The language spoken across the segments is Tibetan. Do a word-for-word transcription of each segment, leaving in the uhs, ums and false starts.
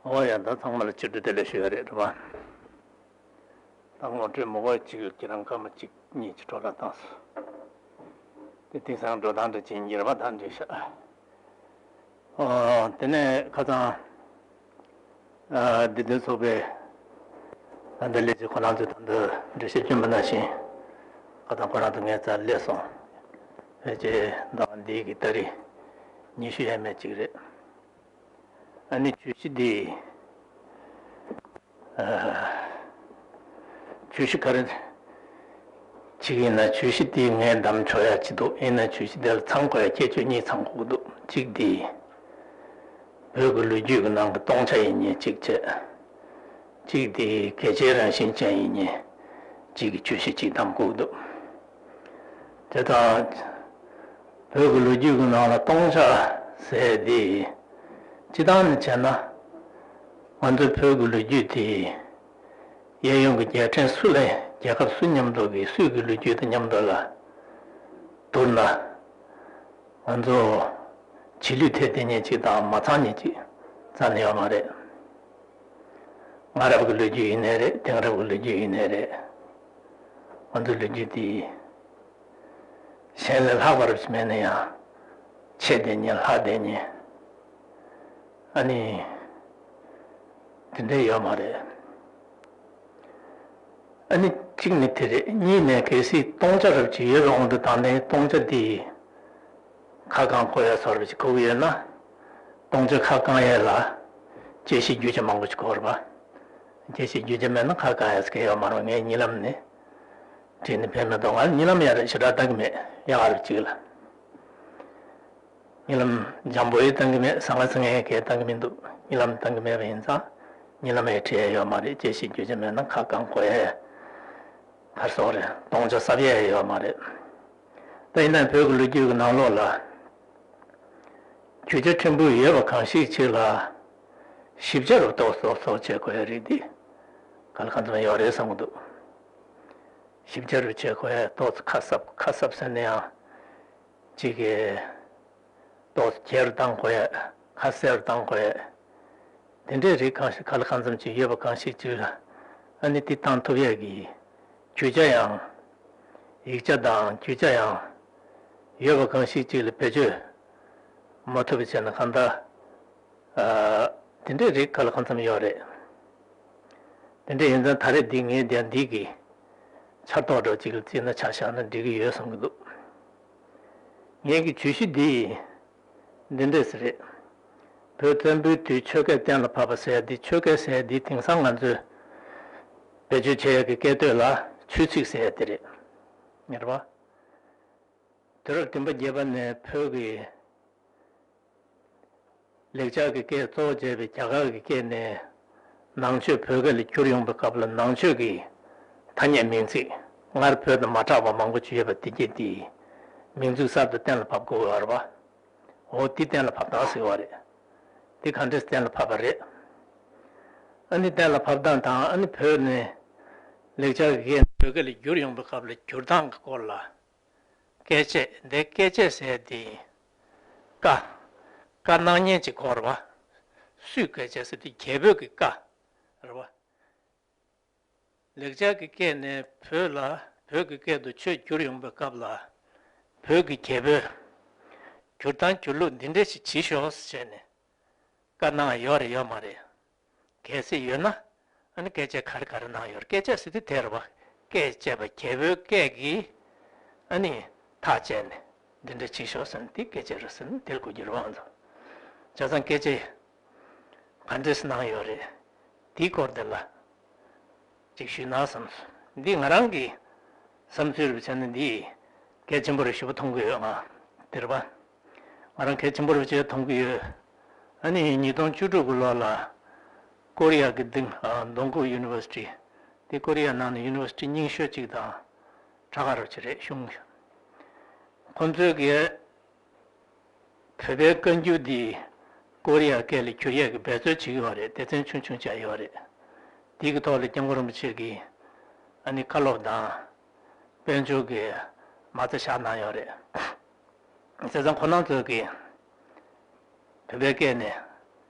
ཨོ་ཡ། ད་ཚང་མ་ལ་ཕྱི་དྲོ་བདེ་ལེགས་ཞུ་ཡ་རེད། རེད་པ། ད་ངོ་སྤྲོད་མུ་ག་གཅིག་ཡོད། ཁྱེད་རང་སྐར་མ་གཅིག་གཉིས་ཀྱི་འཕྲོ་བརླག་བཏང་སོང་། དེ་དེང་སང་འགྲོ་སྟངས་འདྲ་བྱས་ཉེར་པ་དང་འདྲ་ཤག་ཨོ། དེ་ནས་ཁ་སང་ཨ་འདི་དོན་ཚོགས་པའི་ད་ལྟ་ལས་བྱེད་ཁོ་རང་ཚོས་ད་ལྟ་འགྲེལ་བཤད་བསྐྱོན་པ་ནང་བཞིན། ཁ་སང་ཁོ་རང་ཚོ་ངའི་རྩར་སླེབས་སོང་། ཕལ་ཆེར་ཟླ་བ་འདིའི་གི་ཏ་རིག་ཉི་ཤུ་ཡས་མས་གཅིག་རེད། ཨ་ནི་བརྗོད་གཞི་འདི། ཨ། བརྗོད་གཞི་ག་རེ་བྱེད་ཀྱི་ཡིན་ན། བརྗོད་གཞི་འདི་ངས་བདམས་ཆོག་ཡ་གཅིག་འདུག་ཡིན་ན་བརྗོད་གཞི་འདི་ལ་ཚང་དགོས་ཡ་ཁྱད་ཆོས་གཉིས་ཚང་དགོས་ཀྱི་འདུག་གཅིག་འདི་བོད་ཀྱི་ལོ་རྒྱུས་ཀྱི་ནང་གི་སྟོང་ཆ་ཡིན་མཁན་གཅིག་བྱས། གཅིག་འདི་གལ་ཆེའི་རང་བཞིན་ཅན་ཡིན་མཁན་གཅིག་གི་བརྗོད་གཞི་གཅིག་བདམས་དགོས་ཀྱི་འདུག་དེ་དང་། བོད་ཀྱི་ལོ་རྒྱུས་ཀྱི་ནང་ལ་སྟོང་ཆ་ཟེར་དེ། སྤྱིར་བཏང་ནས་བྱས་ན། ང་ཚོའི་བོད་ཀྱི་ལོ་རྒྱུས་དེ། གཡས་གཡོན་གྱི་རྒྱལ་ཕྲན་སུ་ལ། རྒྱལ་ཁབ་སུ་མཉམ་དུ་གི་སུས་ཀྱི་ལོ་རྒྱུས་དང་མཉམ་དུ་ལ་བསྡུར་ན། ང་ཚོ་རྗེས་ལུས་ཐེབས་བསྡད་མཁན་གཅིག་དང་མ་ཚང་མཁན་གཅིག་རྩ་ནས་ཡོད་མ་རེད། སྔ་རབས་ཀྱི་ལོ་རྒྱུས་ཡིན་ནའི་རེད། དེང་རབས་ཀྱི་ལོ་རྒྱུས་ཡིན་ནའི་རེད། ང་ཚོའི་ལོ་རྒྱུས་འདི་གཞན་ལས་ལྷག་པ་རབས་ཅིག་མེད་ན་ཡང་། ཆེ་བསྡད་མཁན། ལྷག་བསྡད་མཁན། ཨ་ནི་དེ་འདྲ་ཡོད་མ་རེད། ཨ་ནི་གཅིག་ནི་དེ་རེད། གཉིས་ནས་གལ་སྲིད་སྟོང་ཆ་རབས་ཅིག་ཡོད་པའི་དབང་དུ་བཏང་ནས། སྟོང་ཆ་འདི་ཁ་བསྐང་དགོས་ཡ་བཟོ་འདྲ་ཅིག་དགོས་ཀྱི་ཡོད་ན། སྟོང་ཆ་ཁ་བསྐང་ཡ་ལ་དཔྱད་གཞིའི་རྒྱུ་ཆ་མང་པོ་ཅིག་དགོས་རེད་པ། དཔྱད་གཞིའི་རྒྱུ་ཆ་མེད་ན་ཁ་བསྐང་ཡ་ཟེར་མཁན་ཡོད་མ་རེད། ངས་གཉིད་ལམ་ནས་བྲིས་ནས་ཕེབས་མ་གཏོགས། ང་གཉིད་ལམ་ཡ་རབས་ཞེ་དྲག་བཏང་གི་མེད། ཡག་རབས་ཅིག་ལ། གཉིད་ལམ་འཇམ་པོ་ཡང་བཏང་གི་མེད། ཟང་ངེ་ཟིང་ངེ་གང་ཡང་བཏང་གི་མི་འདུག་གཉིད་ལམ་བཏང་གི་མེད་པ་ཡིན་ཙང་། གཉིད་ལམ་ཡང་བྲིས་ཡ་ཡོད་མ་རེད། དཔྱད་གཞིའི་རྒྱུ་ཆ་མེད་ན་ཁ་བསྐང་དགོས་ཡ། ག་རེ་ཟེར་དགོས་རེད། སྟོང་ཆ་གསབ་ཡ་ཡོད་མ་རེད། ད་ཡིན་ན་བོད་ཀྱི་ལོ་རྒྱུས་ཀྱི་ནང་ལོགས་ལ་རྒྱུ་ཆ་ཕྲན་བུ་ཡོད་པ་གང་ཞིག་ཅིག་ལ་ཞིབ་ཆ་རུ་ཏོག་ཙམ་ཏོག་ཙམ་བྱེད་དགོས་ཡ་རེད། འདི་ག་ལ་གང་འཚམ་ཡོད་རེད་བསམ་གྱི་འདུག་ཞིབ་ཆ་རུ་བྱེད་དགོས་ཡ། ཏོག་ཙམ་ཁ་གསབ། ཁ་གསབ་ཟེར་ན་ཡང་ཅིག་གི་ཏོག་ཙམ་རྒྱས་རུ་བཏང་དགོས་ཡ། ཁ་གསལ་རུ་བཏང་དགོས་ཡ། དེ་འདྲའི་རིགས་གང་ཞིག་ག་ལ་གང་འཚམ་ཅིག་ཡོད་པ་གང་ཞིག་ཅིག་ལ། ཨ་ནི་དེ་བཏང་ཐུབ་ཡས་ཀྱི་རྒྱུ་ཆ་ཡང་། ཡིག་ཆ་དང་རྒྱུ་ཆ་ཡང་ཡོད་པ་གང་ཞིག་ཅིག་ལ་བེད་སྤྱོད་མ་ཐུབ་པ་བྱས་ན། གང་ལྟར་ཨ་དེ་འདྲའི་རིགས་ག་ལ་གང་འཚམ་ཡོད་རེད། དེ་འདྲ་ཡིན་ཙང་ད་རེས་འདི་ངས་དེ་འདི་གི་འཆར་གཏོད་འདྲ་ཅིག་ལ་བརྩིས་ན། ཆ་བཞག་ན་འགྲིག་གི་ཡོད་བསམ་གྱི་འདུག་ངེད་ཀྱི་བརྗོད་གཞི་འདི་འདི་འདྲས་རེད། བོད་བཙན་པོའི་དུས་ཆོས་སྐད་གཏན་ལ་ཕབ་པ་ཟེར་ཡ་འདི། ཆོས་སྐད་ཟེར་ཡ་འདི་དེང་སང་ང་ཚོས་བེད་སྤྱོད་བྱེད་ཡ་གི་སྐད་དོད་ལ་ཆོས་ཚིག་ཟེར་ཡ་དེ་རེད། ངེས་པ། དུས་རབས་བདུན་པ་བརྒྱད་པ་ནས་བོད་ཀྱི་ལེགས་སྦྱར་གྱི་སྐད་གཙོ་བོ་བྱས་པའི་རྒྱ་གར་གྱི་སྐད་ནས་ནང་ཆོས་བོད་སྐད་ལ་བསྒྱུར་ཡོང་པའི་སྐབས་ལ། ནང་ཆོས་ཀྱི་ཐ་སྙད་མིང་ཚིག་སྔར་བོད་དུ་མ་གྲགས་པ་མང་པོ་ཅིག་ཡོད་པ་དེ་གྱད་དེ་མིང་ཚིག་གསར་དུ་གཏན་ལ་ཕབ་དགོས་པ་རེད་པ། འོ་དེ་གཏན་ལ་ཕབ་སྟངས་ཟེར་བ་རེད། དེ་ག་འདྲས་གཏན་ལ་ཕབ་པ་རེད། ཨ་ནི་གཏན་ལ་ཕབ་སྟངས་དང་། ཨ་ནི་བོད་ནས་ལེགས་སྦྱར་གྱི་སྐད་བོད་སྐད་ལ་བསྒྱུར་ཡོང་པའི་སྐབས་ལ་བསྒྱུར་སྟངས་ཀྱི་སྐོར་ལ། བཀས་བཅད། འདི་བཀས་བཅད་ཟེར་དེ་བཀའ། བཀའ་གནང་མཁན་གྱི་སྐོར་བ། སུས་བཀས་བཅད་ཟེར་དེ་རྒྱལ་པོའི་གི་བཀའ་རེད་བ། ལེགས་སྦྱར་གྱི་སྐད་ནས་བོད་ལ། བོད་ཀྱི་སྐད་དུ་ཆོས་བསྒྱུར་ཡོང་པའི་སྐབས་ལ། བོད་ཀྱི་རྒྱལ་པོས་བསྒྱུར་སྟངས་བསྒྱུར་ལུགས་འདི་འདྲ་ཞིག་བྱེད་ཤོག་ཟེར་ནས་བཀའ་གནང་ཡོད་རེད་ཡོད་མ་རེད། གལ་སྲིད་ཡོད་ན། ཨ་ནི་བཀས་བཅད་ག་རེ་ག་རེ་གནང་ཡོད་རེད། བཀས་བཅད་ཟེར་དུས་དེ་རེད་བ། བཀས་བཅད་པ། རྒྱལ་པོའི་བཀས་ཀྱིས་ཨ་ནི་ཐག་བཅད་ནས་འདི་འདྲ་བྱེད་ཤོག་ཟེར་ན། དེ་བཀས་བཅད་རེད་ཟེར་ན་དེ་ལ་གོ་རྒྱུ་རེད་བ། ང་ཚོ་བྱས་ཙང་བཀས་བཅད་ག་འདྲས་གནང་ཡོད་རེད། དེའི་སྐོར་དེ་ལ་ཅིག་ཞུས་ན་བསམ་སོང་། འདི་ང་རང་གི་བསམ་ཚུལ་རེད་བྱས་ན་འདི་གལ་ཆེན་པོ་རེད་ཞེ་པོ་མཐོང་གི་ཡོད། ང་དེ་རེད་པ། ང་རང་གལ་ཆེན་པོ་རེད་བྱས་མཐོང་གི་ཡོད། ཨ་ནི་ཉིས་སྟོང་བཅུ་དྲུག་གི་ལོ་ལ་ཀོ་རི་ཡ་གི་ལྡིང་ཨ་མདོ་ཁམས་ཡུ་ནི་ཝར་སི་ཊི། དེ་ཀོ་རི་ཡ་ནང་ནས་ཡུ་ནི་ཝར་སི་ཊི་རྙིང་ཤོས་གཅིག་དང་གྲགས་ཁ་རོ་ཆེ་རེད། གཞུང་ཁོ་ཚོས་གི་བོད་པའི་བཀའ་འགྱུར་འདི་ཀོ་རི་ཡ་སྐད་ལ་བསྒྱུར་ཡས་ཀྱི་འབད་རྩོལ་བྱེད་ཀྱི་ཡོད་རེད། སྡེ་ཚན་ཆུང་ཆུང་བྱས་ཡོད་རེད། དེ་གི་ཐོག་ལ་སྐྱབས་མགོན་རིན་པོ་ཆེ་གིས་ཨ་ནི་བཀའ་སློབ་དང་དཔལ་འབྱོར་གྱི་མ་རྩ་བཞག་གནང་ཡོད་རེད། བྱས་ཙང་ཁོ་རང་ཚོས་ཀྱི་བོད་པའི་སྐད་ནས་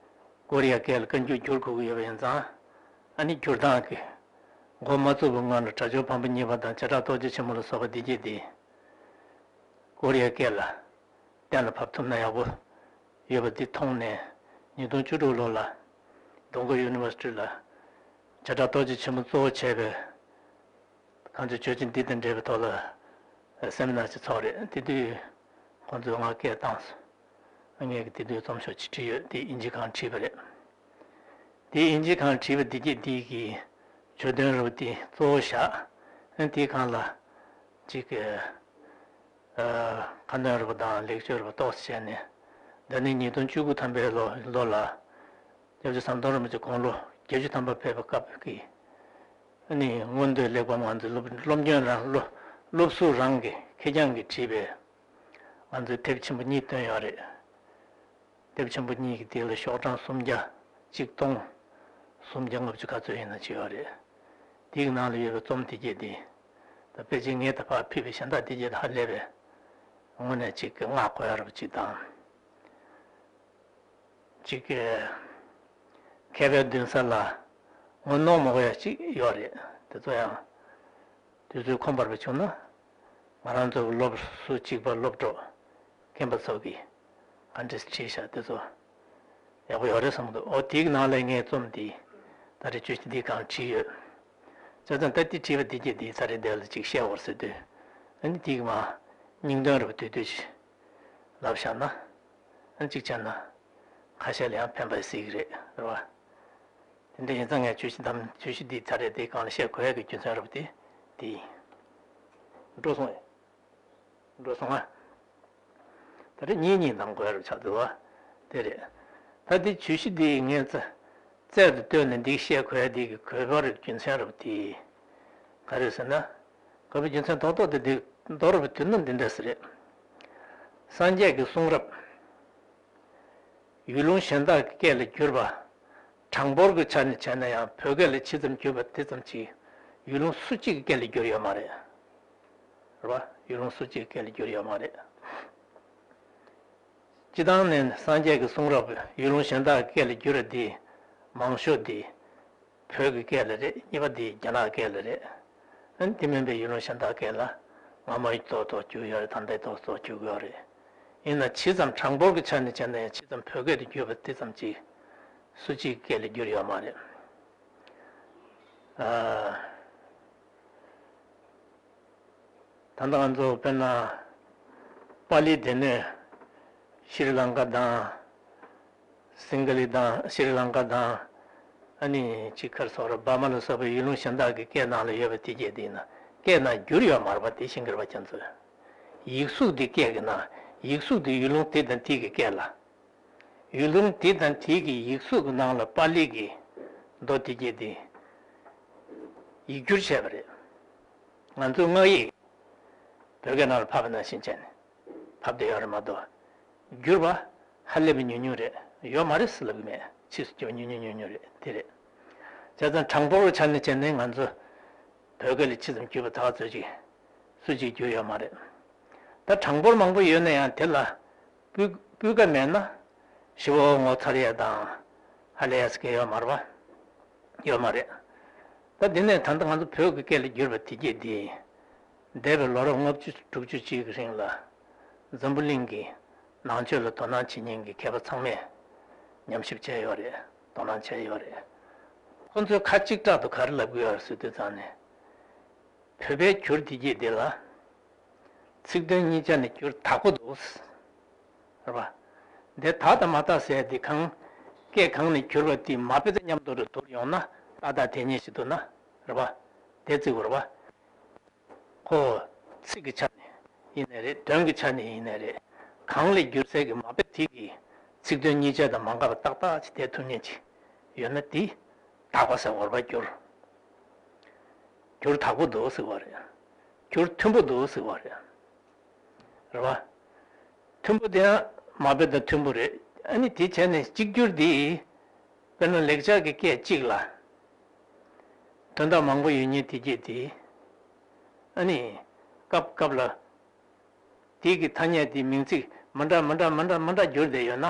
ཀོ་རི་ཡ་སྐད་ལ་བཀའ་འགྱུར་བསྒྱུར་དགོས་ཀྱི་ཡོད་པ་ཡིན་ཙང་། ཨ་ནི་བསྒྱུར་སྟངས་ཀྱི་འགོ་མ་བཙུགས་པའི་སྔོན་ལ་སྒྲ་སྦྱོར་བམ་པོ་གཉིས་པ་དང་བྱེ་བྲག་རྟོགས་བརྗོད་ཆེན་མོ་ལ་སོགས་པ་འདི་གྱད་འདི་ཀོ་རི་ཡ་སྐད་ལ་གཏན་ལ་ཕབ་ཐུབ་ན་ཡག་པོ་ཡོད་པ་འདི་མཐོང་ནས། ཉིས་སྟོང་བཅུ་དྲུག་ལོ་ལ་ལྡུན་གོ་ཡུ་ནི་ཝར་སི་ཊི་ལ་བྱེ་བྲག་རྟོགས་བརྗོད་ཆེན་མོ་གཙོ་བོ་བྱས་པའི་གང་ཅི་བརྗོད་ཀྱི་འདི་དང་འབྲེལ་བའི་ཐོག་ལ་སེ་མི་ནར་ཅིག་ཚོགས་རེད། དེ་དུས་ཁོང་ཚོས་ང་སྐད་བཏང་སོང་། ངས་ཀྱི་དེ་དུས་རྩོམ་ཤོག་ཅིག་བྲིས་ཡོད། དེ་དབྱིན་ཇི་སྒང་བྲིས་པ་རེད། དེ་དབྱིན་ཇི་སྒང་བྲིས་པ་འདི་གྱད་འདི་གི་བརྗོད་དོན་རུ་དེ་གཙོ་བོ་བཞག་ཨ་དེའི་སྒང་ལ་ཅིག་གི་ཨ་ཁ་འདོན་རུ་དང་ལེགས་བཅོས་རུ་ཏོག་ཙམ་བྱས་ནས། ད་ནི་ཉིས་སྟོང་བཅུ་དགུ་ཐམ་པའི་ལོ་ལོ་ལ་སྐྱབས་རྗེ་ཟམ་གདོང་རིན་པོ་ཆེ་དགུང་ལོ་བརྒྱད་ཅུ་ཐམ་པ་ཕེབས་པའི་སྐབས་ཀྱི་ཨ་ནི་མངོན་བསྟོད་གླེགས་བམ། ང་ཚོའི་སློབ་སློབ་སྐྱོན་རང་སློབ་སློབ་ཟུར་རང་གི་ཁེར་རྐྱང་གིས་བྲིས་པའི་ང་ཚོའི་དེབ་ཆེན་པོ་གཉིས་བཏོན་ཡོད་རེད། དེབ་ཆེན་པོ་གཉིས་ཀྱི་སྟེང་ལ་ཤོག་གྲངས་སུམ་བརྒྱ། ཆིག་སྟོང་། སུམ་བརྒྱ་ལྔ་བཅུ་ག་ཚོད་ཡིན་ན་ཅིག་ཡོད་རེད། དེའི་ནང་ལ་ཡོད་པའི་རྩོམ་དེ་གྱད་དེ། ད་ཕལ་ཆེར་ངས་ད་ཕར་ཕུལ་བའི་གཞན་དག་དེ་གྱད་དང་ཧ་ལས་པའི་དངོས་གནས་ཅིག་གི་བསྔགས་དགོས་ཡ་རབ་ཅིག་དང་། ཅིག་གི་མཁས་པའི་མདུན་ས་ལ་ངོ་གནོང་མ་དགོས་ཡ་ཅིག་ཡོད་རེད། དེ་ཚོ་ཡང་དུས་ཚོད་ཁོམ་པ་རེ་བྱུང་ན། ང་རང་ཚོ་གི་སློབ་ཟུར་གཅིག་པ་སློབ་གྲོགས་རྒན་པ་ཚོ་གིས་ག་འདྲས་བྲིས་བཞག་དེ་ཚོ་ཡག་པོ་ཡོད་རེད་བསམ་གི་འདུག་འོ་དེའི་ནང་ལ་ངས་རྩོམ་འདི་ད་རེས་བརྗོད་གཞི་འདིའི་སྒང་བྲིས་ཡོད། བྱས་ཙང་ད་འདི་བྲིས་པ་འདི་གྱད་འདི་ཚར་རེ་འདི་ལ་ཅིག་བཤད་འོར་ཟེར་དུས། ཨ་ནི་འདི་གི་མ་སྙིང་དོན་རེ་བ་དུས་དུས་ལབ་བཞག་ན། ཨ་ནི་གཅིག་བྱས་ན་ཁ་ཤས་ལ་ཡང་ཕན་པ་སྲིད་ཀྱི་རེད། རེད་བ། དེ་འདྲ་ཡིན་ཙང་ངས་བརྗོད་གཞི་དམ་བརྗོད་གཞི་འདི་ཚར་རེ་འདིའི་སྒང་ལ་བཤད་དགོས་ཡ་གི་རྒྱུ་མཚན་རེ་བ་དེ་དེ་ཡིན། འགྲོ་སོང་ཨེ། འགྲོ་སོང་ཨ། ད་རེས་གཉིས་གཉིས་གནང་དགོས་རུ་ཆགས་འདུག་བ། དེ་རེད། ད་འདི་བརྗོད་གཞི་འདི་ངས་རྩ་རྩལ་དུ་བཏོན་ནས་འདི་བཤད་དགོས་ཡ་འདི་གི་དགོས་པ་རེད། རྒྱུ་མཚན་རེད་འདི། ག་རེ་ཟེར་ན། དགོས་པའི་རྒྱུ་མཚན་རྡོག་རྡོག་དེ་འདི་མདོར་བསྡུས་ན་འདི་འདྲ་ཟེར་རེད། སངས་རྒྱས་ཀྱི་གསུང་རབ་ཡུལ་ལུང་གཞན་དག་གི་སྐད་ལ་བསྒྱུར་བ། གྲངས་འབོར་གྱི་ཆ་ནས་བྱས་ན་ཡང་བོད་སྐད་ལ་ཇི་ཙམ་བསྒྱུར་བ་དེ་ཙམ་གྱིས་ཡུལ་ལུང་སུ་གཅིག་གི་སྐད་ལ་བསྒྱུར་ཡོད་མ་རེད། རེད་བ། ཡུལ་ལུང་སུ་གཅིག་གི་སྐད་ལ་བསྒྱུར་ཡོད་མ་རེད། སྤྱིར་བཏང་ནས་སངས་རྒྱས་ཀྱི་གསུང་རབ་ཡུལ་ལུང་གཞན་དག་གི་སྐད་ལ་བསྒྱུར་བ་འདི་མང་ཤོས་འདི་བོད་ཀྱི་སྐད་ལ་རེད། གཉིས་པ་འདི་རྒྱ་ནག་སྐད་ལ་རེད། ཨ་ནི་དེ་མིན་པའི་ཡུལ་ལུང་གཞན་དག་སྐད་ལ་སྔ་མོ་ཏོག་ཏོག་བསྒྱུར་ཡོད་རེད། ད་ལྟའི་ཏོག་ཏོག་བསྒྱུར་གྱི་ཡོད་རེད། ཡིན་ན་ཇི་ཙམ་གྲངས་འབོར་གྱི་ཆ་ནས་བྱས་ན་ཡང་ཇི་ཙམ་བོད་སྐད་དུ་བསྒྱུར་བ་དེ་ཙམ་གྱིས་སུ་གཅིག་སྐད་ལ་བསྒྱུར་ཡོད་མ་རེད། ཨ། ད་ལྟ་ང་ཚོ་དཔེར་ན་པཱ་ལི་སྡེ་སྣོད་ཤྲི་ལངྐ་དང་སིང་ག་ལི་དང་ཤྲི་ལངྐ་དང་། ཨ་ནི་ཅིག་ག་རེ་ཟེར་དགོས་རེད། འབར་མ་ལ་སོགས་པའི་ཡུལ་ལུང་གཞན་དག་གི་སྐད་ནང་ལ་ཡོད་པ་དེ་གྱད་དེ་ཡིན་ན་སྐད་ནང་བསྒྱུར་ཡོད་མ་རེད་པ། དེ་ཤེས་ཀྱི་རེད་པ་ཁྱེད་ཚོས། ཡིག་གཟུགས་དེ་སྐད་ཀྱི་ནང་ཡིག་གཟུགས་དེ་ཡུལ་ལུང་དེ་དང་དེ་གི་སྐད་ལ། ཡུལ་ལུང་དེ་དང་དེ་གི་ཡིག་གཟུགས་ཀྱི་ནང་ལ་པཱ་ལི་གི་མདོ་དེ་གྱད་དེ་ཡིག་བསྒྱུར་བྱས་པ་རེད། ང་ཚོའི་སྔགས་ཡིག་བོད་སྐད་ནང་ལ་ཕབ་པ་ནང་བཞིན་བྱས་ནས་ཕབ་བསྡད་ཡོད་རེད་མ་གཏོགས། བསྒྱུར་བ་ཧ་ལས་པའི་ཉུང་ཉུང་རེད། ཡོད་མ་རེད་ཟེར་ལབ་ཀྱི་མེད། ཕྱིས་སུ་བསྒྱུར་བ་ཉུང་ཉུང་ཉུང་ཉུང་རེད། དེ་རེད། བྱས་ཙང་གྲངས་འབོར་གྱི་ཆ་ནས་བྱས་ནས་ང་ཚོ་བོད་སྐད་ལ་ཇི་ཙམ་བསྒྱུར་བ་ད་ག་ཚོད་ཅིག་སུ་གཅིག་བསྒྱུར་ཡོད་མ་རེད། ད་གྲངས་འབོར་མང་པོ་ཡོད་ན་ཡང་དེ་ལ་སྤུས་སྤུས་ཀ་མེད་ན་ཞེ་པོ་ངོ་མཚར་ཡས་དང་ཧ་ལས་ཡས་ཀྱི་ཡོད་མ་རེད་པ། ཡོད་མ་རེད། ད་འདི་ནས་ད་ལྟ་ང་ཚོ་བོད་ཀྱི་སྐད་ལ་བསྒྱུར་བ་དེ་གྱད་འདི། འདས་པའི་ལོ་རབས་ལྔ་བཅུ་དྲུག་ཅུ་ཅིག་གི་རིང་ལ་འཛམ་བུ་གླིང་གི་ནང་ཆོས་ལ་དོ་སྣང་བྱེད་མཁན་གྱི་མཁས་པ་ཚང་མས་ཉམས་ཞིབ་བྱས་ཡོད་རེད། དོ་སྣང་བྱས་ཡོད་རེད། ཁོ་ཚོས་ཁ་གཅིག་གྲགས་དུ་ག་རེ་ལབ་ཀྱི་ཡོད་རེད་ཟེར་དུས་ཙང་ནས། བོད་པའི་འགྱུར་དེ་གྱད་འདི་ལ་ཚིག་དོན་གཉིས་ཆ་ནས་འགྱུར་དག་པོ་འདུག་ཟེར། རེད་པ། འདི་དག་དང་མ་དག་ཟེར་ཡ་འདི་གང་སྐད་གང་ནས་བསྒྱུར་བ་དེ་མ་དཔེ་དང་མཉམ་དུ་རེ་བསྡུར་ཡོང་ན་ཏག་ཏག་དེ་ཉིད་ཞིག་འདུག་ན། རེད་པ། དེ་བརྩི་དགོས་རེད་པ། ཁོ་ཚིག་གི་ཆ་ནས་ཡིན་ནའི་རེད། དོན་གྱི་ཆ་ནས་ཡིན་ནའི་རེད། གང་ལས་བསྒྱུར་ཚད་ཀྱི་མ་དཔེ་དེ་གི་ཚིག་དོན་གཉིས་ཆ་དང་མ་འགལ་བ་ཏག་ཏག་ཅིག་བསྡད་ཐུབ་མཁན་ཅིག་ཡོད་ན་དེ་དག་པ་ཟེར་བ་རེད་པ། འགྱུར་འགྱུར་དག་པོ་འདུག་ཟེར་བ་རེད། འགྱུར་མཐུན་པོ་འདུག་ཟེར་བ་རེད། རེད་པ། མཐུན་པོ་དེ་ཡང་མ་དཔེ་དང་མཐུན་པོ་རེད། ཨ་ནི་དེ་བྱས་ནས་གཅིག་གྱུར་འདི། དཔེར་ན་ལེགས་སྦྱར་གྱི་སྐད་གཅིག་ལ་དོན་དག་མང་པོ་ཡོད་མཁན་དེ་གྱད་དེ། ཨ་ནི་སྐབས་སྐབས་ལ་དེ་གི་ཐ་སྙད་དེ་མིང་ཚིག་མི་འདྲ་མི་འདྲ་མི་འདྲ་མི་འདྲ་བསྒྱུར་བསྡད་ཡོད་ན།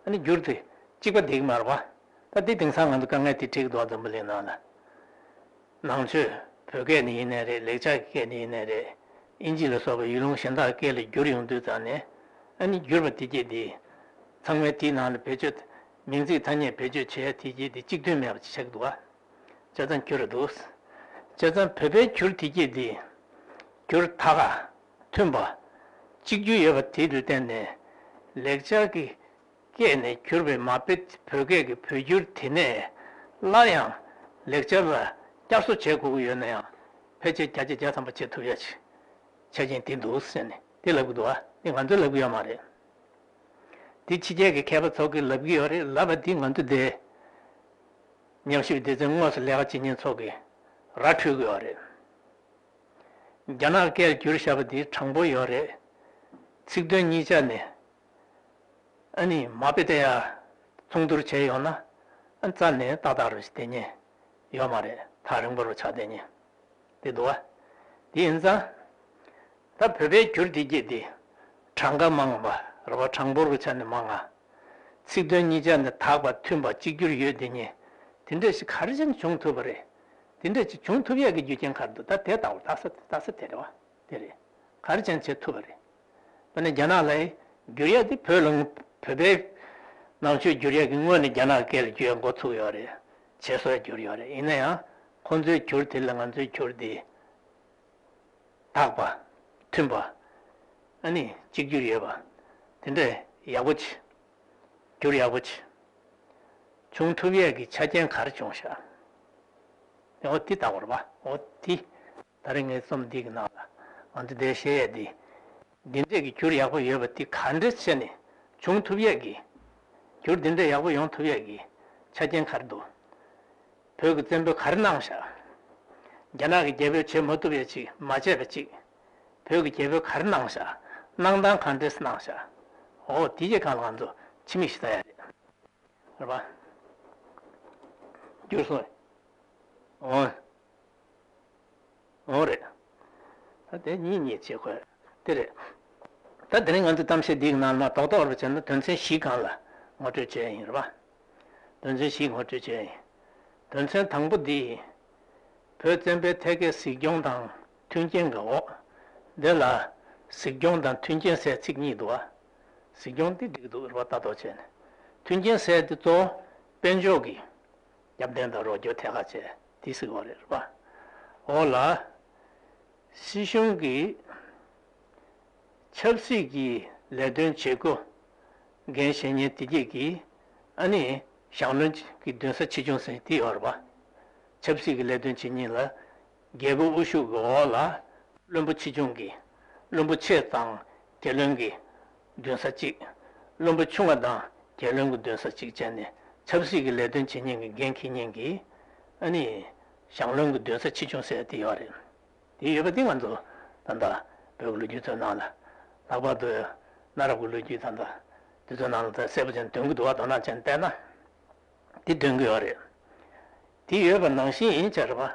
ཨ་ནི་འགྱུར་དེ་གཅིག་པ་བསྡད་ཀྱི་མ་རེད་པ། ད་དེ་དེང་སང་ང་ཚོ་དཀའ་ངལ་དེ་འཕྲད་ཀྱི་འདུག་འཛམ་བུ་གླིང་ནང་ལ། ནང་ཆོས་བོད་སྐད་ནས་ཡིན་ནའི་རེད། ལེགས་སྦྱར་གྱི་སྐད་ནས་ཡིན་ནའི་རེད། དབྱིན་ཇི་ལ་སོགས་པའི་ཡུལ་ལུང་གཞན་དག་སྐད་ལ་བསྒྱུར་ཡོང་དུས་ཙང་ནས། ཨ་ནི་བསྒྱུར་བ་དེ་གྱད་དེ། ཚང་མས་དེའི་ནང་ལ་བེད་སྤྱོད། མིང་ཚིག་ཐ་སྙད་བེད་སྤྱོད་བྱེད་ཡ་དེ་གྱད་དེ་གཅིག་མཐུན་མེད་པ་ཅིག་ཆགས་འདུག་བ། བྱས་ཙང་འགྱུར་ར་འདུག་བྱས་ཙང་བོད་པའི་འགྱུར་དེ་གྱད་དེ། འགྱུར་ད་ག་མཐུན་པ། གཅིག་གྱུར་ཡོད་པ་དེ་ལ་བརྟེན་ནས། ལེགས་སྦྱར་གྱི་སྐད་ནས་བསྒྱུར་བའི་མ་དཔེ་བོད་སྐད་ཀྱི་བོད་འགྱུར་དེ་ནས་སླར་ཡང་ལེགས་སྦྱར་ལ་བསྐྱར་གསོ་བྱེད་དགོས་ཀྱི་ཡོད་ན་ཡང་། ཕལ་ཆེར་བརྒྱ་ཆ་བརྒྱ་ཐམ་པ་བྱེད་ཐུབ་ཡ་ཆ་རྐྱེན་དེ་འདུག་ཟེར་ནས་དེ་ལབ་ཀྱི་འདུག་བ། དེ་ང་ཚོས་ལབ་ཀྱི་ཡོད་མ་རེད། དེ་ཕྱི་རྒྱལ་གྱི་མཁས་པ་ཚོ་གིས་ལབ་ཀྱི་ཡོད་རེད། ལབ་པ་དེ་ང་ཚོ་དེ་ཉམས་ཞིབ་སྡེ་ཚན་དངོས་སུ་ལས་ཀ་བྱེད་མཁན་ཚོ་གིས་ར་འཕྲོད་ཀྱི་ཡོད་རེད། རྒྱ་ནག་སྐད་བསྒྱུར་བཞག་པ་དེ་དྲང་པོ་ཡོད་རེད། ཚིག་དོན་གཉིས་ཆ་ནས། ཨ་ནི་མ་དཔེ་དེ་ཡ་མཚུངས་བསྡུར་བྱས་ཡོང་ན། ཨ་རྩ་ནས་ཏག་ཏག་རུ་ཞིག་བསྡད་མཁན་ཡོད་མ་རེད། ཐག་རིང་པོ་རུ་ཆགས་བསྡད་མཁན་དེ་འདུག་བ། དེ་ཡིན་ཙང་། ད་བོད་པའི་འགྱུར་དེ་གྱད་དེ། གྲངས་ཀ་མང་བ་རེད་བ། གྲངས་འབོར་གྱི་ཆ་ནས་མང་ང་། ཚིག་དོན་གཉིས་ཆ་ནས་དག་པ་མཐུན་པ་གཅིག་གྱུར་ཡོད་བསྡད་མཁན། དེ་འདྲ་ཞིག་ག་རེ་བྱས་ནས་བྱུང་ཐུབ་པ་རེད། དེ་འདྲ་ཞིག་བྱུང་ཐུབ་ཡས་ཀྱི་རྒྱུ་རྐྱེན་ག་རེ་འདུག་ད་དེ་ལྟ་བུ་ལྟ་ས་ལྟ་ས་དེ་རེད་བ། དེ་རེད། ག་རེ་བྱས་ནས་བྱེད་ཐུབ་པ་རེད། དཔེར་ན་རྒྱ་ནག་ལ་བསྒྱུར་ཡ་དེ་བོད་ལ། བོད་པའི་ནང་ཆོས་བསྒྱུར་ཡ་གི་སྔོན་ནས་རྒྱ་ནག་སྐད་ལ་བསྒྱུར་ཡ་འགོ་ཚུགས་ཡོད་རེད། བྱས་སོ་ཡ་བསྒྱུར་ཡོད་རེད། ཡིན་ན་ཡང་ཁོང་ཚོའི་འགྱུར་དེ་ལ་ང་ཚོའི་འགྱུར་དེ་དག་པ། མཐུན་པ། ཨ་ནི་གཅིག་གྱུར་ཡོད་པ། དེ་འདྲ་ཡག་པོ་ཆེ། འགྱུར་ཡག་པོ་ཆེ་བྱུང་ཐུབ་ཡས་ཀྱི་ཆ་རྐྱེན་ག་རེ་བྱུང་ཤག་འོ་དེ་ལྟ་བུ་རེད་པ། འོ་དེ་ད་རེས་ངའི་རྩོམ་འདི་གི་ནང་ལ་ང་ཚོ་འདིར་བཤད་ཡས་འདི། འདི་འདྲས་ཀྱི་འགྱུར་ཡག་པོ་ཡོད་པ་འདི་ག་འདྲས་བྱས་ནས་བྱུང་ཐུབ་ཡས་ཀྱི། འགྱུར་འདི་འདྲས་ཡག་པོ་ཡོང་ཐུབ་ཡས་ཀྱི་ཆ་རྐྱེན་ག་རེ་འདུག་བོད་ཀྱི་བཙན་པོས་ག་རེ་གནང་ཤག་རྒྱ་ནག་གི་རྒྱལ་པོས་བྱེད་མ་ཐུབ་ཡས་ཅིག་མ་བྱས་པ་ཅིག་བོད་ཀྱི་རྒྱལ་པོས་ག་རེ་གནང་ཤག་གནང་སྟངས་ག་འདྲས་གནང་ཤག་འོ་དེ་གྱད་སྒང་ལ་ང་ཚོ་ཕྱི་མིག་ཞིག་ལྟ་ཡ་རེད། རེད་པ། འགྱུར་སོང་། འོ། འོ་རེད། ད་དེ་གཉིས་གཉིས་བྱེད་དགོས་དེ་རེད། ད་དེ་རིང་ང་ཚོའི་གཏམ་བཤད་འདིའི་ནང་ལ་རྡོག་རྡོག་རུ་བྱས་ན་དོན་ཚན་བཞི་སྒང་ལ་ངོ་སྤྲོད་བྱས་ཡིན་རེད་པ། དོན་ཚན་བཞི་ངོ་སྤྲོད་བྱས་ཡིན། དོན་ཚན་དང་པོ་འདི། བོད་བཙན་པོའི་ཐད་ཀའི་གཟིགས་སྐྱོང་དང་མཐུན་རྐྱེན་གྱི་འོག་འདི་ལ། གཟིགས་སྐྱོང་དང་མཐུན་རྐྱེན་ཟེར་ཚིག་གཉིས་འདུག་བ། གཟིགས་སྐྱོང་དེ་འགྲིག་འདུག་རེད་པ། ལྟ་རྟོག་བྱས་ནས། མཐུན་རྐྱེན་ཟེར་དེ་གཙོ་བོ་དཔལ་འབྱོར་གྱི་རྒྱབ་རྟེན་དང་རོགས་སྐྱོར་ཐད་ཀར་བྱས་དེ་གཟིགས་པ་རེད་པ། འོག་ལ། སྲིད་གཞུང་གི་ཆབ་སྲིད་ཀྱི་ལས་དོན་བྱེད་སྒོ་འགན་བཞེས་མཁན་དེ་གྱད་ཀྱིས་ཨ་ནི་ཞང་བློན་གྱི་འདུན་ས་ཆེ་ཆུང་ཟེར་དེ་ཡོད་རེད་པ། ཆབ་སྲིད་ཀྱི་ལས་དོན་བྱེད་མཁན་ལ་རྒྱལ་པོའི་དབུ་བཞུགས་ཀྱི་འོག་ལ་བློན་པོ་ཆེ་ཆུང་གི། བློན་པོ་ཆེ་དང་རྒྱལ་བློན་གྱི་འདུན་ས་གཅིག་བློན་པོ་ཆུང་བ་དང་རྒྱལ་བློན་གྱི་འདུན་ས་གཅིག་བྱས་ནས་ཆབ་སྲིད་ཀྱི་ལས་དོན་བྱེད་མཁན་གྱི་འགན་འཁྱེར་མཁན་གྱི་ཨ་ནི་ཞང་བློན་གྱི་འདུན་ས་ཆེ་ཆུང་ཟེར་དེ་ཡོད་རེད། དེ་ཡོད་པ་དེ་ང་ཚོ་ད་ལྟ་བོད་ཀྱི་ལོ་རྒྱུས་ཚོའི་ནང་ལ། ལྷག་པར་དུ་གནའ་རབས་ཀྱི་ལོ་རྒྱུས་ད་ལྟ་དེ་ཚོའི་ནང་ལ་ད་གསལ་པོ་ཅན་འདོན་གྱི་འདུག་བ། དོ་སྣང་ཅན་བལྟས་ན་དེ་འདོན་གྱི་ཡོད་རེད། དེ་ཡོད་པ་ནང་བཞིན་ཡིན་ཆ་རེད་པ།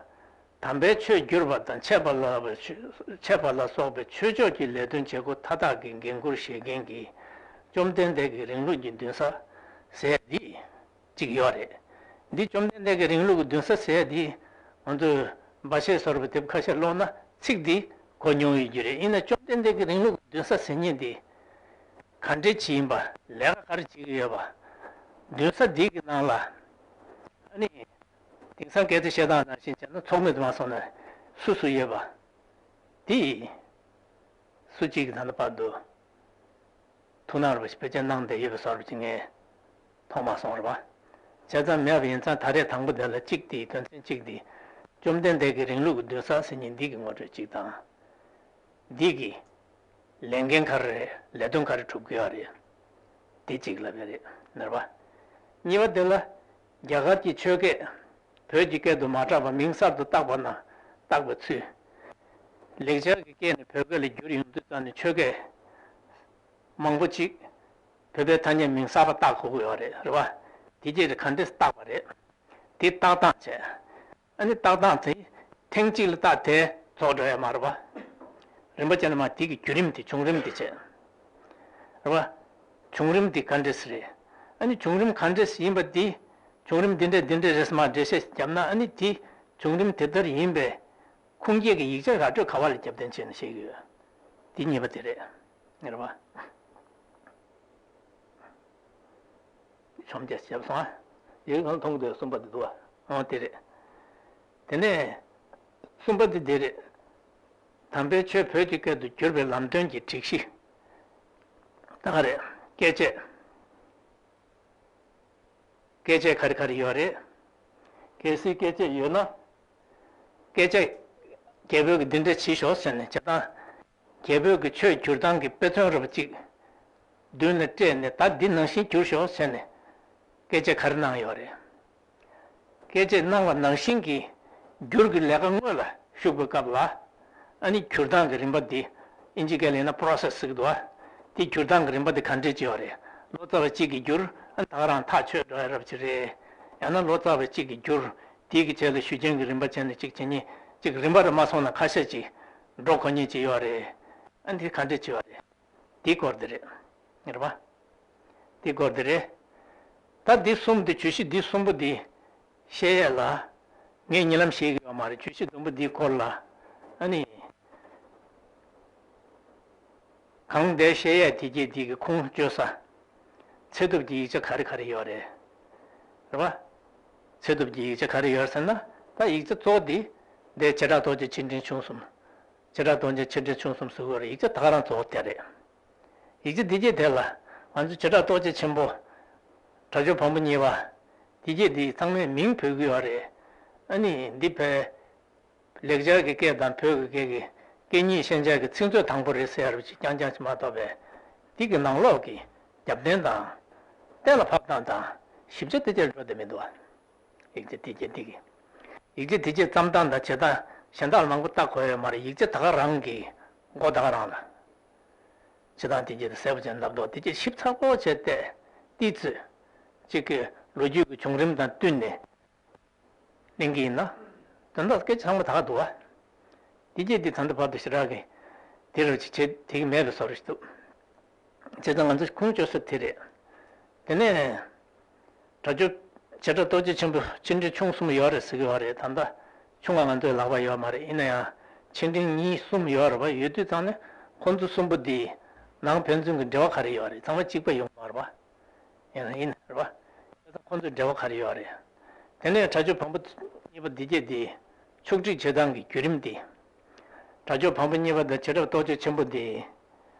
དམ་པའི་ཆོས་བསྒྱུར་བ་དང་འཆད་པ་ལ་འཆད་པ་ལ་སོགས་པའི་ཆོས་ཕྱོགས་ཀྱི་ལས་དོན་བྱེད་སྒོ་མཐའ་དག་གི་འགན་འཁུར་བཞེས་མཁན་གྱི་བཅོམ་ལྡན་འདས་ཀྱི་རིང་ལུགས་ཀྱི་འདུན་ས་ཟེར་འདི། གཅིག་ཡོད་རེད། འདི་བཅོམ་ལྡན་འདས་ཀྱི་རིང་ལུགས་ཀྱི་འདུན་ས་ཟེར་འདི། ང་ཚོས་སྦ་བཞེད་བཟོ་འདྲ་པོ་དེབ་ཁ་ཤས་ཀློག་ན་ཚིག་འདི་གོ་མྱོང་ཡོད་རྒྱུ་རེད། ཡིན་ན་བཅོམ་ལྡན་འདས་ཀྱི་རིང་ལུགས་ཀྱི་འདུན་ས་ཟེར་མཁན་འདི། ག་འདྲས་ཅིག་ཡིན་པ། ལས་ཀ་ག་རེ་བྱེད་ཀྱི་ཡོད་པ། འདུན་ས་འདི་གི་ནང་ལ། ཨ་ནི། དེང་སང་སྐད་ཆ་བཤད་སྟངས་ནང་བཞིན་བྱས་ན་ཚོགས་མི་དུ་མ་སོང་ན་སུ་སུ་ཡོད་པ། འདི། སུ་གཅིག་གིས་ད་ལྟ་བར་དུ། ཐུགས་སྣང་རུ་བེད་སྤྱོད་གནང་བསྡད་ཡོད་པའི་བཟོ་འདྲ་ཅིག་ངས་མཐོང་མ་སོང་རེད་པ། བྱས་ཙང་མེད་པ་ཡིན་ཙང་ད་རེས་དང་པོ་འདི་ལ་གཅིག་དེ་དོན་ཚན་གཅིག་དེ། བཅོམ་ལྡན་འདས་ཀྱི་རིང་ལུགས་ཀྱི་འདུན་ས་ཟེར་མཁན་འདི་གི་ངོ་སྤྲོད་གཅིག་དང་། འདི་གི་ལས་འགན་ག་རེ་རེད། ལས་དོན་ག་རེ་སྒྲུབ་ཀྱི་ཡོད་རེད། དེ་གཅིག་ལབ་ཡ་རེད། ནར་བ། གཉིས་པ་དེ་ལ་རྒྱ་གར་གྱི་ཆོས་སྐད་བོད་ཀྱི་སྐད་དུ་མ་གྲགས་པ་མིང་གསར་དུ་བཏགས་པ་ན་བཏགས་པའི་ཚུལ། ལེགས་སྦྱར་གྱི་སྐད་ནས་བོད་སྐད་ལ་བསྒྱུར་ཡོང་དུས་ཙམ་ནས་ཆོས་སྐད་མང་པོ་ཅིག་བོད་པའི་ཐ་སྙད་མིང་གསར་པ་བཏགས་དགོས་ཀྱི་ཡོད་རེད། རེད་བ། དེ་རྗེས་ལ་ག་འདྲས་བཏགས་པ་རེད། དེ་བཏགས་སྟངས་བྱས། ཨ་ནི་བཏགས་སྟངས་དེ་ཐེངས་གཅིག་ལ་བཏགས་དེ་རྫོགས་འགྲོ་ཡ་མ་རེད་བ། རིམ་པ་ཅན་མ་དེ་གི་བརྒྱུད་རིམ་དེ་བྱུང་རིམ་དེ་བྱས། རེད་བ། བྱུང་རིམ་དེ་ག་འདྲས་རེད། ཨ་ནི་བྱུང་རིམ་ག་འདྲས་ཡིན་པ་དེ། བྱུང་རིམ་འདི་འདྲས་འདི་འདྲས་རེད་ཟེར་མར་འགྲེལ་བཤད་བརྒྱབ་ན། ཨ་ནི་དེ་བྱུང་རིམ་དེ་ལྟར་ཡིན་པའི་ཁུངས་སྐྱེལ་གྱི་ཡིག་ཆ་ར་སྤྲོད་ག་བ་ལ་རྒྱབ་རྟེན་བྱས་ནས་བཤད་ཀྱི་ཡོད། དེ་གཉིས་པ་དེ་རེད། རེད་པ། ཆོམ་རྒྱག་བྱས་སོང་ཨ། ཡིག་གང་མཐོང་གི་འདུག་གསུམ་པ་དེ་འདུག་ཨ། འོ་དེ་རེད། དེ་ནས་གསུམ་པ་དེ་དེ་རེད། དམ་པའི་ཆོས་བོད་ཀྱི་སྐད་དུ་བསྒྱུར་བའི་ལམ་སྟོན་གྱི་སྒྲིག་གཞི། ད་ག་རེད། བཀས་བཅད། བཀས་བཅད་ག་རེ་ག་རེ་ཡོད་རེད། གལ་སྲིད་བཀས་བཅད་ཡོད་ན། བཀས་བཅད་རྒྱལ་པོས་ཀྱི་འདི་འདྲ་བྱེད་ཤོག་ཟེར་ནས་བྱེད་སྟངས། རྒྱལ་པོས་ཀྱི་ཆོས་བསྒྱུར་སྟངས་ཀྱི་དཔེ་མཚོན་རབ་ཅིག་མདུན་ལ་སྤྲད་ནས། ད་འདི་ནང་བཞིན་བསྒྱུར་ཤོག་ཟེར་ནས་བཀས་བཅད་ག་རེ་གནང་ཡོད་རེད། བཀས་བཅད་གནང་བ་ནང་བཞིན་གྱི་བསྒྱུར་གྱི་ལས་ཀ་དངོས་ལ་ཞུགས་པའི་སྐབས་ལ། ཨ་ནི་བསྒྱུར་སྟངས་ཀྱི་རིམ་པ་འདི། ཨིན་ཇི་སྐད་ལ་ཡིན་ན་process་ཟེར་གྱི་འདུག་བ། དེ་བསྒྱུར་སྟངས་ཀྱི་རིམ་པ་འདི་ག་འདྲས་ཅིག་ཡོད་རེད། ལོ་ཙཱ་བ་གཅིག་གིས་བསྒྱུར། ཨ་ནི་ད་ག་རང་ཐག་ཆོད་འགྲོ་ཡ་རབ་ཅིག་རེད། ཡང་ན་ལོ་ཙཱ་བ་གཅིག་གིས་བསྒྱུར། དེའི་གི་རྗེས་ལ་ཞུ་མཁན་གྱི་རིམ་པ་བྱས་ནས་གཅིག་བྱེད་མཁན་གཅིག་རིམ་པ་རེ་མ་སོང་ན་ཁ་ཤས་ཅིག་འགྲོ་དགོས་མཁན་ཅིག་ཡོད་རེད། ཨ་ནི་དེ་ག་འདྲས་ཅིག་ཡོད་རེད། དེའི་སྐོར་དེ་རེད། རེད་པ། དེའི་སྐོར་དེ་རེད། ད་འདི་གསུམ་དེ། བརྗོད་གཞི་འདི་གསུམ་པོ་འདི་བཤད་ཡས་ལ། ངས་ཉེ་ལམ་བཤད་ཀྱི་ཡོད་མ་རེད། བརྗོད་གཞི་བདུན་པོ་འདིའི་སྐོར་ལ། ཨ་ནི། གང་འདི་བཤད་ཡས་དེ་གྱད་འདི་གི་ཁུངས་བཅོལ་ས། ཚད་ཐུབ་ཀྱི་ཡིག་ཆ་ག་རེ་ག་རེ་ཡོད་རེད། རེད་པ། ཚད་ཐུབ་ཀྱི་ཡིག་ཆ་ག་རེ་ཡོད་ཟེར་ན། ད་ཡིག་ཆ་གཙོ་བོ་འདི། འདི་བྱེ་བྲག་རྡོ་རྗེ་ཆེ་འབྲིང་ཆུང་གསུམ། བྱེ་བྲག་རྡོ་རྗེ་ཆེ་འབྲིང་ཆུང་གསུམ་ཟེར་གྱི་ཡོད་རེད། ཡིག་ཆ་ད་ག་རང་གཙོ་བོ་དེ་རེད། ཡིག་ཆ་འདི་གྱད་དེ་ལ་ང་ཚོ་བྱེ་བྲག་རྡོ་རྗེ་ཆེན་པོ། དྲ་ལྕོག་བམ་པོ་གཉིས་པ། འདི་གྱད་འདི་ཚང་མས་མིང་འབོད་ཀྱི་ཡོད་རེད། ཨ་ནི་འདི་བས་ལེགས་སྦྱར་གྱི་སྐད་དང་བོད་ཀྱི་སྐད་ཀྱི་སྐད་གཉིས་ཤན་སྦྱར་གྱི་ཚིག་མཛོད་དང་པོ་རེད་ཟེར་ཡ་རུ་ཅིག་རྐྱང་རྐྱང་ཅིག་མ་གཏོགས་པའི། འདི་གི་ནང་ལོགས་ཀྱི་རྒྱབ་རྟེན་དང་། གཏན་ལ་ཕབ་སྟངས་དང་ཞིབ་ཆ་དེ་གྱད་འགྲོ་བསྡད་མི་འདུག་བ། ཡིག་ཆ་དེ་གྱད་འདི་གི། ཡིག་ཆ་དེ་གྱད་བརྩམས་སྟངས་དང་བྱེད་སྟངས་གཞན་དག་མང་པོ་ལྟ་དགོས་ཡོད་མ་རེད། ཡིག་ཆ་ད་ག་རང་གི་མགོ་ད་ག་རང་ལ། བྱེད་སྟངས་དེ་གྱད་དེ་གསལ་པོ་བྱས་ནས་ལབ་འདུག་དེ་གྱད་ཞིབ་ཚགས་པོ་བྱས་ཏེ། ཏོག་ཙམ་ཅིག་གི་ལོ་རྒྱུས་ཀྱི་བྱུང་རིམ་དང་བསྟུན་ནས་གླེང་གི་ཡིན་ན། དོན་དག་སྐད་ཆ་ཚང་མ་ད་ག་འདུག་བ། དེ་གྱད་འདི་ད་ལྟ་བར་དུ་ཞེ་དྲག་གི་དེ་རུ་ཅིག་བྱེད་དེ་གི་མེད་པའི་བཟོ་འདྲ་ཞིག་འདུག་བྱས་ཙང་ང་ཚོ་ཁུངས་བཅོལ་ས་དེ་རེད། དེ་ནས་དྲ་ལྕོག་བྱེ་བྲག་རྡོ་རྗེ་ཆེན་པོ་ཆེ་འབྲིང་ཆུང་གསུམ་ཡོད་རེད་ཟེར་གྱི་ཡོད་རེད། ད་ལྟ་ཆུང་བ་ང་ཚོའི་ལག་པར་ཡོད་མ་རེད། ཡིན་ན་ཡང་ཆེ་འབྲིང་གཉིས་གསུམ་ཡོད་རེད་པ། ཡོད་དུས་ཙང་ནས་ཁོང་ཚོ་གསུམ་པོ་འདི་ནང་ཕན་ཚུན་གྱི་འབྲེལ་བ་ག་རེ་ཡོད་རེད། ཚང་མ་གཅིག་པ་ཡོང་མ་རེད་པ། ཡིན་ན་ཡིན་རེད་པ། དེ་ཚོ་ཁོང་ཚོའི་འབྲེལ་བ་ག་རེ་ཡོད་རེད། དེ་ནས་དྲ་ལྕོག་བམ་པོ་གཉིས་པ་འདི་གྱད་འདི་ཕྱོགས་སྒྲིག་བྱེད་སྟངས་ཀྱི་བརྒྱུད་རིམ་འདི། དྲ་ལྕོག་བམ་པོ་གཉིས་པ་དང་བྱེ་བྲག་རྡོ་རྗེ་ཆེན་པོ་འདི།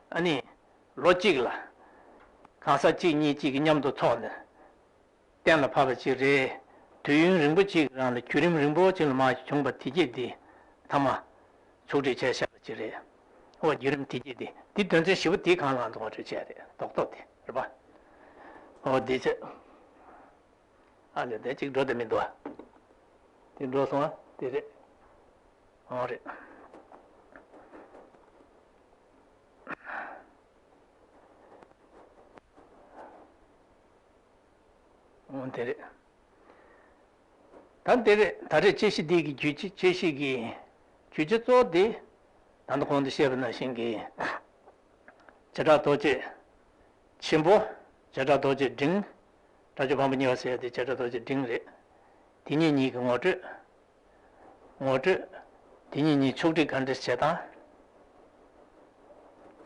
ཨ་ནི། ལོ་གཅིག་ལ་གང་ཟག་གཅིག་གཉིས་གཅིག་གིས་མཉམ་དུ་ཚོགས་ནས་གཏན་ལ་ཕབ་པ་ཅིག་རེད། དུས་ཡུན་རིང་པོ་གཅིག་གི་རིང་ལ་བརྒྱུད་རིམ་རིང་པོ་གཅིག་ལ་མར་བྱུང་བ་དེ་གྱད་འདི་མཐའ་མ་ཕྱོགས་སྒྲིག་བྱས་བཞག་པ་ཅིག་རེད། འོ་བརྒྱུད་རིམ་དེ་གྱད་འདི་འདི་དོན་ཚན་བཞི་པོ་འདི་སྒང་ལ་ང་ཚོ་ངོ་སྤྲོད་བྱས་རེད། རྡོག་རྡོག་དེ་རེད་པ། འོ་འདི་བྱས། ཨ་ལས་དེ་གཅིག་འགྲོ་བསྡད་མི་འདུག་བ། དེ་འགྲོ་སོང་བ་དེ་རེད། འོ་རེད། འོ་དེ་རེད། ད་དེ་རེད། ད་རེས་དཔྱད་གཞི་འདི་གི་བརྗོད་བྱ། དཔྱད་གཞི་གི་བརྗོད་བྱ་གཙོ་བོ་དེ། ད་ལྟ་གོང་དུ་བཤད་པ་ནང་བཞིན་གྱི་བྱེ་བྲག་རྡོ་རྗེ་ཆེན་པོ། བྱེ་བྲག་རྡོ་རྗེ་འབྲིང་། དྲ་ལྕོག་བམ་པོ་གཉིས་པ་ཟེར་ཡ་དེ་བྱེ་བྲག་རྡོ་རྗེ་འབྲིང་རེད། དེ་གཉིས་གཉིས་ཀྱི་ངོ་སྤྲོད། ངོ་སྤྲོད། དེ་གཉིས་གཉིས་ཕྱོགས་སྒྲིག་ག་འདྲ་བྱེད་སྟངས།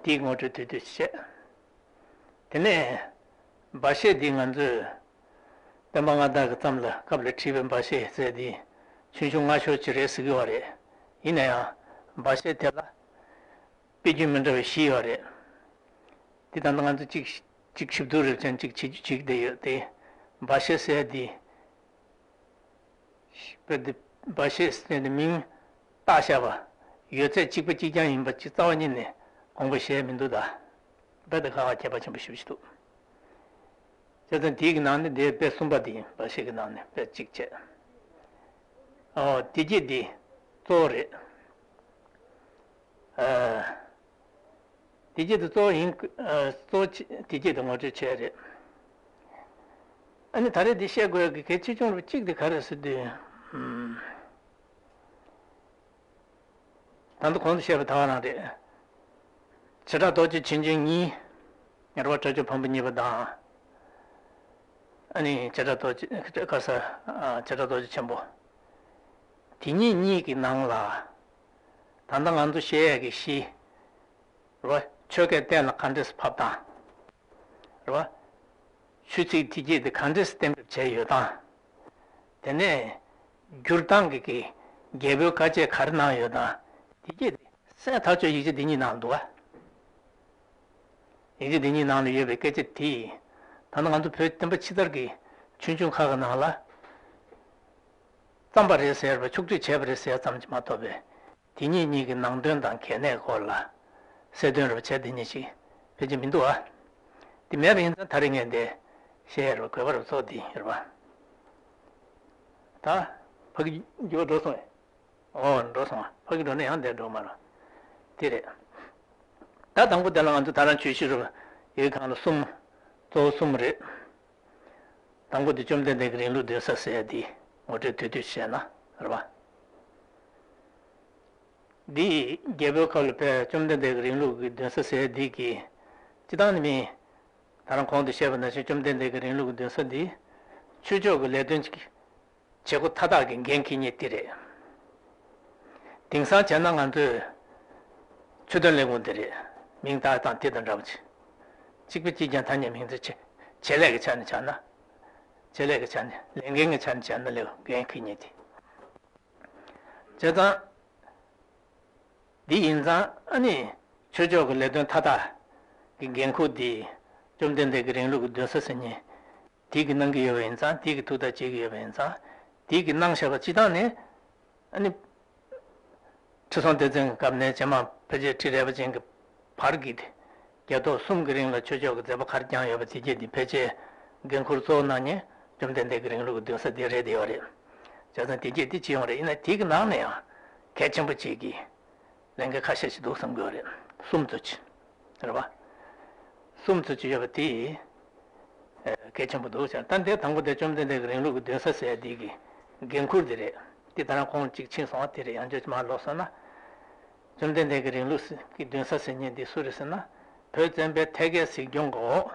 དེའི་ངོ་སྤྲོད་དུས་དུས་བཤད། དེ་ནས་སྦ་བཞེད་འདི་ང་ཚོས་སྟོན་པ་སྔ་དར་གྱི་མཚམས་ལ་སྐབས་ལ་བྲིས་པའི་སྦ་བཞེད་ཟེར་འདི་ཆུང་ཆུང་སྔ་ཤོས་ཅིག་རེད་ཟེར་གྱི་ཡོད་རེད། ཡིན་ན་ཡང་སྦ་བཞེད་དེ་ལ་དཔེ་རྒྱུན་མི་འདྲ་བའི་བཞི་ཡོད་རེད། འདི་ད་ལྟ་ང་ཚོ་གཅིག་གཅིག་ཞིབ་བསྡུར་རེ་བྱས་ནས་གཅིག་བྱེད་རྒྱུ་བྱེད་ཀྱི་བསྡད་ཡོད་དེ། སྦ་བཞེད་ཟེར་འདི། དཔེ་འདི་སྦ་བཞེད་ཟེར་ནས་མིང་བཏགས་བཞག་པ། ཡོད་ཚད་གཅིག་པ་གཅིག་རྐྱང་ཡིན་པ་ཅིག་རྩ་བ་ཉིད་ནས་དགོངས་པ་བཞེས་མི་འདུག་ད། དཔེ་འདི་ཁ་ཁ་ཁྱད་པར་ཆེན་པོ་ཞེ་པོ་ཞིག་འདུག་བྱས་ཙང་དེའི་གི་ནང་ནས་འདི་དཔེ་གསུམ་པ་འདི་ཡིན། སྦ་བཞེད་ཀྱི་ནང་ནས་དཔེ་གཅིག་བྱས། ཨོ་དེ་གྱད་འདི་གཙོ་བོ་རེད། ཨ། དེ་གྱད་དེ་གཙོ་བོ་ཡིན། ཨ། གཙོ་བོ་ཆེ་དེ་གྱད་དེ་ངོ་སྤྲོད་བྱས་རེད། ཨ་ནི་ད་རེས་འདི་བཤད་དགོས་ཀྱི་གལ་ཆེ་ཆུང་རུ་གཅིག་དེ་ག་རེ་ཟེར་དུས། ཨམ། ད་ལྟ་གོང་དུ་བཤད་པ་ད་ག་རང་རེད། བྱེ་བྲག་རྡོ་རྗེ་ཆེ་འབྲིང་གཉིས། ངེས་པར་དྲ་ལྕོག་བམ་པོ་གཉིས་པ་དང་། ཨ་ནི་བྱེ་བྲག་རྡོ་རྗེ་ག་ས་བྱེ་བྲག་རྡོ་རྗེ་ཆེན་པོ། དེ་ཉིད་གཉིས་ཀྱི་ནང་ལ་ད་ལྟ་ང་ཚོ་བཤད་ཡས་ཀྱི་གཞི་རེད་བ། ཆོས་སྐད་གཏན་ལ་ག་འདྲས་ཕབ་སྟངས་རེད་བ། ཆོས་ཚིག་དེ་སྐད་དེ་ག་འདྲས་གཏན་འབེབས་བྱས་ཡོད་སྟངས། དེ་ནས་བསྒྱུར་སྟངས་ཀྱི་གི་རྒྱལ་པོའི་བཀའ་ཆད་ག་རེ་གནང་ཡོད་དང་དེ་སྐད་དེ་གསལ་ཐག་ཆོད་ཡིག་ཆ་འདི་གཉིས་ནང་འདུག་བ། ཡིག་ཆ་འདི་གཉིས་ནང་ལ་ཡོད་པའི་སྐད་ཆ་དེ་ད་ནི་ང་ཚོ་བོད་བསྟན་པ་ཕྱི་དར་གྱི་ཆོས་འབྱུང་ཁག་གི་ནང་ལ་བརྩམས་པ་རེད་ཟེར་བ་ཕྱོགས་བསྒྲིགས་བྱས་པ་རེད་ཟེར་ཙམ་གྱིས་མ་གཏོགས་པའི་དེ་ཉིད་གཉིས་ཀྱི་ནང་དོན་དང་གལ་གནད་སྐོར་ལ་གསལ་སྟོན་རེ་བྱས་དེ་ཉིད་ཞིག་ཕལ་ཆེར་མི་འདུག་ཨ། དེ་མེད་པ་ཡིན་ཙང་ད་རེས་ངས་འདི་བཤད་རོགས་དགོས་པ་རུ་ཚོགས་འདི་ཡིན་རེད་པ། ད་ཕ་གི་འགྱུར་བ་འགྲོ་སོང་ཨེ། ཨོ་འགྲོ་སོང་ཨ། ཕ་གི་འགྲོ་ན་ཡང་འདིར་འགྲོ་མ་རེད། དེ་རེད། ད་དང་པོ་དེ་ལ་ང་ཚོ་ད་རང་ཆོས་ཤེས་རབ་ཡི་གེ་གང་ལ་གསུམ། གཙོ་བོ་གསུམ་རེད། དང་པོ་དེ་བཅོམ་ལྡན་འདས་ཀྱི་རིང་ལུགས་གདུལ་ས་ཟེར་ཡ་དེ་ངོ་སྤྲོད་དུས་དུས་བྱས་ན་རེད་པ། འདི་རྒྱལ་པོའི་ཁབ་ལ་ཕེབས་བཅོམ་ལྡན་འདས་ཀྱི་རིང་ལུགས་ཀྱི་གདུལ་ས་ཟེར་ཡ་དེ་གི་སྤྱི་བཏང་ནི་མིན། ད་རང་གོང་དུ་བཤད་པ་ནང་བཞིན་བཅོམ་ལྡན་འདས་ཀྱི་རིང་ལུགས་ཀྱི་གདུལ་ས་འདི་ཆོས་ཕྱོགས་ཀྱི་ལས་དོན་གྱི་བྱེད་སྒོ་མཐའ་དག་གི་འགན་འཁྱེར་མཁན་དེ་རེད། དེང་སང་བྱས་ན་ང་ཚོས་ཆོས་དོན་ལས་ཁུངས་དེ་རེད། མིང་བཏགས་སྟངས་དེ་དང་འདྲ་པོ་ཅིག་གཅིག་པ་གཅིག་རྐྱང་ཐ་སྙད་མིང་ཚིག་བྱེད་བྱེད་ལས་ཀྱི་ཆ་ནས་བྱས་ན། བྱེད་ལས་ཀྱི་ཆ་ནས་ལས་འགན་གྱི་ཆ་ནས་བྱས་ན་ལས་འགན་འཁྱེར་མཁན་དེ། བྱས་ཙང་། འདི་ཡིན་ཙང་ཨ་ནི་ཆོས་ཕྱོགས་ཀྱི་ལས་དོན་མཐའ་དག་གི་འགན་ཁུར་འདི་བཅོམ་ལྡན་འདས་ཀྱི་རིང་ལུགས་ཀྱི་གདུལ་ས་ཟེར་མཁན་དེ་གིས་གནང་གི་ཡོད་པ་ཡིན་ཙང་། དེ་གིས་ཐུགས་ཐག་བཅད་ཀྱི་ཡོད་པ་ཡིན་ཙང་། དེ་གིས་གནང་བཞག་པ་སྤྱི་བཏང་ནས་ཨ་ནི་ཁྲི་སྲོང་ལྡེ་བཙན་གྱི་སྐབས་ནས་རྗེས་མ་ཕལ་ཆེར་ཁྲི་རལ་པ་ཅན་གྱི་བར་གྱི་རྒྱལ་ཐོག་གསུམ་གྱི་རིང་ལ་ཆོས་ཕྱོགས་ཀྱི་མཛད་པ་ག་རེ་བསྐྱངས་ཡོད་པ་དེ་གྱད་འདི་ཕལ་ཆེར་འགན་ཁུར་གཙོ་བོ་གནང་མཁན་བཅོམ་ལྡན་འདས་ཀྱི་རིང་ལུགས་ཀྱི་གདུལ་ས་འདི་རེད་བསྡད་ཡོད་རེད། བྱས་ཙང་དེ་གྱད་འདི་ཅི་ཡོང་རེད། ཡིན་ན་དེ་གི་ནང་ནས་ཡང་གལ་ཆེན་པོ་གཅིག་གི་ལས་འགན་ཁ་ཤས་ཤིག་འདུག་བསམ་གྱི་ཡོད་རེད། གསུམ་ཙམ་ཅིག་རེད་པ། གསུམ་ཙམ་ཅིག་ཡོད་པ་དེ་གལ་ཆེན་པོ་འདུག་ཟེར། ད་འདི་དང་པོ་དེ་བཅོམ་ལྡན་འདས་ཀྱི་རིང་ལུགས་ཀྱི་གདུལ་ས་ཟེར་ཡ་འདི་གི་འགན་ཁུར་འདི་རེད། འདི་ད་རང་ཁོང་གཅིག་ཕྱིན་སོང་བ་དེ་རེད། ཡང་བསྐྱར་མར་ལོག་སོང་ན། བཅོམ་ལྡན་འདས་ཀྱི་རིང་ལུགས་ཀྱི་གདུལ་ས་ཟེར་མཁན་འདི་སུ་རེད་ཟེར་ན། བོད་བཙན་པོའི་ཐད་ཀའི་གཟིགས་སྐྱོང་གི་འོག་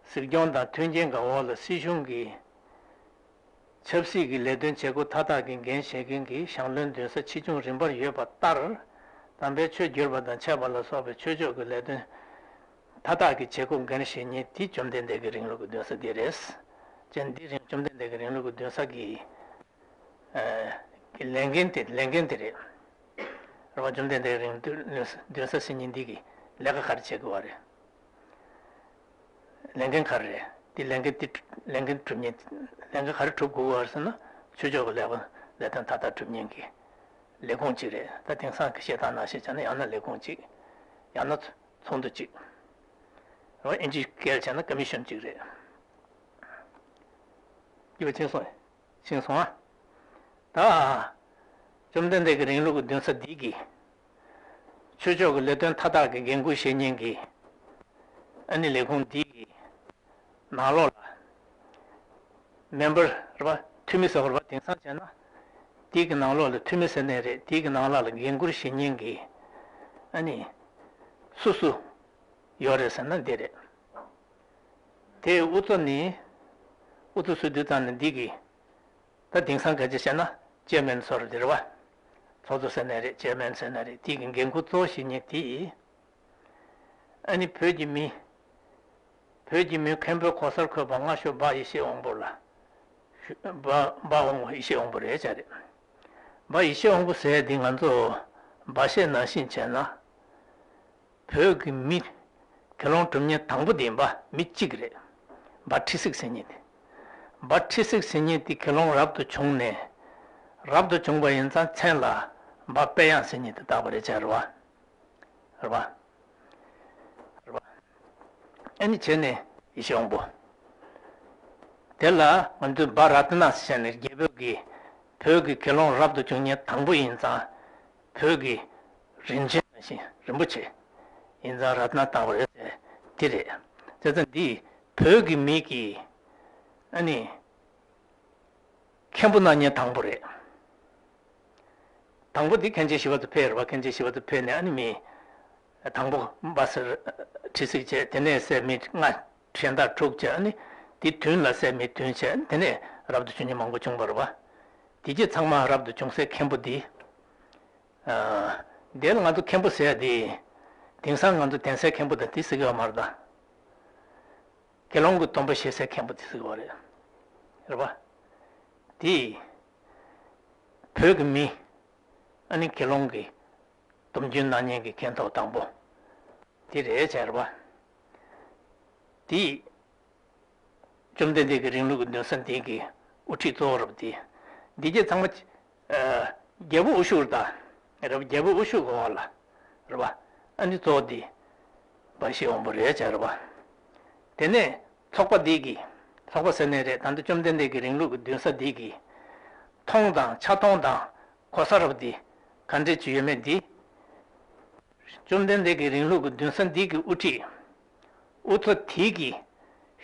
གཟིགས་སྐྱོང་དང་མཐུན་རྐྱེན་གྱི་འོག་ལ་སྲིད་གཞུང་གི་ཆབ་སྲིད་ཀྱི་ལས་དོན་བྱེད་སྒོ་མཐའ་དག་གི་འགན་བཞེས་མཁན་གྱི་ཞང་བློན་འདུན་ས་ཆེ་ཆུང་རིམ་པར་ཡོད་པ་ལྟར། དམ་པའི་ཆོས་བསྒྱུར་བ་དང་འཆད་པ་ལ་སོགས་པའི་ཆོས་ཕྱོགས་ཀྱི་ལས་དོན་མཐའ་དག་གི་བྱེད་སྒོ་འགན་བཞེས་མཁན་དེ་བཅོམ་ལྡན་འདས་ཀྱི་རིང་ལུགས་ཀྱི་གདུལ་ས་དེ་རེད། ཅན་འདི་རིང་བཅོམ་ལྡན་འདས་ཀྱི་རིང་ལུགས་ཀྱི་གདུལ་ས་གི་ལས་འགན་དེ་ལས་འགན་དེ་རེད། རེད་པ། བཅོམ་ལྡན་འདས་རིང་ལུགས་གདུལ་ས་ཟེར་མཁན་འདི་གི་ལས་ཀ་ག་རེ་བྱེད་དགོས་པ་རེད། ལས་འགན་ག་རེ་རེད། དེ་ལས་འགན་དེ་ལས་འགན་སྒྲུབ་མཁན་ལས་འགན་ག་རེ་སྒྲུབ་དགོས་པ་རེད་ཟེར་ན། ཆོས་ཕྱོགས་ཀྱི་ལས་ཀ་ལས་དོན་མཐའ་དག་སྒྲུབ་མཁན་གྱི་ལས་ཁུངས་གཅིག་རེད། ད་དེང་སང་གི་བཤད་སྟངས་ནང་བཞིན་བྱས་ན་ཡང་ན་ལས་ཁུངས་གཅིག་ཡང་ན་ཚོགས་འདུ་གཅིག་རེད་པ། ཨིན་ཇིའི་སྐད་བྱས་ན་ཀ་མི་ཤོན་གཅིག་རེད། རྒྱུ་མཚན་སོང་། ཕྱིན་སོང་ཨ། ད། བཅོམ་ལྡན་འདས་ཀྱི་རིང་ལུགས་ཀྱི་གདུལ་ས་འདི་གི་ཆོས་ཕྱོགས་ཀྱི་ལས་དོན་མཐའ་དག་གི་འགན་འཁུར་བཞེས་མཁན་གྱི་ཨ་ནི་ལས་ཁུངས་འདི་གི་ནང་ལོགས་ལ་མེམ་བར་རེད་པ། འཐུས་མི་ཟེར་བ་རེད་པ། དེང་སང་བྱས་ན་འདི་གི་ནང་ལོགས་ལ་འཐུས་མི་ཟེར་ནའི་རེད། འདི་གི་ནང་ལོགས་ལ་འགན་འཁུར་བཞེས་མཁན་གྱི་ཨ་ནི་སུ་སུ་ཡོད་རེད་ཟེར་ན་འདི་རེད། དེ་དབུ་གཙོ་ནི། དབུ་གཙོ་ཟེར་དུས་ཙམ་ནས་འདི་གི་ད་དེང་སང་སྐད་ཆ་བཤད་ན་ཅེར་མེན་ཚོར་འདི་རེད་པ། ཚོགས་གཙོ་ཟེར་ནའི་རེད། ཅེར་མེན་ཟེར་ནའི་རེད། དེ་གི་འགན་ཁུར་གཙོ་བོ་བཞེས་མཁན་དེ། ཨ་ནི་བོད་ཀྱི་མི། བོད་ཀྱི་མི་མཁན་པོའི་གོ་སར་འཁོད་པ་སྔ་ཤོས་སྦ་ཡེ་ཤེས་དབང་པོ་ལ། སྦ་སྦ་དབང་པོ་ཡེ་ཤེས་དབང་པོ་རེད་བྱ་རེད། སྦ་ཡེ་ཤེས་དབང་པོ་ཟེར་ཡ་འདི་ང་ཚོ་སྦ་བཤད་ནང་བཞིན་བྱས་ན། བོད་ཀྱི་མི་དགེ་སློང་གྲུབ་མཁན་དང་པོ་དེ་སྦ་མི་གཅིག་རེད། སྦ་ཁྲི་སིག་ཟེར་མཁན་དེ། སྦ་ཁྲི་སིག་ཟེར་མཁན་དེ་དགེ་སློང་རབ་ཏུ་བྱུང་ནས། རབ་ཏུ་བྱུང་བ་ཡིན་ཙང་མཚན་ལ་སྦ་དཔལ་དབྱངས་ཟེར་མཁན་དེ་བཏགས་པ་རེད་བྱ་རེད་པ། རེད་པ། རེད་པ། ཨ་ནི་བྱས་ནས་ཡེ་ཤེས་དབང་པོ། དེ་ལ་ང་ཚོས་སྦ་ར་ཏི་ན་ཟེར་ནས་རྒྱལ་པོ་གིས་བོད་ཀྱི་དགེ་སློང་རབ་ཏུ་བྱུང་མཁན་དང་པོ་ཡིན་ཙང་། བོད་ཀྱི་རིན་ཆེན་ནང་བཞིན་རིན་པོ་ཆེ་ཡིན་ཙང་རཏྣ་བཏགས་པ་རེད་ཟེར་དེ་རེད། བྱས་ཙང་འདི་བོད་ཀྱི་མི་གིས་ཨ་ནི་མཁན་པོ་གནང་མཁན་དང་པོ་རེད། དང་པོ་འདི་མཁན་ཆེན་ཞི་བ་འཚོ་ཕེབས་རེད་པ། མཁན་ཆེན་ཞི་བ་འཚོ་ཕེབས་ནས་ཨ་ནི་མི་དང་པོ་སྦ་སེར་ཁྲི་སིག་བྱས། དེ་ནས་སེར་མི་ལྔ་གཞན་དག་དྲུག་བྱས། ཨ་ནི་ དེ་དུས་ལ་སྲས་མི་བདུན་བྱས། དེ་ནས་རབ་ཏུ་བྱུང་མཁན་མང་པོ་བྱུང་བ་རེད་པ། དེ་རྗེས་ཚང་མ་རབ་ཏུ་བྱུང་སའི་མཁན་པོ་འདི། ཨ། དེ་ལ་ང་ཚོ་མཁན་པོ་ཟེར་ཡ་དེ། དེང་སང་ང་ཚོ་གདན་སའི་མཁན་པོ་དང་དེ་ཟེར་གྱི་ཡོད་མ་རེད་ད། དགེ་སློང་གི་སྡོམ་པ་བཞེས་སའི་མཁན་པོ་དེ་ཟེར་གྱི་ཡོད་རེད། རེད་པ། དེ། བོད་ཀྱི་མི། ཨ་ནི་དགེ་སློང་གི་སྡོམ་རྒྱུན་གནང་མཁན་གྱི་མཁན་ཐོག་དང་པོ་དེ་རེད་བྱས་རེད་པ། དེ་བཅོམ་ལྡན་འདས་ཀྱི་རིང་ལུགས་ཀྱི་འདུན་ས་འདི་གི་དབུ་ཁྲིད་གཙོ་བོ་རེད་པ། དེ་འདི་རྗེས་ཚང་མ། ཨ། རྒྱལ་པོ་དབུ་བཞུགས་རེད་ད། རེད་པ། རྒྱལ་པོ་དབུ་བཞུགས་ཀྱི་འོག་ལ། རེད་པ། ཨ་ནི་གཙོ་བོ་འདི་བར་ཆད་དབང་པོ་རེད་བྱས་རེད་པ། དེ་ནས་ཚོགས་པ་འདི་གི། ཚོགས་པ་ཟེར་ནའི་རེད། ད་ལྟ་བཅོམ་ལྡན་འདས་ཀྱི་རིང་ལུགས་ཀྱི་འདུན་ས་འདི་གི་མཐོང་དང་ཆ་མཐོང་དང་གོ་ས་རབ་འདི་ག་འདྲས་ཅིག་ཡོད་མེད་འདི། བཅོམ་ལྡན་འདས་ཀྱི་རིང་ལུགས་ཀྱི་འདུན་ས་འདི་གི་དབུ་ཁྲིད། དབུ་ཚོགས་དེ་གི་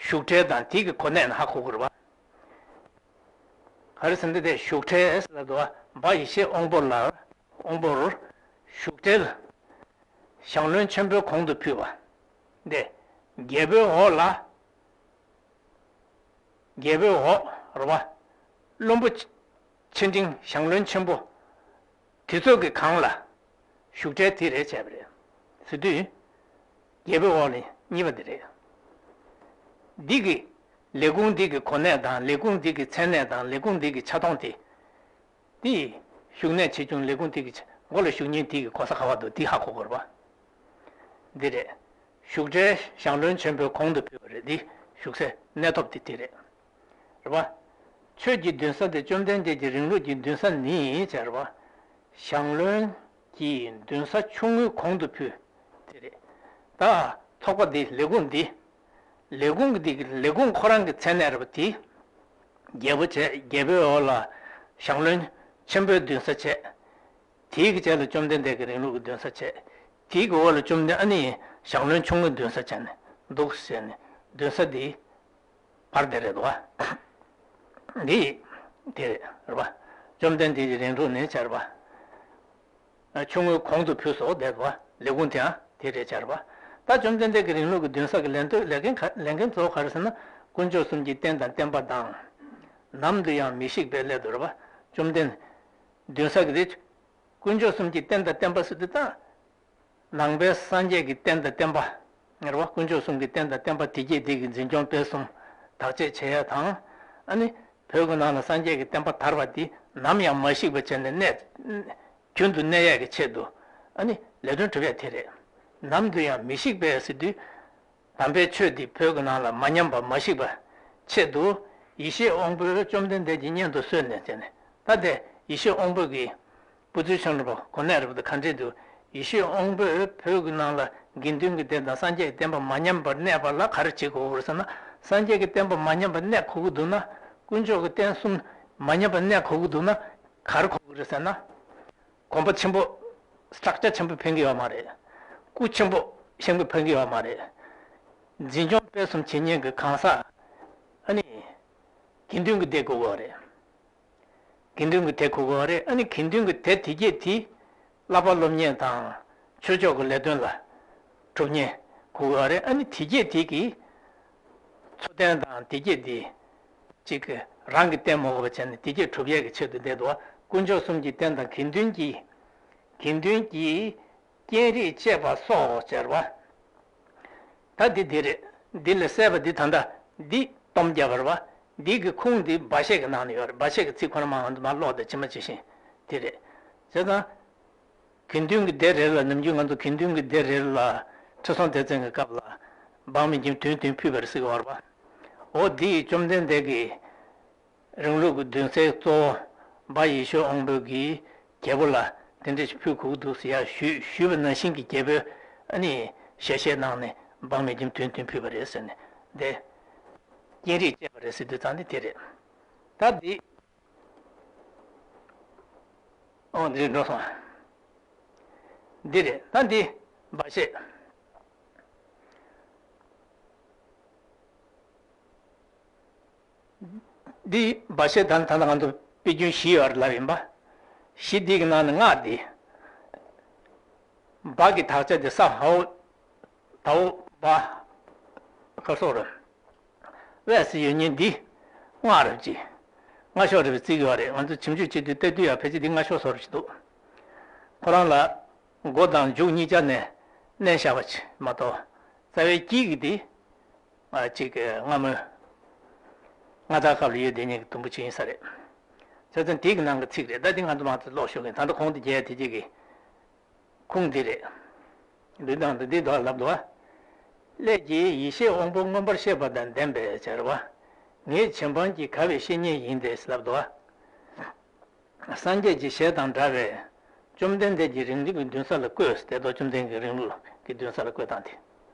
བཞུགས་གྲལ་དང་དེ་གི་གོ་གནས་ནི་ཧ་གོ་དགོས་རེད་པ། ག་རེ་ཟེར་ན་དེ་བཞུགས་གྲལ་ཟེར་ལབ་འདུག་པ། སྦ་ཡེ་ཤེས་དབང་པོ་ལ། དབང་པོར། བཞུགས་གྲལ། ཞང་བློན་ཆེན་པོའི་གོང་དུ་ཕུལ་བ། འདི། རྒྱལ་པོའི་འོག་ལ། རྒྱལ་པོའི་འོག་རེད་པ། བློན་པོ་ཆེ་འབྲིང་ཞང་བློན་ཆེན་པོ། དེ་ཚོ་གི་སྒང་ལ་བཞུགས་གྲལ་དེ་རེད་བྱས་པ་རེད། ཟེར་དུས། རྒྱལ་པོའི་འོག་ནས་གཉིས་པ་དེ་རེད། འདི་གི་ལས་ཁུངས་འདི་གི་གོ་གནས་དང་ལས་ཁུངས་འདི་གི་མཚན་གནས་དང་ལས་ཁུངས་འདི་གི་ཆ་མཐོང་དེ། དེ་བཞུགས་གནས་ཆེ་ཆུང་ལས་ཁུངས་དེ་གི་མགོ་ལ་བཞུགས་མཁན་དེ་གི་གོ་ས་ག་པར་འདུག་དེ་ཧ་གོ་དགོས་རེད་པ། འདི་རེད། བཞུགས་གྲལ་ཞང་བློན་ཆེན་པོའི་གོང་དུ་ཕུལ་བ་རེད། འདི་བཞུགས་སའི་གནས་ཐོབ་དེ་དེ་རེད། རེད་པ། ཆོས་ཀྱི་འདུན་ས་དེ་བཅོམ་ལྡན་འདས་ཀྱི་རིང་ལུགས་ཀྱི་འདུན་ས་ནི་བྱས་རེད་པ། ཞང་བློན་གྱི་འདུན་ས་ཆུང་ངུའི་གོང་དུ་ཕུལ། དེ་རེད། ད་ཚོགས་པ་འདི་ལས་ཁུངས་འདི། ལས་ཁུངས་ཀྱི་འདི་ལས་ཁུངས་ཁོ་རང་གི་མཚན་གནས་རེད་པ། དེ་རྒྱལ་པོ་བྱས། རྒྱལ་པོའི་འོག་ལ་ཞང་བློན་ཆེན་པོའི་འདུན་ས་བྱས། དེའི་གི་རྗེས་ལ་བཅོམ་ལྡན་འདས་ཀྱི་རིང་ལུགས་ཀྱི་འདུན་ས་བྱས། དེའི་གི་འོག་ལ་བཅོམ་ལྡན་ཨ་ནི་ཞང་བློན་ཆུང་ངུའི་འདུན་ས་བྱས་ནས་འདུག་ཟེར་ནས་འདུན་ས་འདི་བར་དེ་རེད་འདུག་པ། འདི་དེ་རེད་པ། བཅོམ་ལྡན་འདས་ཀྱི་རིང་ལུགས་ནི་བྱས་རེད་པ། ཆུང་ངུའི་གོང་དུ་ཕུལ་སོགས་བསྡད་པ། ལས་ཁུངས་དེའང་དེ་རེད་བྱས་རེད་པ། ད་བཅོམ་ལྡན་འདས་ཀྱི་རིང་ལུགས་ཀྱི་འདུན་ས་གི་ལས་དོན་ལས་འགན་ག་ལས་འགན་གཙོ་བོ་ག་རེ་ཟེར་ན། དཀོན་མཆོག་གསུམ་གྱི་རྟེན་དང་བརྟེན་པ་དང་། ནམ་དུ་ཡང་མི་ཤིགས་པའི་སླད་དུ་རེད་པ། བཅོམ་ལྡན་འདུན་ས་གི་དེ། དཀོན་མཆོག་གསུམ་གྱི་རྟེན་དང་བརྟེན་པ་ཟེར་དུས་ད། ནང་པའི་སངས་རྒྱས་ཀྱི་རྟེན་དང་བརྟེན་པ། ངེས་པ་དཀོན་མཆོག་གསུམ་གྱི་རྟེན་དང་བརྟེན་པ་དེ་རྗེས་དེ་གི་འཛིན་སྐྱོང་སྤེལ་གསུམ་བདག་གཅེས་བྱེད་ཡ་དང་། ཨ་ནི་བོད་ཀྱི་ནང་ལ་སངས་རྒྱས་ཀྱི་བསྟན་པ་དར་བ་འདི་ནམ་ཡང་མ་ཞིག་པ་བྱས་ནས་གནས། རྒྱུན་དུ་གནས་ཡ་གི་ཆེད་དུ། ཨ་ནི་ལས་དོན་སྒྲུབ་ཡ་དེ་རེད། ནམ་དུ་ཡང་མི་ཤིགས་པའི་ཟེར་དུས། དམ་པའི་ཆོས་འདི་བོད་ཀྱི་ནང་ལ་མ་ཉམས་པ་མ་ཞིག་པ་ཆེད་དུ། ཡེ་ཤེས་དབང་པོས་བཅོམ་ལྡན་འདས་ཀྱི་སྙན་དུ་གསོལ་ནས་བྱས་ནས། ད་དེ་ཡེ་ཤེས་དབང་པོ་གིས། བུ་ཚུལ་ཆེན་རིན་པོ་གོ་གནས་རབ་ཏུ་གང་འདྲས་འདུག་ཡེ་ཤེས་དབང་པོས་བོད་ཀྱི་ནང་ལ་དགེ་འདུན་གྱི་སྡེ་དང་སངས་རྒྱས་ཀྱི་བསྟན་པ་མ་ཉམས་པར་གནས་པ་ལ་ག་རེ་བྱེད་དགོས་རེད་ཟེར་ན། སངས་རྒྱས་ཀྱི་བསྟན་པ་མ་ཉམས་པར་གནས་དགོས་ཀྱི་འདུག་ན། དཀོན་མཆོག་གི་རྟེན་གསུམ་མ་ཉམས་པར་གནས་དགོས་ཀྱི་འདུག་ན། ག་རེ་དགོས་ཀྱི་རེད་ཟེར་ན། གོམ་པ་ཆེན་པོ། སི་ཊག་ཅར་ཆེན་པོ་ཕན་གྱི་ཡོད་མ་རེད། སྐུ་ཆེན་པོ་ཤེས་ཀྱི་ཕན་གྱི་ཡོད་མ་རེད། འཛིན་སྐྱོང་སྤེལ་གསུམ་བྱེད་མཁན་གྱི་གང་ཟག་ཨ་ནི། དགེ་འདུན་གྱི་སྡེ་དགོས་ཀྱི་ཡོད་རེད། དགེ་འདུན་གྱི་སྡེ་དགོས་ཀྱི་ཡོད་རེད། ཨ་ནི་དགེ་འདུན་གྱི་སྡེ་དེ་གྱད་དེ། བསླབ་པ་སློབ་གཉེར་དང་། ཆོས་ཕྱོགས་ཀྱི་ལས་དོན་ལ་སྒྲུབ་མཁན་དགོས་ཀྱི་ཡོད་རེད། ཨ་ནི་དེ་གྱད་དེ་གི་འཚོ་རྟེན་དང་དེ་གྱད་དེ་གཅིག་གི་རང་གི་རྟེན་མ་དགོས་པ་བྱས་ནས་དེ་གྱད་སྒྲུབ་ཡས་ཀྱི་ཆེད་དུ་བསྡད་འདུག་དཀོན་མཆོག་གསུམ་གྱི་རྟེན་དང་དགེ་འདུན་གྱི། དགེ་འདུན་གྱི་སྤྱན་རས་བཅས་པ་སོགས་ཟེར་བ། ད་འདི་འདི་རེད། འདི་ལས་གསལ་བ་འདི་ད་ལྟ་འདི་སྡོམ་རྒྱབ་པ་རེད་པ། འདི་གི་ཁུངས་འདི་སྦ་བཤད་ཀྱི་ནང་ནས་ཡོད་རེད། སྦ་བཤད་ཀྱི་ཚིག་ཁོ་རང་མ་ང་ཚོ་མར་ཀློག་དང་ཇི་མ་ཇི་བཞིན་དེ་རེད། བྱས་ཙང་། དགེ་འདུན་གྱི་སྡེ་རེ་ལ་ནམ་རྒྱུན་ང་ཚོ་དགེ་འདུན་གྱི་སྡེ་རེ་ལ་ཁྲི་སྲོང་ལྡེ་བཙན་གྱི་སྐབས་ལ་འབངས་མི་འཇིམ་བདུན་བདུན་ཕུལ་བ་རེད་ཟེར་གྱི་ཡོད་རེད་པ། འོ་འདི་ཡིས་བཅོམ་ལྡན་འདས་ཀྱིས། རིང་ལུགས་ཀྱི་འདུན་སའི་གཙོ་བོ་སྦ་ཡེ་ཤེས་དབང་པོ་གིས་རྒྱལ་པོ་ལ་དེ་འདྲ་ཞིག་ཕུལ་དགོས་ཀྱི་འདུག་ཟེར་ཡ་ཞུས་ཞུས་པ་ནང་བཞིན་གྱི་རྒྱལ་པོས་ཨ་ནི་ཞལ་བཞེས་གནང་ནས་འབངས་མི་འཇིམ་བདུན་བདུན་ཕུལ་བ་རེད་ཟེར་ནས་དེ་སྤྱན་རས་བཅས་པ་རེད་ཟེར་དུས་ཙང་ནི་དེ་རེད། ད་འདི་ཨོ་འདི་རེད་འགྲོ་སོང་། འདི་རེད། ད་འདི་སྦ་བཤད། འདི་སྦ་བཤད་དང་ད་ལྟ་ང་ཚོ་དཔེ་རྒྱུན་བཞི་ཡོད་རེད་ལབ་ཡིན་པ། བཞི་འདི་གི་ནང་ནས་སྔགས་འདི། སྦ་གི་དག་ཆ་འདི་ས་འོག་ད་འོག་སྦ། ཁ་སོགས་རེད། བས་སུ་ཡོད་མཁན་འདི་སྔགས་རབ་ཀྱི་སྔ་ཤོས་རེད་པས་བརྩི་གི་ཡོད་རེད། ང་ཚོ་བྱིམ་ཆུ་བྱེད་དུས་བལྟས་དུས་ཡང་ཕལ་ཆེར་འདི་སྔ་ཤོས་བཟོ་འདྲ་ཞིག་འདུག་ཁོ་རང་ལ་མགོ་དང་མཇུག་གཉིས་ཆ་ནས་མནན་བཞག་པ་ཅིག་མ་གཏོགས། རྩ་བའི་དཀྱིལ་གྱི་འདི་ཨ་ཅིག་སྔ་མོའི་སྔ་དར་སྐབས་ལ་ཡོད་བསྡད་མཁན་གྱི་དུམ་བུ་ཅིག་ཡིན་ས་རེད། བྱས་ཙང་དེ་གི་ནང་གི་ཚིག་རེད། ད་འདི་ང་ཚོ་མང་ཙམ་ཀློག་ཞུ་གི་ཡིན། ད་ལྟ་གོང་དུ་རྒྱལ་དེ་རྗེས་ཀྱི་ཁུངས་འདི་རེད། འདི་དང་འདི་འདི་དག་ལབ་འདུག་བ། སླད་ཀྱིས་ཡེ་ཤེས་དབང་པོ་མངོན་པར་ཤེས་པ་དང་ལྡན་པའི་ཕྱིར་བ། ངེད་བྱེ་འཕང་གི་དགའ་བའི་བཤེས་གཉེན་ཡིན་ཏེ་ལབ་འདུག་བ། སངས་རྒྱས་ཀྱི་ཞལ་དང་འདྲ་བས་བཅོམ་ལྡན་འདས་ཀྱི་རིང་ལུགས་ཀྱི་འདུན་ས་ལ་བཀོད་ཟེར་དོ། བཅོམ་ལྡན་གྱི་རིང་ལུགས་ཀྱི་འདུན་ས་ལ་བཀོད་སྟངས་དེ་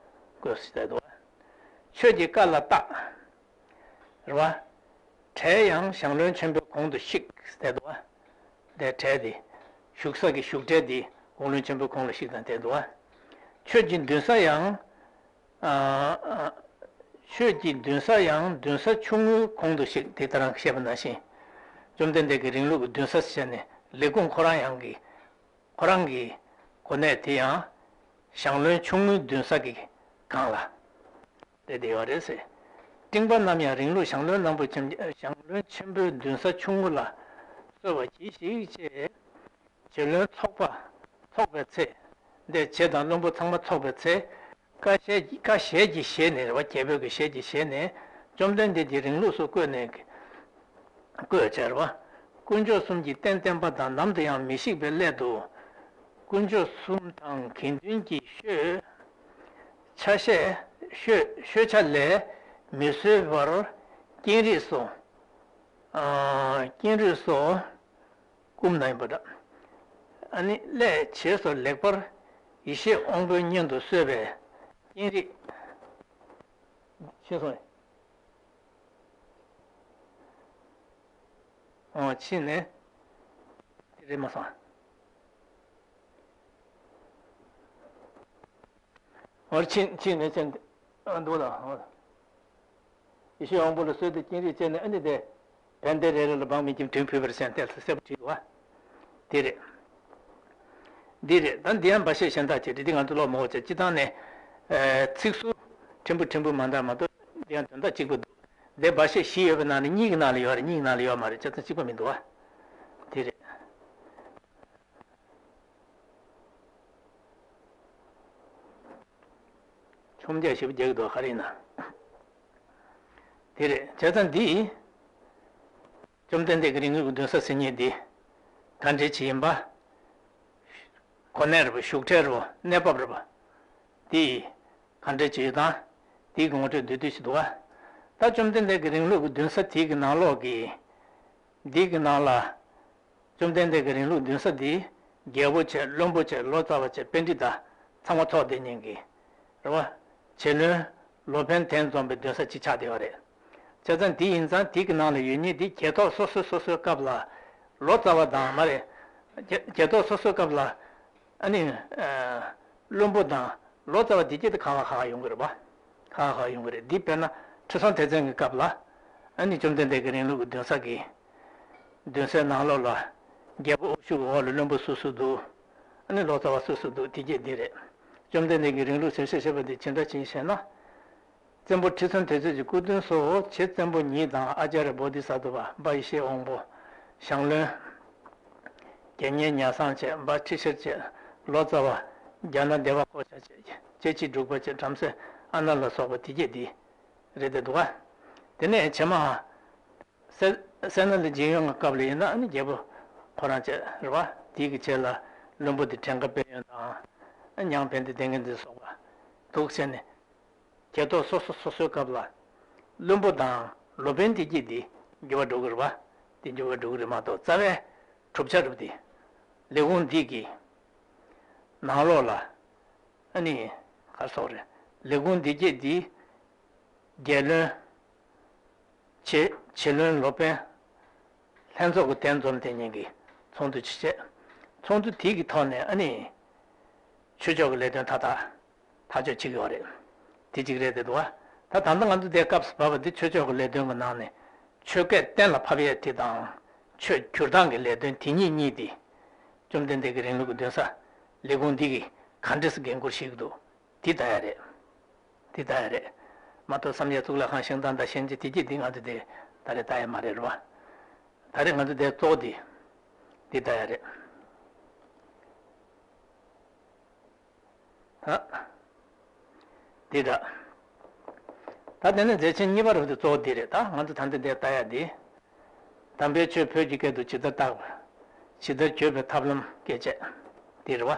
བཀོད་ཟེར་དོ། ཆོས་ཀྱི་བཀའ་ལ་བརྟག་རེད་བ། བྲལ་ཡང་ཞང་བློན་ཆེན་པོའི་གོང་དུ་བཤིག་ཟེར་དོ། དེ་བྲལ་དེ། བཞུགས་ས་ཀྱི་བཞུགས་གྲལ་དེ་ཞང་བློན་ཆེན་པོའི་གོང་ལ་བཤིག་དང་དེ་འདུག་བ། ཆོས་ཀྱི་འདུན་ས་ཡང་། ཨ། ཆོས་ཀྱི་འདུན་ས་ཡང་འདུན་ས་ཆུང་ངུའི་གོང་དུ་བཤིག་དེ་ལྟར་བཤད་པ་ནང་བཞིན། བཅོམ་ལྡན་འདས་ཀྱི་རིང་ལུགས་ཀྱི་འདུན་ས་ཟེར་ནས་ལས་ཁུངས་ཁོ་རང་ཡང་གི་ཁོ་རང་གི་གོ་གནས་དེ་ཡང་ཞང་བློན་ཆུང་ངུའི་འདུན་ས་གི་སྒང་ལ་སླེབས་བསྡད་ཡོད་རེད་ཟེར། སྤྲིངས་པ་རྣམས་ཡང་རིང་ལུགས་ཞང་བློན་རྣམས་པོ་ཆེན་ཞང་བློན་ཆེན་པོའི་འདུན་ས་ཆུང་ངུ་ལ་གསོལ་བ་གྱིས་ཤིག་ཅེས། བྱེ་བློན་ཚོགས་པ་ཚོགས་པའི་ཚེ། འདིར་བྱེ་དང་བློན་པོ་ཚང་མ་ཚོགས་པའི་ཚེ། བཀའ་ཞལ་གྱི་བཀའ་ཞལ་གྱི་ཞལ་ནས་རེད་བ། རྒྱལ་པོའི་གི་ཞལ་གྱི་ཞལ་ནས་བཅོམ་ལྡན་འདས་ཀྱི་རིང་ལུགས་སུ་བཀོད་ནས་བཀོད་བྱས་རེད་བ། དཀོན་མཆོག་གསུམ་གྱི་རྟེན་བརྟེན་པ་དང་ནམ་དུ་ཡང་མི་ཤིགས་པའི་སླད་དུ། དཀོན་མཆོག་གསུམ་དང་དགེ་འདུན་གྱི་ཤོས་ཆ་ཤས་ཤོས་ཤོས་ཆ་ལས་མི་བཟོད་པར་སྤྱན་རས་སུ། ཨ། སྤྱན་རས་སུ། བཀུམ་ན་ཡིན་པ་འདྲ། ཨ་ནི་སླད་བྱས་སོ་ལེགས་པར་ཡེ་ཤེས་དབང་པོའི་གཉེན་དུ་གསོལ་བའི་སྤྱན་རས། ཕྱིན་སོང་། ཨོ་ཕྱིན་ནས་དེ་རེད་མ་སོང་། ཨོ་ཕྱིན་ཕྱིན་ནས་ཕྱིན་འདུག་ལ། ཡེ་ཤེས་དབང་པོ་ལ་གསོལ་ཏེ་སྤྱན་རས་བཅས་ནས། ཨ་ནི་དེ། བན་དེ་རེ་རེ་ལ་འབངས་མི་ཁྱིམ་དོན་ཕུལ་བར་བྱས་ཏེ་གསལ་པོ་བྲིས་འདུག་བ། དེ་རེད། འདི་རེད། ད་འདི་ཡང་འབའ་ཞིག་གཞན་དག་ཅིག་རེད། འདི་ང་ཚོ་ཀློག་མ་དགོས་ཅིག་སྤྱིར་བཏང་ནས། ཨ། ཚིག་ཟུར་ཕྲན་བུ་ཕྲན་བུ་མ་འདྲ་མ་གཏོགས་འདི་ཡང་དོན་དག་གཅིག་པ་འདུག་འདི་འབའ་ཞིག་བཞི་ཡོད་པའི་ནང་ནས་གཉིས་ཀྱི་ནང་ལ་ཡོད་རེད། གཉིས་ཀྱི་ནང་ལ་ཡོད་མ་རེད། བྱས་ཙང་གཅིག་པ་མི་འདུག་བ། དེ་རེད། ཆོམ་རྒྱག་ཞེ་པོ་རྒྱག་གི་འདུག་ག་རེ་ཡིན་ན། དེ་རེད། བྱས་ཙང་འདི། བཅོམ་ལྡན་འདས་ཀྱི་རིང་ལུགས་ཀྱི་འདུན་ས་ཟེར་མཁན་འདི། ག་འདྲ་ཅིག་ཡིན་པ། གོ་གནས་རེད་པ། བཞུགས་གྲལ་རེད་པ། གནས་བབ་རེད་པ། འདི། ག་འདྲ་ཅིག་ཡོད་དང་། འདི་གི་ངོ་སྤྲོད་བསྡུས་བསྡུས་ཤིག་འདུག་བ། ད་བཅོམ་ལྡན་འདས་ཀྱི་རིང་ལུགས་ཀྱི་འདུན་ས་དེ་གི་ནང་ལོགས་ཀྱི། འདི་གི་ནང་ལ། བཅོམ་ལྡན་འདས་ཀྱི་རིང་ལུགས་འདུན་ས་འདི། རྒྱལ་པོ་བྱས། བློན་པོ་བྱས། ལོ་ཙཱ་བ་བྱས། པཎྜི་ཏ་ཚང་མ་ཚོགས་བསྡད་མཁན་གྱི། རེད་བ། བྱེ་བློན་ལོ་པཎ་དེ་འཛོམས་པའི་འདུན་ས་གཅིག་ཆགས་བསྡད་ཡོད་རེད། བྱས་ཙང་འདི་ཡིན་ཙང་འདི་གི་ནང་ལ་ཡོད་མཁན་འདི་རྒྱལ་ཐོག་སོ་སོ་སོ་སོའི་སྐབས་ལ། ལོ་ཙཱ་བ་དང་མ་རེད། རྒྱལ་རྒྱལ་ཐོག་སོ་སོའི་སྐབས་ལ། ཨ་ནི། ཨ། བློན་པོ་དང་ལོ་ཙཱ་བ་འདི་སྐད་དུ་གང་ལ་གང་ཡོང་གི་རེད་པ། གང་ལ་གང་ཡོང་གི་རེད། འདི་དཔེར་ན་ཁྲི་སྲོང་ལྡེ་བཙན་གྱི་སྐབས་ལ། ཨ་ནི་བཅོམ་ལྡན་འདས་ཀྱི་རིང་ལུགས་ཀྱི་འདུན་ས་གི། འདུན་སའི་ནང་ལོགས་ལ། རྒྱལ་པོ་དབུ་བཞུགས་ཀྱི་འོག་ལ་བློན་པོ་སུ་སུ་འདུག་ཨ་ནི་ལོ་ཙཱ་བ་སུ་སུ་འདུག་དེ་སྐད་འདི་རེད། བཅོམ་ལྡན་འདས་ཀྱི་རིང་ལུགས་ཟེར་ཞེས་བཤད་པ་འདི་ཇི་འདྲ་ཅིག་ཞེ་ན། བཙན་པོ་ཁྲི་སྲོང་ལྡེ་བཙན་གྱི་སྐུ་དུས་སུ་བྱེ་བཙན་པོ་ཉིད་དང་ཨཱ་ཙརྱ་བོ་དྷི་ས་ཏྭ་པ། འབའ་ཡེ་ཤེས་དབང་པོ། ཞང་བློན། དགེ་བསྙེན་ཉ་སང་བཅས། འབའ་ཁྲི་ཤར་བཅས། ལོ་ཙཱ་བ། རྒྱ་ནག་བདེ་བ་ཀོ་ཤ་བཅས། ལྕེ་བྱི་འབྲུག་པ་བཅས། བྲམ་ཟེ་ཨ་ནཱ་ལ་སོགས་པ་དེ་སྐད་འདི་རེད་དེ་འདུག་ག་དེ་ནས་བྱེ་མ། སད་སད་ན་ལི་འཇིགས་ཡོང་གི་སྐབས་ལ་ཡིན་ན། ཨ་ནི་རྒྱལ་པོ་ཁོ་རང་བཅས་རེད་བ། དེའི་གི་རྗེས་ལ་བློན་པོ་དེ་བྲན་ཀ་དཔལ་ཡོན་དང་། ཨ། ཉང་བན་དེ་བསྟེན་མཁན་དེ་སོགས་པ་འདུག་བྱས་ནས། རྒྱལ་ཐོག་སོ་སོ་སོ་སོའི་སྐབས་ལ་བློན་པོ་དང་ལོ་པཎ་དེ་སྐད་འདི་འགྱུར་བ་འགྲོ་གི་རེད་བ། དེ་འགྱུར་བ་འགྲོ་གི་རེད་མ་གཏོགས་རྩ་བའི་གྲུབ་ཆ་རུ་དེ་ལས་ཁུངས་འདི་གི་ནང་ལོགས་ལ། ཨ་ནི་ག་རེ་ཟེར་དགོས་རེད། ལས་ཁུངས་འདི་སྐད་འདི་རྒྱལ་བློན་བྱེ་བྱེ་བློན་ལོ་པཎ་ལྷན་ཚོགས་ཀྱི་གདན་འཛོམས་དེ་ཉིད་ཀྱི་ཚོགས་འདུ་ཅིག་བྱས། ཚོགས་འདུ་དེ་གི་ཐོག་ནས་ཨ་ནི་ཆོས་ཕྱོགས་ཀྱི་ལས་དོན་མཐའ་དག་ཐག་གཅོད་བྱེད་ཀྱི་ཡོད་རེད། དེ་གཅིག་རེད་དེ་འདུག་བ། ད་ད་ལྟ་ང་ཚོ་འདིར་སྐབས་སུ་བབས་པ་འདི་ཆོས་ཕྱོགས་ཀྱི་ལས་དོན་གྱི་ནང་ནས་ཆོས་སྐད་གཏན་ལ་ཕབ་ཡས་དེ་དང་། ཆོས་བསྒྱུར་སྟངས་ཀྱི་ལས་དོན་དེ་གཉིས་གཉིས་དེ། བཅོམ་ལྡན་འདས་ཀྱི་རིང་ལུགས་ཀྱི་འདུན་ས་ལས་ཁུངས་འདི་གིས་ག་འདྲས་སེ་འགན་འཁུར་བཞེས་ཀྱི་འདུག་འདི་ལྟ་ཡ་རེད། འདི་ལྟ་ཡ་རེད། མ་གཏོགས་བསམ་ཡས་གཙུག་ལག་ཁང་བཞེངས་སྟངས་དང་གཞན་གྱི་དེ་གྱད་འདི་ང་ཚོ་དེ་ད་རེས་ལྟ་ཡ་མ་རེད་རེད་བ། ད་རེས་ང་ཚོ་དེ་གཙོ་བོ་དེ་འདི་ལྟ་ཡ་རེད། ད་འདི་འདྲ། ད་དེ་ནས་མཛད་ཆེན་གཉིས་པ་རུ་དེ་གཙོ་བོ་འདི་རེད། ད་ང་ཚོ་ད་འདི་འདི་ལྟ་ཡ་འདི། དམ་པའི་ཆོས་བོད་ཀྱི་སྐད་དུ་ཇི་ལྟར་བཏགས་པ། ཇི་ལྟར་བརྗོད་པའི་ཐབས་ལམ་སྐད་ཆ་འདི་རེད་བ།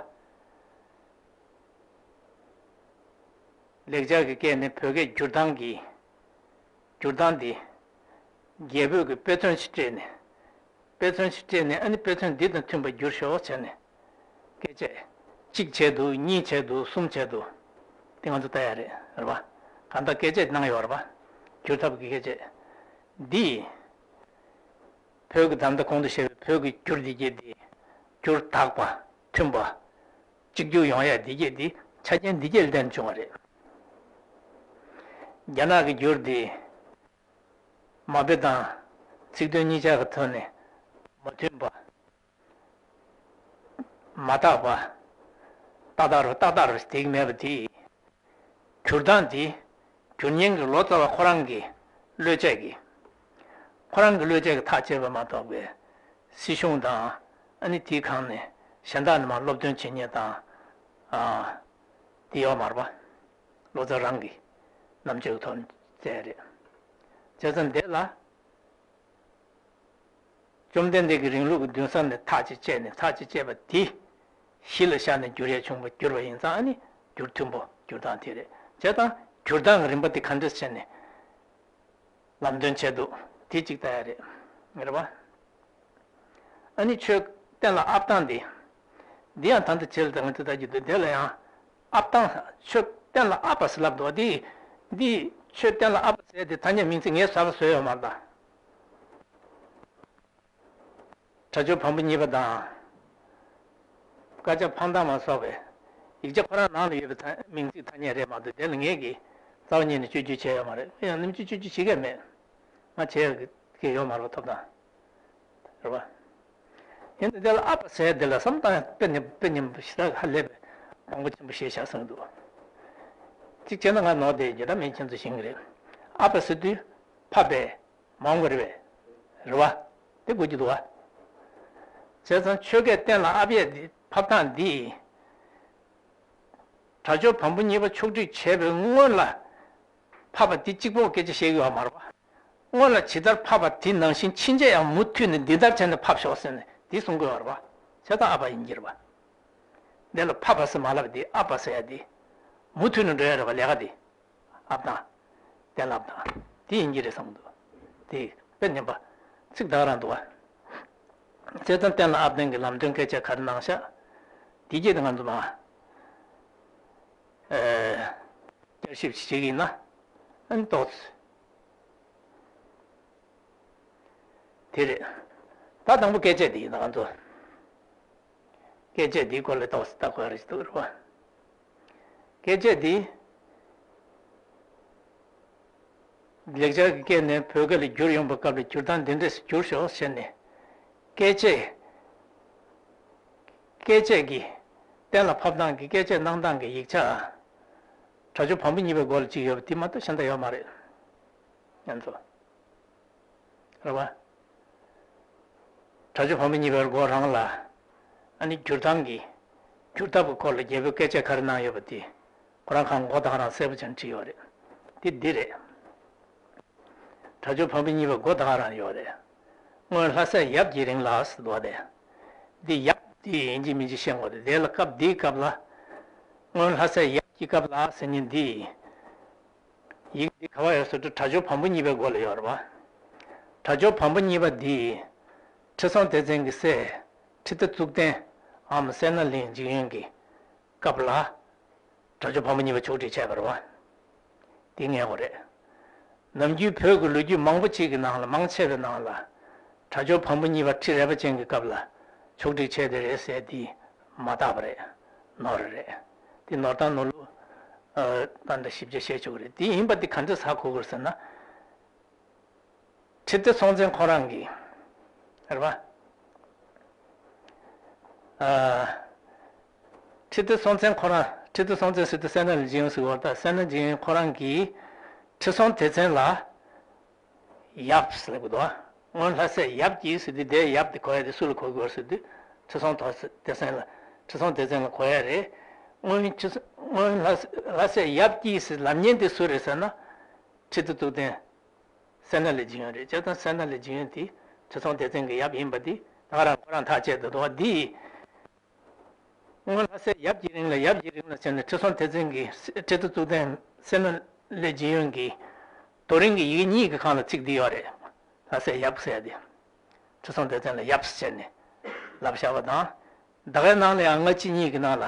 ལེགས་སྦྱར་གྱི་སྐད་ནས་བོད་སྐད་བསྒྱུར་སྟངས་ཀྱི། བསྒྱུར་སྟངས་འདི། རྒྱ་བོད་ཀྱི་དཔེ་མཚོན་ཞིག་སྤྲད་ནས། དཔེ་མཚོན་ཞིག་སྤྲད་ནས་ཨ་ནི་དཔེ་མཚོན་འདི་དང་མཐུན་པར་བསྒྱུར་ཤོག་བྱས་ནས། སྐད་ཆ། གཅིག་བྱས་འདུག་གཉིས་བྱས་འདུག་གསུམ་བྱས་འདུག་དེ་ང་ཚོ་ལྟ་ཡ་རེད་རེད་བ། གང་ལྟར་སྐད་ཆ་གནང་ཡོད་རེད་བ། བསྒྱུར་ཐབས་ཀྱི་སྐད་ཆ། འདི། བོད་ཀྱི་ད་ལྟ་གོང་དུ་བཤད་པའི་བོད་ཀྱི་འགྱུར་འདི་གྱད་འདི། འགྱུར་དག་པ། མཐུན་པ། གཅིག་གྱུར་ཡོང་ཡ་འདི་གྱད་འདི་ཆ་རྐྱེན་འདི་གྱད་ལྡན་བྱུང་བ་རེད། རྒྱ་ནག་གི་འགྱུར་འདི། མ་དཔེ་དང་ཚིག་དོན་གཉིས་ཆ་གི་ཐོག་ནས་མ་མཐུན་པ། མ་དག་པ། ཏག་ཏག་རུ་ཏག་ཏག་རུ་དེ་གི་མེད་པ་དེ། བསྒྱུར་སྟངས་དེ། བསྒྱུར་མཁན་གྱི་ལོ་ཙཱ་བ་ཁོ་རང་གི་བློས་བྱས་ཀྱི། ཁོ་རང་གི་བློས་བྱས་ཀྱི་ཐག་བཅད་པ་མ་གཏོགས་པའི་སྲིད་གཞུང་དང་ཨ་ནི་དེའི་སྒང་ནས་གཞན་དག་ནས་མར་སློབ་སྟོན་བྱེད་མཁན་དང་། ཨ། དེ་ཡོད་མ་རེད་པ། ལོ་ཙཱ་རང་གི་རྣམ་དཔྱོད་ཀྱི་ཐོག་ནས་བཙལ་རེད། བྱས་ཙང་འདི་ལ། བཅོམ་ལྡན་འདས་ཀྱིས་རིང་ལུགས་ཀྱི་མདུན་ས་ནས་ཐག་ཅིག་བཅད་ནས་ཐག་ཅིག་བཅད་པ་དེ་གཞི་ལ་བཞག་ནས་བསྒྱུར་ཡས་བྱུང་བ་བསྒྱུར་བ་ཡིན་ཙང་ཨ་ནི་འགྱུར་མཐུན་པོ་བསྒྱུར་སྟངས་དེ་རེད། བྱས་ཙང་བསྒྱུར་སྟངས་ཀྱི་རིམ་པ་དེ་ག་འདྲས་བྱས་ནས་ལམ་སྟོན་བྱས་འདུག་དེ་གཅིག་ལྟ་ཡ་རེད། རེད་པ། ཨ་ནི་ཆོས་གཏན་ལ་དབབ་སྟངས་དེ། འདི་ཡང་ད་ལྟ་བྱེད་ལ་ད་ང་ཚོ་ལྟ་རྒྱུ་འདུག་དེ་ལ་ཡང་དབབ་སྟངས་ཆོས་གཏན་ལ་དབབ་པ་ཟེར་ལབ་འདུག་དེ། འདི་ཆོས་གཏན་ལ་དབབ་པ་ཟེར་དེ་ཐ་སྙད་མིང་ཚིག་ངས་གསར་པ་བཟོས་ཡོད་མ་རེད་ད། དྲག་སྤྱོད་བམ་པོ་གཉིས་པ་དང་། བཀའ་ཁྱབ་འཕང་ཐང་མ་སོགས་པའི་ཡིག་ཆ་ཁོ་རང་ནང་ལ་ཡོད་པའི་ཐ་མིང་ཚིག་ཐ་སྙད་རེད་མ་གཏོགས་དེ་ལ་ངས་ཀྱིས་རྩ་བ་ཉིད་ནས་བཅོས་བསྒྱུར་བྱས་ཡོད་མ་རེད། ཡང་ནམ་རྒྱུན་བཅོས་བསྒྱུར་བྱེད་མཁན་མེད། ང་བྱས་ཀྱི་ཡོད་མ་རེད་པ། ཐོབ་ཐང་རེད་པ། ཡིན་ནའི་དེ་ལ་ཨ་པ་ཟེར་དེ་ལ་བསམ་བཏང་ཡང་དཔེ་ནི་དཔེ་ཉམས་པོ་ཞེ་དྲག་ཧ་ལས་པའི་དགོངས་པ་ཆེན་པོ་བཞེས་བཞག་གསུངས་འདུག་གཅིག་བྱས་ན་ང་ནོར་བསྡད་ཡོད་ད་མིན་ཁྱེད་ཚོ་ཤེས་ཀྱི་རེད། ཨ་པ་ཟེར་དུས་ཕབ་པའི། མང་བ་རེད་པས། རེད་བ། དེ་དགོས་ཀྱི་འདུག་བ། བྱས་ཙང་ཆོས་སྐད་གཏན་ལ་དབབ་ཡས་འདི་ཕབ་སྟངས་འདི། དྲག་སྤྱོད་བམ་པོ་གཉིས་པ་ཕྱོགས་སྒྲིག་བྱས་པའི་སྔོན་ལ། ཕབ་པ་འདི་གཅིག་པོ་སྐད་ཆ་བཤད་ཀྱི་ཡོད་མ་རེད་བ། སྔོན་ལ་ཇི་ལྟར་ཕབ་པ་དེ་ནང་བཞིན་ཕྱིན་ཆད་ཡང་མུ་མཐུད་ནས་འདི་ལྟར་བྱས་ནས་ཕབ་ཤོག་ཟེར་ནས་འདི་གསུང་གི་ཡོད་རེད་བ། བྱས་ཙང་ཨ་པ་ཡིན་གྱི་རེད་བ། འདི་ལ་ཕབ་པ་ཟེར་མ་ལབ་འདི་ཨ་པ་ཟེར་ཡ་འདི། མུ་མཐུད་ནས་འགྲོ་ཡ་རེད་བ་ལས་ཀ་འདི། ཨབ་དང་། གཏན་ལ་དབབ་དང་། དེ་ཡིན་གྱི་རེད་བསམ་གྱི་འདུག་དེ་དཔེ་ཉན་པ། ཚིག་དག་རང་འདུག་བ། བྱས་ཙང་གཏན་ལ་དབབ་སྟངས་ཀྱི་ལམ་སྟོན་སྐད་ཆ་ག་རེ་གནང་ཤག་དེ་རྗེས་དེ་ང་ཚོ་མ། ཨེ། བསྐྱར་ཞིབ་བྱེད་ཀྱི་ཡིན་ན། ཨ་ནི་ཏོག་ཙམ། དེ་རེད། ད་དང་པོ་སྐད་ཆ་དེ་ཡིན་ན་ང་ཚོ། སྐད་ཆ་འདིའི་སྐོར་ལ་ཏོག་ཙམ་ལྟ་དགོས་རེད་འདུག་རེད་བ། སྐད་ཆ་འདི། ལེགས་སྦྱར་གྱི་སྐད་ནས་བོད་སྐད་ལ་བསྒྱུར་ཡོང་བའི་སྐབས་ལ་བསྒྱུར་སྟངས་འདི་འདྲས་སུ་བསྒྱུར་ཤོག་ཟེར་ནས། སྐད་ཆས། སྐད་ཆས་ཀྱི། གཏན་ལ་ཕབ་སྟངས་ཀྱི་སྐད་ཆས་གནང་སྟངས་ཀྱི་ཡིག་ཆ། དྲག་སྤྱོད་བམ་པོ་གཉིས་པའི་མགོ་ལ་གཅིག་ཡོད་པ་དེ་མ་གཏོགས་གཞན་དག་ཡོད་མ་རེད། ང་ཚོ། རེད་བ། དྲག་སྤྱོད་བམ་པོ་གཉིས་པའི་མགོ་རང་ལ། ཨ་ནི་བསྒྱུར་སྟངས་ཀྱི། བསྒྱུར་ཐབས་ཀྱི་སྐོར་ལ་རྒྱལ་པོས་སྐད་ཆ་ག་རེ་གནང་ཡོད་པ་དེ། ཁོ་རང་གང་མགོ་དང་རང་གསལ་པོ་ཅན་བྲིས་ཡོད་རེད། དེ་འདི་རེད། དྲག་སྤྱོད་བམ་པོ་གཉིས་པའི་མགོ་དང་རང་ཡོད་རེད། སྔོན་ལྷ་སའི་ཡབ་ཀྱི་རིང་ལ་ཟེར་འདུག་བ་དེ། འདི་ཡབ་འདི་ཡིན་གཅིག་མིན་གཅིག་ཤེས་དགོས་རེད། དེ་ལ་སྐབས་འདིའི་སྐབས་ལ། སྔོན་ལྷ་སའི་ཡབ་ཀྱི་སྐབས་ལ་ཟེར་མཁན་འདི། ཡིག་འདི་ག་བ་ཡོད་ཟེར་དུས་དྲག་སྤྱོད་བམ་པོ་གཉིས་པའི་མགོ་ལ་ཡོད་རེད་བ། དྲག་སྤྱོད་བམ་པོ་གཉིས་པ་འདི། ཁྲི་སྲོང་ལྡེ་བཙན་གྱི་སྲས། ཁྲི་ལྡེ་གཙུག་བརྟན། འམ་སད་ན་གླིང་འཇིགས་ཡོན་གྱི་སྐབས་ལ། དྲག་སྤྱོད་བམ་པོ་གཉིས་པ་ཕྱོགས་སྒྲིག་བྱས་པ་རེད་བ། འདི་ངེས་པ་རེད། ནམ་རྒྱུན་བོད་ཀྱི་ལོ་རྒྱུས་མང་པོ་ཅིག་གི་ནང་ལ་མང་ཆེ་བའི་ནང་ལ། དྲག་སྤྱོད་བམ་པོ་གཉིས་པ་ཁྲི་རལ་པ་ཅན་གྱི་སྐབས་ལ་ཕྱོགས་སྒྲིག་བྱས་དེ་རེད་ཟེར་འདི་མ་དག་པ་རེད། ནོར་རེད། དེ་ནོར་དང་ནོར་ལུགས། ཨ། ད་ལྟ་ཞིབ་ཆ་བཤད་ཆོག་གི་རེད། དེ་ཡིན་པ་དེ་ག་འདྲ་ཧ་གོ་དགོས་ཟེར་ན། ཁྲི་ལྡེ་སྲོང་བཙན་ཁོ་རང་གིས། རེད་པ། ཨ། ཁྲི་ལྡེ་སྲོང་བཙན་ཁོ་རང་། ཁྲི་ལྡེ་སྲོང་བཙན་ཟེར་དུས་སད་ན་གླིང་འཇིགས་ཡོན་ཟེར་བ་དང་སད་ན་འཇིགས་ཡོན་ཁོ་རང་གིས། ཁྲི་སྲོང་ལྡེ་བཙན་ལ་ཡབ་ཟེར་གི་འདུག་སྔོན་ལྷ་སྲས་ཡབ་ཀྱིས་ཟེར་དུས་དེའི་ཡབ་དེ་གོ་ཡ་དེ་སུ་ལ་གོ་དགོས་ཟེར་དུས་ཁྲི་སྲོང་ལྡེ་བཙན་ལ། ཁྲི་སྲོང་ལྡེ་བཙན་ལ་གོ་ཡ་རེད། སྔོན་ཁྲི་སྔོན་ལྷ་ལྷ་སྲས་ཡབ་ཀྱིས་ཟེར་ལབ་མཁན་དེ་སུ་རེད་ཟེར་ན། ཁྲི་ཐོག་གཙུག་བརྟན་སད་ན་ལེགས་མཇིང་ཡོན་རེད། བྱས་ཙང་སད་ན་ལེགས་མཇིང་ཡོན་དེ་ཁྲི་སྲོང་ལྡེ་བཙན་གྱི་ཡབ་ཡིན་པ་དེ་ད་ག་རང་ཁོ་རང་ཐག་བཅད་འདུག་འདུག་བ་འདི། སྔོན་ལྷ་སའི་ཡབ་ཀྱི་རིང་ལ་ཡབ་ཀྱི་རིང་ལ་བྱས་ནས་ཁྲི་སྲོང་ལྡེ་བཙན་གྱི་ཁྲི་ཐོག་གཙུག་བརྟན་སད་ན་ལེགས་མཇིང་ཡོན་གྱི་རྡོ་རིང་གི་ཡི་གེ་གཉིས་ཀྱི་སྒང་ལ་ཚིག་འདི་ཡོད་རེད། ལྷ་སའི་ཡབ་ཟེར་ཡ་དེ། ཁྲི་སྲོང་ལྡེ་བཙན་ལ་ཡབ་ཟེར་ནས་ལབ་བཞག་པ་དང་། ད་གའི་ནང་ལ་ཡང་སྔ་ཕྱི་གཉིས་ཀྱི་ནང་ལ་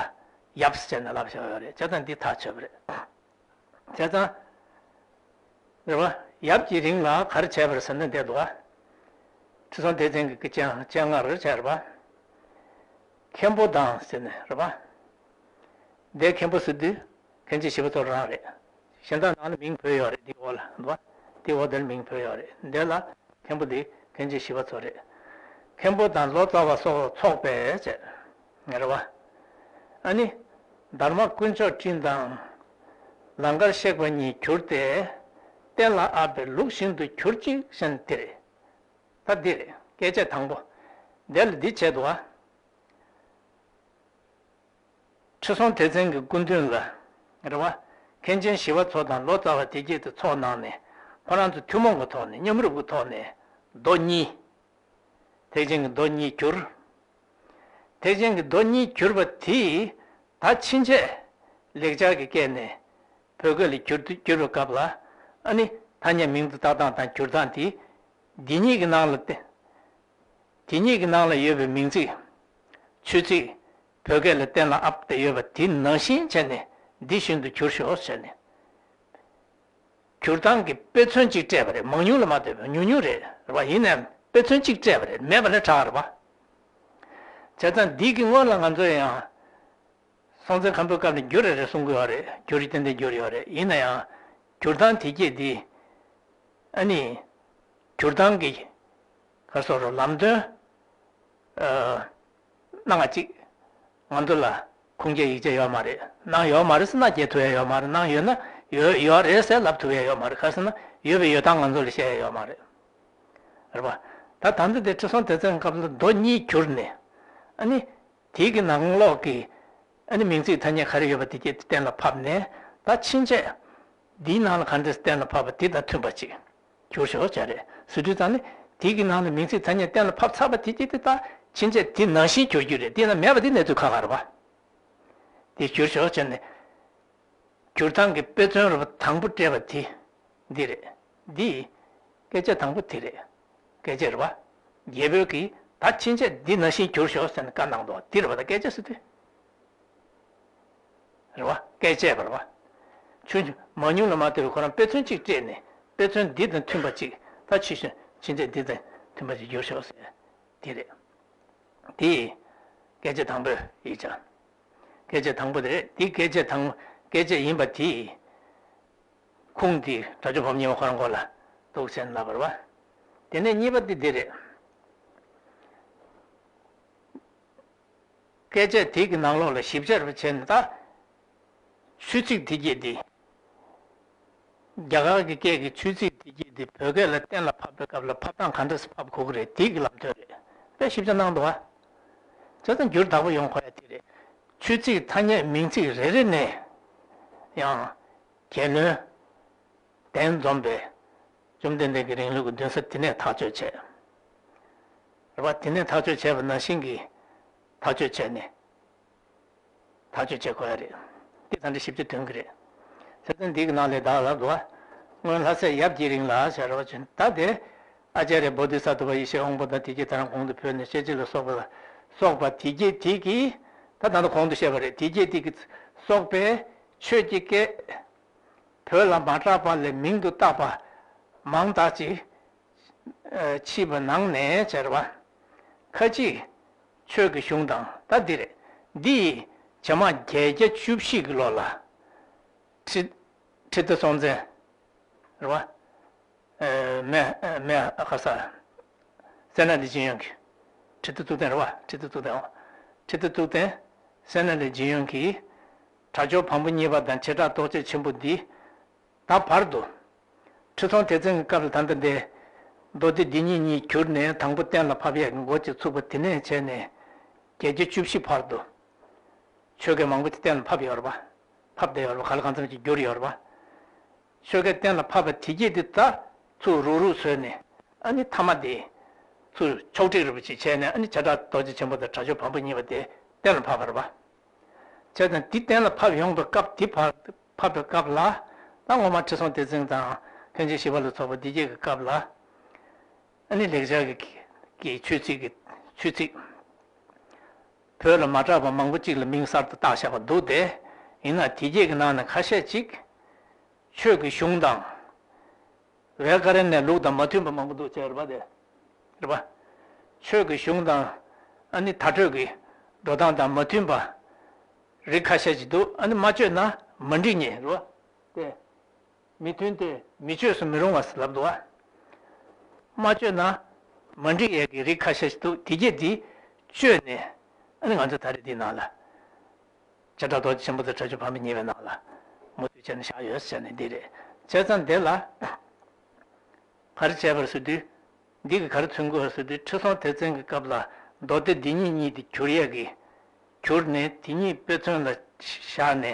ཡབ་ཟེར་ནས་ལབ་བཞག་ཡོད་རེད། བྱས་ཙང་འདི་ཐག་ཆོད་པ་རེད། བྱས་ཙང་། རེད་བ། ཡབ་ཀྱི་རིང་ལ་ག་རེ་བྱས་པ་རེད་ཟེར་ན་འདི་འདུག་བ། ཁྲི་སྲོང་ལྡེ་བཙན་གྱི་སྤྱན་སྤྱན་སྔར་རེ་བྱས་རེད་བ། མཁན་པོ་དང་ཟེར་ནས་རེད་བ། འདི་མཁན་པོ་ཟེར་དུས་མཁན་ཆེན་ཞི་བ་འཚོ་རང་རེད། གཞན་དག་ནང་ལ་མིང་བོས་ཡོད་རེད་འདི་འོག་ལ་འདུག་བ། འདི་འོག་འདིར་མིང་བོས་ཡོད་རེད་འདི་ལ། མཁན་པོ་འདི་མཁན་ཆེན་ཞི་བ་འཚོ་རེད། མཁན་པོ་དང་ལོ་ཙཱ་བ་སོགས་ཚོགས་པས་བྱས། ངེས་རེད་བ། ཨ་ནི། དྷརྨ་དཀོན་མཆོག་སྤྲིན་དང་། ལང་ཀར་གཤེགས་པ་གཉིས་གྱུར་ཏེ། གཏན་ལ་དབབ་པའི་ལུགས་བཞིན་དུ་གྱུར་ཅིག་ཞེས་དེ་རེད། ད་འདི་རེད་སྐད་ཆ་དང་པོ། འདི་ལ་འདི་བྱས་འདུག་བ། ཁྲི་སྲོང་ལྡེ་བཙན་གྱི་སྐུ་མདུན་ལ། རེད་བ། མཁན་ཆེན་ཞི་བ་འཚོ་དང་ལོ་ཙཱ་བ་དེ་གྱད་དེ་ཚོགས་གནང་ནས་ཁོ་རང་ཚོ་ཐུན་མོང་གི་ཐོག་ནས་མཉམ་རུབ་ཀྱི་ཐོག་ནས་མདོ་གཉིས། ཐེག་ཆེན་གྱི་མདོ་གཉིས་གྱུར། ཐེག་ཆེན་གྱི་མདོ་གཉིས་གྱུར་པ་དེས་ད་ཕྱིན་ཆད་ལེགས་སྦྱར་གྱི་སྐད་ནས་བོད་སྐད་ལ་བསྒྱུར་བསྒྱུར་བའི་སྐབས་ལ་ཨ་ནི་ཐ་སྙད་མིང་དུ་བཏགས་སྟངས་དང་བསྒྱུར་སྟངས་དེ་འདི་གཉིས་ཀྱི་ནང་ལ་བརྟེན། དེ་གཉིས་ཀྱི་ནང་ལ་ཡོད་པའི་མིང་ཚིག་ཆོས་ཚིག་བོད་སྐད་ལ་གཏན་ལ་དབབ་སྟེ་ཡོད་པ་དེ་ནང་བཞིན་བྱས་ནས་འདི་བཞིན་དུ་བསྒྱུར་ཤོག་ཟེར་ནས། བསྒྱུར་སྟངས་ཀྱི་དཔེ་མཚོན་གཅིག་སྤྲད་པ་རེད། མང་ཉུང་ལ་མ་ལྟོས་པར་ཉུང་ཉུང་རེད་རེད་བ། ཡིན་ནའང་དཔེ་མཚོན་གཅིག་སྤྲད་པ་རེད། མེད་པ་ལས་དྲག་རེད་བ། བྱས་ཙང་འདི་གི་སྔོན་ལ་ང་ཚོས་ཡང་སྲོང་བཙན་སྒམ་པོའི་སྐབས་ནས་བསྒྱུར་རེ་རེ་གསུང་གི་ཡོད་རེད། བསྒྱུར་རེ་ཏན་ཏན་བསྒྱུར་ཡོད་རེད། ཡིན་ན་ཡང་བསྒྱུར་སྟངས་དེ་སྐད་འདི་ཨ་ནི་བསྒྱུར་སྟངས་ཀྱི་ག་རེ་ཟེར་རོ་ལམ་སྟོན་ཨ་གནང་བ་ཅིག་ང་ཚོ་ལ་ཁུངས་སྐྱེལ་ཡིག་ཆ་ཡོད་མ་རེད། གནང་ཡོད་མ་རེད་ཟེར་ན་རྒྱལ་ཐུབ་ཡ་ཡོད་མ་རེད། གནང་ཡོད་ན་ཡོད་ཡོད་རེད་ཟེར་ལབ་ཐུབ་ཡ་ཡོད་མ་རེད། ག་རེ་ཟེར་ན་ཡོད་པའི་ཡོད་སྟངས་ང་ཚོ་ལ་བཤད་ཡ་ཡོད་མ་རེད། རེད་པ། ད་ད་ལྟ་དེ་ཁྲི་སྲོང་ལྡེ་བཙན་སྐབས་ལ་མདོ་གཉིས་གྱུར་ནས་ཨ་ནི། དེའི་གི་ནང་ལོགས་ཀྱི་ཨ་ནི་མིང་ཚིག་ཐ་སྙད་ག་རེ་ཡོད་པ་དེ་གྱད་གཏན་ལ་ཕབ་ནས་ད་ཕྱིན་ཆད་འདིའི་ནང་ལ་ག་འདྲས་གཏན་ལ་ཕབ་པ་དེ་དང་མཐུན་པ་ཅིག་གྱུར་ཤོག་བྱ་རེད་ཟེར་དུས་ཙང་ནི་དེའི་གི་ནང་ལ་མིང་ཚིག་ཐ་སྙད་གཏན་ལ་ཕབ་ཚར་བ་དེ་གྱད་དེ་ད་ཕྱིན་ཆད་དེ་ནང་བཞིན་གྱུར་རྒྱུ་རེད། དེ་ན་མེད་པ་དེ་གནས་ཚུལ་ཁག་ཁག་རེད་པ། དེ་གྱུར་ཤོག་བྱས་ནས། བསྒྱུར་སྟངས་ཀྱི་དཔེ་མཚོན་རུ་དང་པོ་སྤྲད་པ་དེ་འདི་རེད། འདི་སྐད་ཆ་དང་པོ་དེ་རེད། སྐད་ཆ་རེད་བ། རྒྱལ་པོས་ཀྱིས་ད་ཕྱིན་ཆད་འདི་ནང་བཞིན་བསྒྱུར་ཤོག་ཟེར་ནས་བཀའ་གནང་འདུག་འདི་རེད་བ། ད་སྐད་ཆ་ཟེར་དུས་རེད་བ། སྐད་ཆ་རེད་བ། ཆུང་ཆུང་མང་ཉུང་ལ་མ་ལྟོས་པའི་ཁོ་རང་དཔེ་མཚོན་གཅིག་སྤྲད་ནས་དཔེ་མཚོན་འདི་དང་མཐུན་པ་གཅིག་ད་ཕྱིས་སུ་ཕྱིན་ཆད་འདི་དང་མཐུན་པ་གཅིག་བསྒྱུར་ཤོག་ཟེར། དེ་རེད། དེ་སྐད་ཆ་དང་པོའི་ཡིག་ཆ། སྐད་ཆ་དང་པོ་དེ་རེད། དེ་སྐད་ཆ་དང་སྐད་ཆ་ཡིན་པ་དེ་ཁུངས་དེ་དགྲ་བཅོམ་པ་གཉིས་པ་ཁོ་རང་མགོ་ལ་གཏུགས་ཟེར་ལབ་པ་རེད་བ། དེ་ནས་གཉིས་པ་དེ་འདི་རེད། སྐད་ཆ་དེ་གི་ནང་ལོགས་ལ་ཞིབ་ཆ་རུ་བྱས་ནས་ད། ཆོས་ཚིག་དེ་གྱད་དེ། རྒྱ་གར་གྱི་སྐད་ཀྱི་ཆོས་ཚིག་དེ་གྱད་དེ་བོད་སྐད་ལ་གཏན་ལ་ཕབ་པའི་སྐབས་ལ་ཕབ་སྟངས་ག་འདྲས་སེ་ཕབ་དགོས་ཀྱི་རེད། དེ་གི་ལམ་སྟོན་རེད། དཔེ་ཞིབ་ཆ་གནང་འདུག་བ། བྱས་ཙང་འགྱུར་དག་པོ་ཡོང་དགོས་ཡ་དེ་རེད། ཆོས་ཚིག་ཐ་སྙད་མིང་ཚིག་རེ་རེ་ནས་ཡང་རྒྱལ་བློན་གདན་འཛོམས་པས་བཅོམ་ལྡན་འདས་ཀྱི་རིང་ལུགས་ཀྱི་འདུན་ས་དེ་ནས་ཐག་གཅོད་བྱས། རེད་བ། དེ་ནས་ཐག་གཅོད་བྱས་པ་ནང་བཞིན་གྱི་ཐག་གཅོད་བྱས་ནས། ཐག་གཅོད་བྱེད་དགོས་ཡ་རེད། དེ་ད་འདྲ་ཞིབ་ཆ་ཐོན་གྱི་རེད། ཚེ་ཚན་འདི་གི་ནང་ལས་བདག་ལ་འདུག་བ། སྔོན་ལྷ་སའི་ཡབ་ཀྱི་རིང་ལ་ཟེར་བ་ཅན་ད་དེ། ཨ་ཙརྱ་བོ་དྷི་ས་ཏྭུ་པ་ཡེ་ཤེས་དབང་པོ་དང་དེ་གྱད་དེ་རང་གོང་དུ་བོས་ནས་ཤེས་བྱེད་ལ་སོགས་པ་ལ་སོགས་པ་དེ་གྱད་དེ་གི་ད་ད་ལྟ་གོང་དུ་བཤད་པ་རེད། དེ་གྱད་དེ་གི་སོགས་པའི་ཆོས་ཀྱི་སྐད་བོད་ལ་མ་གྲགས་པ་ལས་མིང་དུ་བཏགས་པ་མང་དག་ཅིག་མཆིས་པ་ནང་ནས་ཟེར་བ། ཁ་ཅིག་ཆོས་ཀྱི་གཞུང་དང་ད་འདི་རེད། འདི་ཡིས་བྱེ་མ་བརྒྱད་བརྒྱ་བཅུ་བཞི་གི་ལོ་ལ། ཁྲི་ཁྲི་ལྡེ་སྲོང་བཙན། རེད་བ། མེ་མེ་ཁ་ས། སད་ན་ལེགས་མཇིང་ཡོན་གྱིས། ཁྲི་ལྡེ་གཙུག་བརྟན་རེད་བ། ཁྲི་ལྡེ་གཙུག་བརྟན་འོ། ཁྲི་ལྡེ་གཙུག་བརྟན་སད་ན་ལེགས་མཇིང་ཡོན་གྱིས། དྲག་སྤྱོད་བམ་པོ་གཉིས་པ་དང་བྱེ་བྲག་རྟོགས་བརྗོད་ཆེན་པོ་འདི། ད་བར་དུ། ཁྲི་སྲོང་ལྡེ་བཙན་གྱི་སྐབས་ལ་ད་ལྟ་འདི་མདོ་སྡེ་འདི་ཉིད་གཉིས་གྱུར་ནས་དང་པོ་གཏན་ལ་ཕབ་ཡས་ཀྱི་འགོ་ཅིག་ཚུགས་པ། དེ་ནས་བྱས་ནས་བརྒྱད་བརྒྱ་བཅུ་བཞི་བར་དུ་ཆོས་སྐད་མང་པོ་ཅིག་གཏན་ལ་ཕབ་ཡོད་རེད་པ། ཕབ་བསྡད་ཡོད་རེད་པ། གང་ལ་གང་འཚམ་ཅིག་བསྒྱུར་ཡོད་རེད་པ། ཆོས་སྐད་གཏན་ལ་ཕབ་པ་དེ་གྱད་དེ་ད་ཚུར་རུག་རུག་བཟོས་ནས། ཨ་ནི་མཐའ་མ་དེ་ཚུར་ཕྱོགས་བསྒྲིགས་རེད་པ་ཅིག་བྱས་ནས། ཨ་ནི་བྱེ་བྲག་རྡོ་རྗེ་ཆེན་པོ་དང་བྱང་ཆུབ་བམ་པོ་གཉིས་པ་དེ་གཏན་ལ་ཕབ་པ་རེད་པ། བྱས་ཙང་འདི་གཏན་ལ་ཕབ་ཡོང་བའི་སྐབས་འདི་བར་ཕབ་པའི་སྐབས་ལ། ད་ངོ་མ་ཁྲི་སྲོང་ལྡེ་བཙན་དང་མཁན་ཆེན་ཞི་བ་ལྷུན་ཚོགས་པ་འདི་གྱད་ཀྱི་སྐབས་ལ། ཨ་ནི་ལེགས་སྦྱར་གྱི་གི་ཆོས་ཚིག་གི་ཆོས་ཚིག་བོད་ལ་མ་གྲགས་པ་མང་པོ་ཅིག་ལ་མིང་གསར་དུ་བཏགས་བཞག་པ་འདུག་སྟེ། ཡིན་ན་དེ་གྱད་ཀྱི་ནང་ནས་ཁ་ཤས་ཅིག་ཆོས་ཀྱི་གཞུང་དང་། ཝེ་ཀ་ར་ཎའི་ལུགས་དང་མ་མཐུན་པ་མང་པོ་འདུག་ཅེས་རེད་པ། དེ་རེད་པ། ཆོས་ཀྱི་གཞུང་དང་། ཨ་ནི་དར་ཁྲོད་ཀྱི་འགྲོ་སྟངས་དང་མ་མཐུན་པ་རིགས་ཁ་ཤས་ཅིག་འདུག་ཨ་ནི་མ་བཅོས་ན་མ་འགྲིག་ངེས་རེད་པ། དེ་མི་མཐུན་ཏེ་མི་བཅོས་སུ་མི་རུང་བ་ཟེར་ལབ་འདུག་པ། མ་བཅོས་ན་མ་འགྲིག་ཡས་ཀྱི་རིགས་ཁ་ཤས་ཤིག་འདུག་དེ་གྱད་དེ་བཅོས་ནས། ཨ་ནི་ང་ཚོ་ད་རེས་འདི་ནང་ལ་བྱེ་བྲག་རྡོ་རྗེ་ཆེན་པོ་དང་བྱང་ཆུབ་བམ་པོ་གཉིས་པའི་ནང་ལ་མུ་མཐུད་བྱས་ནས་བཞག་ཡོད་ཟེར་ནས་འདི་རེད། བྱས་ཙང་འདི་ལ་ག་རེ་བྱས་པ་རེད་ཟེར་དུས། འདི་གིས་ག་རེ་མཚོན་གྱི་ཡོད་ཟེར་དུས། ཁྲི་སྲོང་ལྡེ་བཙན་གྱི་སྐབས་ལ་མདོ་སྡེ་འདི་ཉིད་གཉིས་དེ་གྱུར་ཡས་ཀྱི། གྱུར་ནས་དེ་ཉིད་དཔེ་མཚོན་ལ་བཞག་ནས།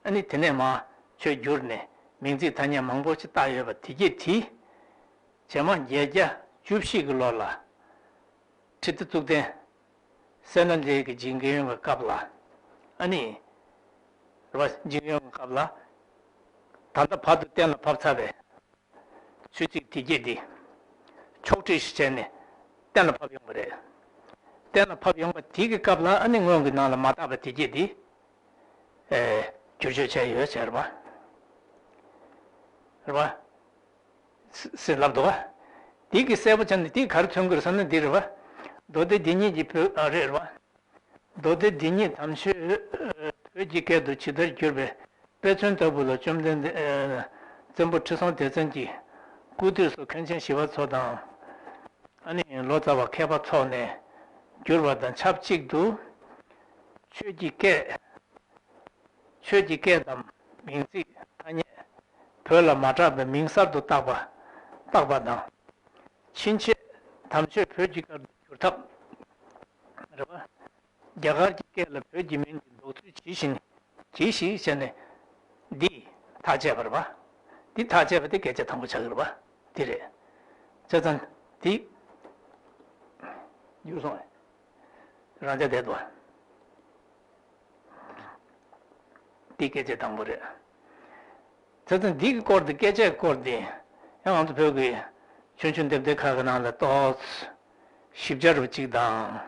ཨ་ནི་དེ་ནས་མར་ཆོས་བསྒྱུར་ནས་མིང་ཚིག་ཐ་སྙད་མང་པོ་ཞིག་བཏགས་ཡོད་པ་དེ་གྱད་དེ། རྗེས་མ་བརྒྱད་བརྒྱ་བཅུ་བཞི་གི་ལོ་ལ་ཁྲི་ལྡེ་གཙུག་བརྟན་སད་ན་ལེགས་ཀྱི་འཇིགས་མགོན་ཡོན་གྱི་སྐབས་ལ། ཨ་ནི་རེད་པ། འཇིགས་མགོན་ཡོན་གྱི་སྐབས་ལ་ད་ལྟ་བར་དུ་གཏན་ལ་ཕབ་ཚར་བའི་ཆོས་ཚིག་དེ་གྱད་དེ་ཕྱོགས་བསྒྲིགས་ཤིག་བྱས་ནས་གཏན་ལ་ཕབ་ཡོང་བ་རེད། གཏན་ལ་ཕབ་ཡོང་བ་དེ་གི་སྐབས་ལ། ཨ་ནི་སྔོན་གྱི་ནང་ལ་མ་བཏགས་པ་དེ་གྱད་དེ་ཨེ་བསྒྱུར་བཅོས་བྱས་ཡོད་ཟེར་བ་རེད་པ། ཟེར་ལབ་འདུག་པ། དེ་གིས་གསལ་པོ་བྱས་ནས་དེ་ག་རེ་མཚོན་གྱི་རེད་ཟེར་ན་འདི་རེད་པ། མདོ་སྡེ་འདི་ཉིད་ཀྱི་བོད། ཨ། རེད་པ། མདོ་སྡེ་འདི་ཉིད་དམ་ཆོས་བོད་ཀྱི་སྐད་དུ་ཇི་ལྟར་བསྒྱུར་བའི་དཔེ་མཚོན་ལྟ་བུ་ལ་བཅོམ་ལྡན་འདས་བཙན་པོ་ཁྲི་སྲོང་ལྡེ་བཙན་གྱི་སྐུ་དུས་སུ་མཁན་ཆེན་ཞི་བ་འཚོ་དང་། ཨ་ནི་ལོ་ཙཱ་བ་མཁས་པ་ཚོགས་ནས་བསྒྱུར་བ་དང་ཆབས་ཅིག་ཏུ། ཆོས་ཀྱི་སྐད། ཆོས་ཀྱི་སྐད་དམ་མིང་ཚིག་ཐ་སྙད་བོད་ལ་མ་གྲགས་པའི་མིང་གསར་དུ་བཏགས་པ། བཏགས་པ་དང་། ཕྱིན་ཆད་དམ་ཆོས་བོད་ཀྱི་སྐད་དུ་བསྒྱུར་ཐབས། རེད་པ། རྒྱ་གར་གྱི་སྐད་ལ་བོད་ཀྱི་མིང་གི་འདོགས་ཚུལ་ཇི་བཞིན། ཇི་ཞིག་བྱས་ནས་འདི་ཐག་བཅད་པ་རེད་པ། འདི་ཐག་བཅད་པ་དེ་སྐད་ཆ་དང་པོ་ཆགས་ཀྱི་རེད་པ། འདི་རེད། བྱས་ཙང་འདི་འགྱུར་སོང་བས། རང་ཅག་བསྡད་དོ། འདི་སྐད་ཆ་དང་པོ་རེད། བྱས་ཙང་འདི་གི་སྐོར་འདི། སྐད་ཆའི་སྐོར་འདི་ཡང་ང་ཚོ་བོད་ཀྱི་ཆོས་འབྱུང་དེབ་ཐེར་ཁག་གི་ནང་ལ་ཏོག་ཙམ་ཞིབ་ཆ་རུ་གཅིག་དང་།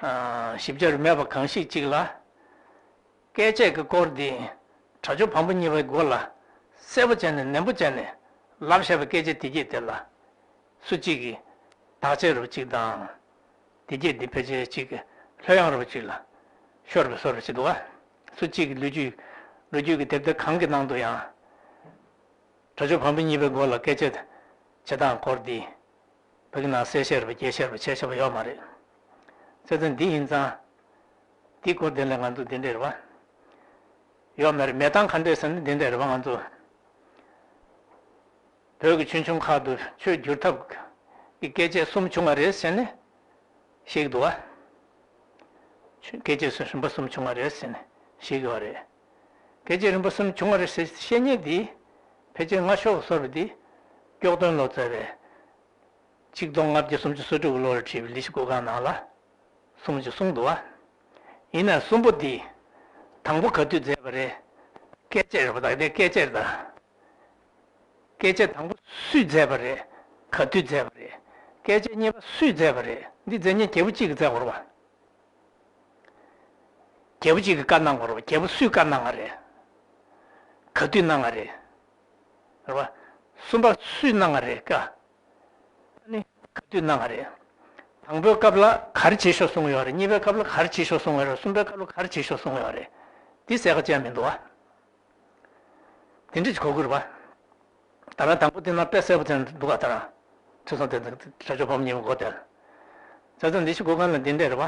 ཨ། ཞིབ་ཆ་རུ་མེད་པ་གང་ཞིག་ཅིག་ལ། སྐད་ཆའི་གི་སྐོར་འདི་བྱང་ཆུབ་བམ་པོ་གཉིས་པའི་མགོ་ལ་གསལ་པོ་བྱས་ནས་ནན་པོ་བྱས་ནས་ལབ་བཞག་པའི་སྐད་ཆ་དེ་གྱད་དེ་ལ། སུ་གཅིག་གིས་བརྟག་དཔྱད་རུ་གཅིག་དང་། དེ་གྱད་འདི་ཕལ་ཆེར་གཅིག་གི་ལྷོད་ཡངས་རུ་གཅིག་ལ་ཤོར་བའི་བཟོ་རུ་གཅིག་འདུག་པ། སུ་གཅིག་གིས་ལོ་རྒྱུས། ལོ་རྒྱུས་ཀྱི་དེབ་ཐེར་གང་གི་ནང་དུ་ཡང་བྱང་ཆུབ་བམ་པོ་གཉིས་པའི་མགོ་ལ་སྐད་ཆ་བྱེད་སྟངས་སྐོར་འདི་བོད་ཀྱི་ནང་གསལ་བཤད་རུ་རྒྱས་བཤད་རུ་བྱས་བཞག་པ་ཡོད་མ་རེད། བྱས་ཙང་འདི་ཡིན་ཙང་། འདི་སྐོར་དེ་ལ་ང་ཚོ་འདི་འདྲ་རེད་པ། ཡོད་མ་རེད། མེད་སྟངས་ག་འདྲས་ཟེར་ན་འདི་འདྲ་རེད་པ། ང་ཚོ་བོད་ཀྱི་ཆོས་འབྱུང་ཁག་ཏུ་ཆོས་བསྒྱུར་ཐབས་ཀྱི་སྐད་ཆ་གསུམ་བྱུང་བ་རེད་ཟེར་ནས་བཤད་ཀྱི་འདུག་པ། ཆོས། སྐད་ཆ་གསུམ། རིམ་པ་གསུམ་བྱུང་བ་རེད་ཟེར་ནས་བཤད་ཀྱི་ཡོད་རེད། སྐད་ཆ་རིམ་པ་གསུམ་བྱུང་བ་རེད་ཟེར་བཤད་མཁན་འདི་ཕལ་ཆེར་སྔ་ཤོས་སུ་སོང་བ་འདི་སྐྱོགས་སྟོན་ལོ་ཙཱ་བས་ཆིག་སྟོང་ལྔ་བརྒྱ་སུམ་ཅུ་སོ་དྲུག་གི་ལོ་ལ་བྲིས་པའི་ལི་ཤི་གུ་ཁང་ནང་ལ་གསུམ་ཅིག་གསུངས་འདུག་པ། ཡིན་ནའང་གསུམ་པོ་འདི་དང་པོ་ག་དུས་མཛད་པ་རེད། སྐད་ཆ་རེད་པ། ད་ལྟའི་སྐད་ཆ་རེད་ད། སྐད་ཆ་དང་པོ་སུས་མཛད་པ་རེད། ག་དུས་མཛད་པ་རེད། སྐད་ཆ་གཉིས་པ་སུས་མཛད་པ་རེད། འདི་མཛད་མཁན་རྒྱལ་པོ་གཅིག་གིས་མཛད་དགོས་རེད་པ། རྒྱལ་པོ་གཅིག་གིས་བཀའ་གནང་དགོས་རེད་པ། རྒྱལ་པོ་སུས་བཀའ་གནང་བ་རེད། ག་དུས་གནང་བ་རེད། རེད་པ། གསུམ་པ་སུས་གནང་བ་རེད་བཀའ། ཨ་ནི་ག་དུས་གནང་བ་རེད། དང་པོའི་སྐབས་ལ་ག་རེ་བྱེད་ཤོག་གསུངས་ཡོད་རེད། གཉིས་པའི་སྐབས་ལ་ག་རེ་བྱེད་ཤོག་གསུངས་ཡོད་རེད། གསུམ་པའི་སྐབས་ལ་ག་རེ་བྱེད་ཤོག་གསུངས་ཡོད་རེད། འདི་གསལ་ཁ་ཅན་མི་འདུག་པ། དེ་འདྲ་ཞིག་གོ་དགོས་རེད་པ། ད་རང་དང་པོ་དེ་ནང་དཔེ་གསལ་པོ་དེ་འདུག་ག་ད་རང་ཁྲི་སྲོང་ལྡེ་བཙན་བྱང་ཆུབ་ཕོ་མོ་གཉིས་པོ་མགོ་དེ་ལ། ས་ཚོ་འདི་ཞིག་གོ་གང་ལ་འདི་འདྲ་རེད་པ།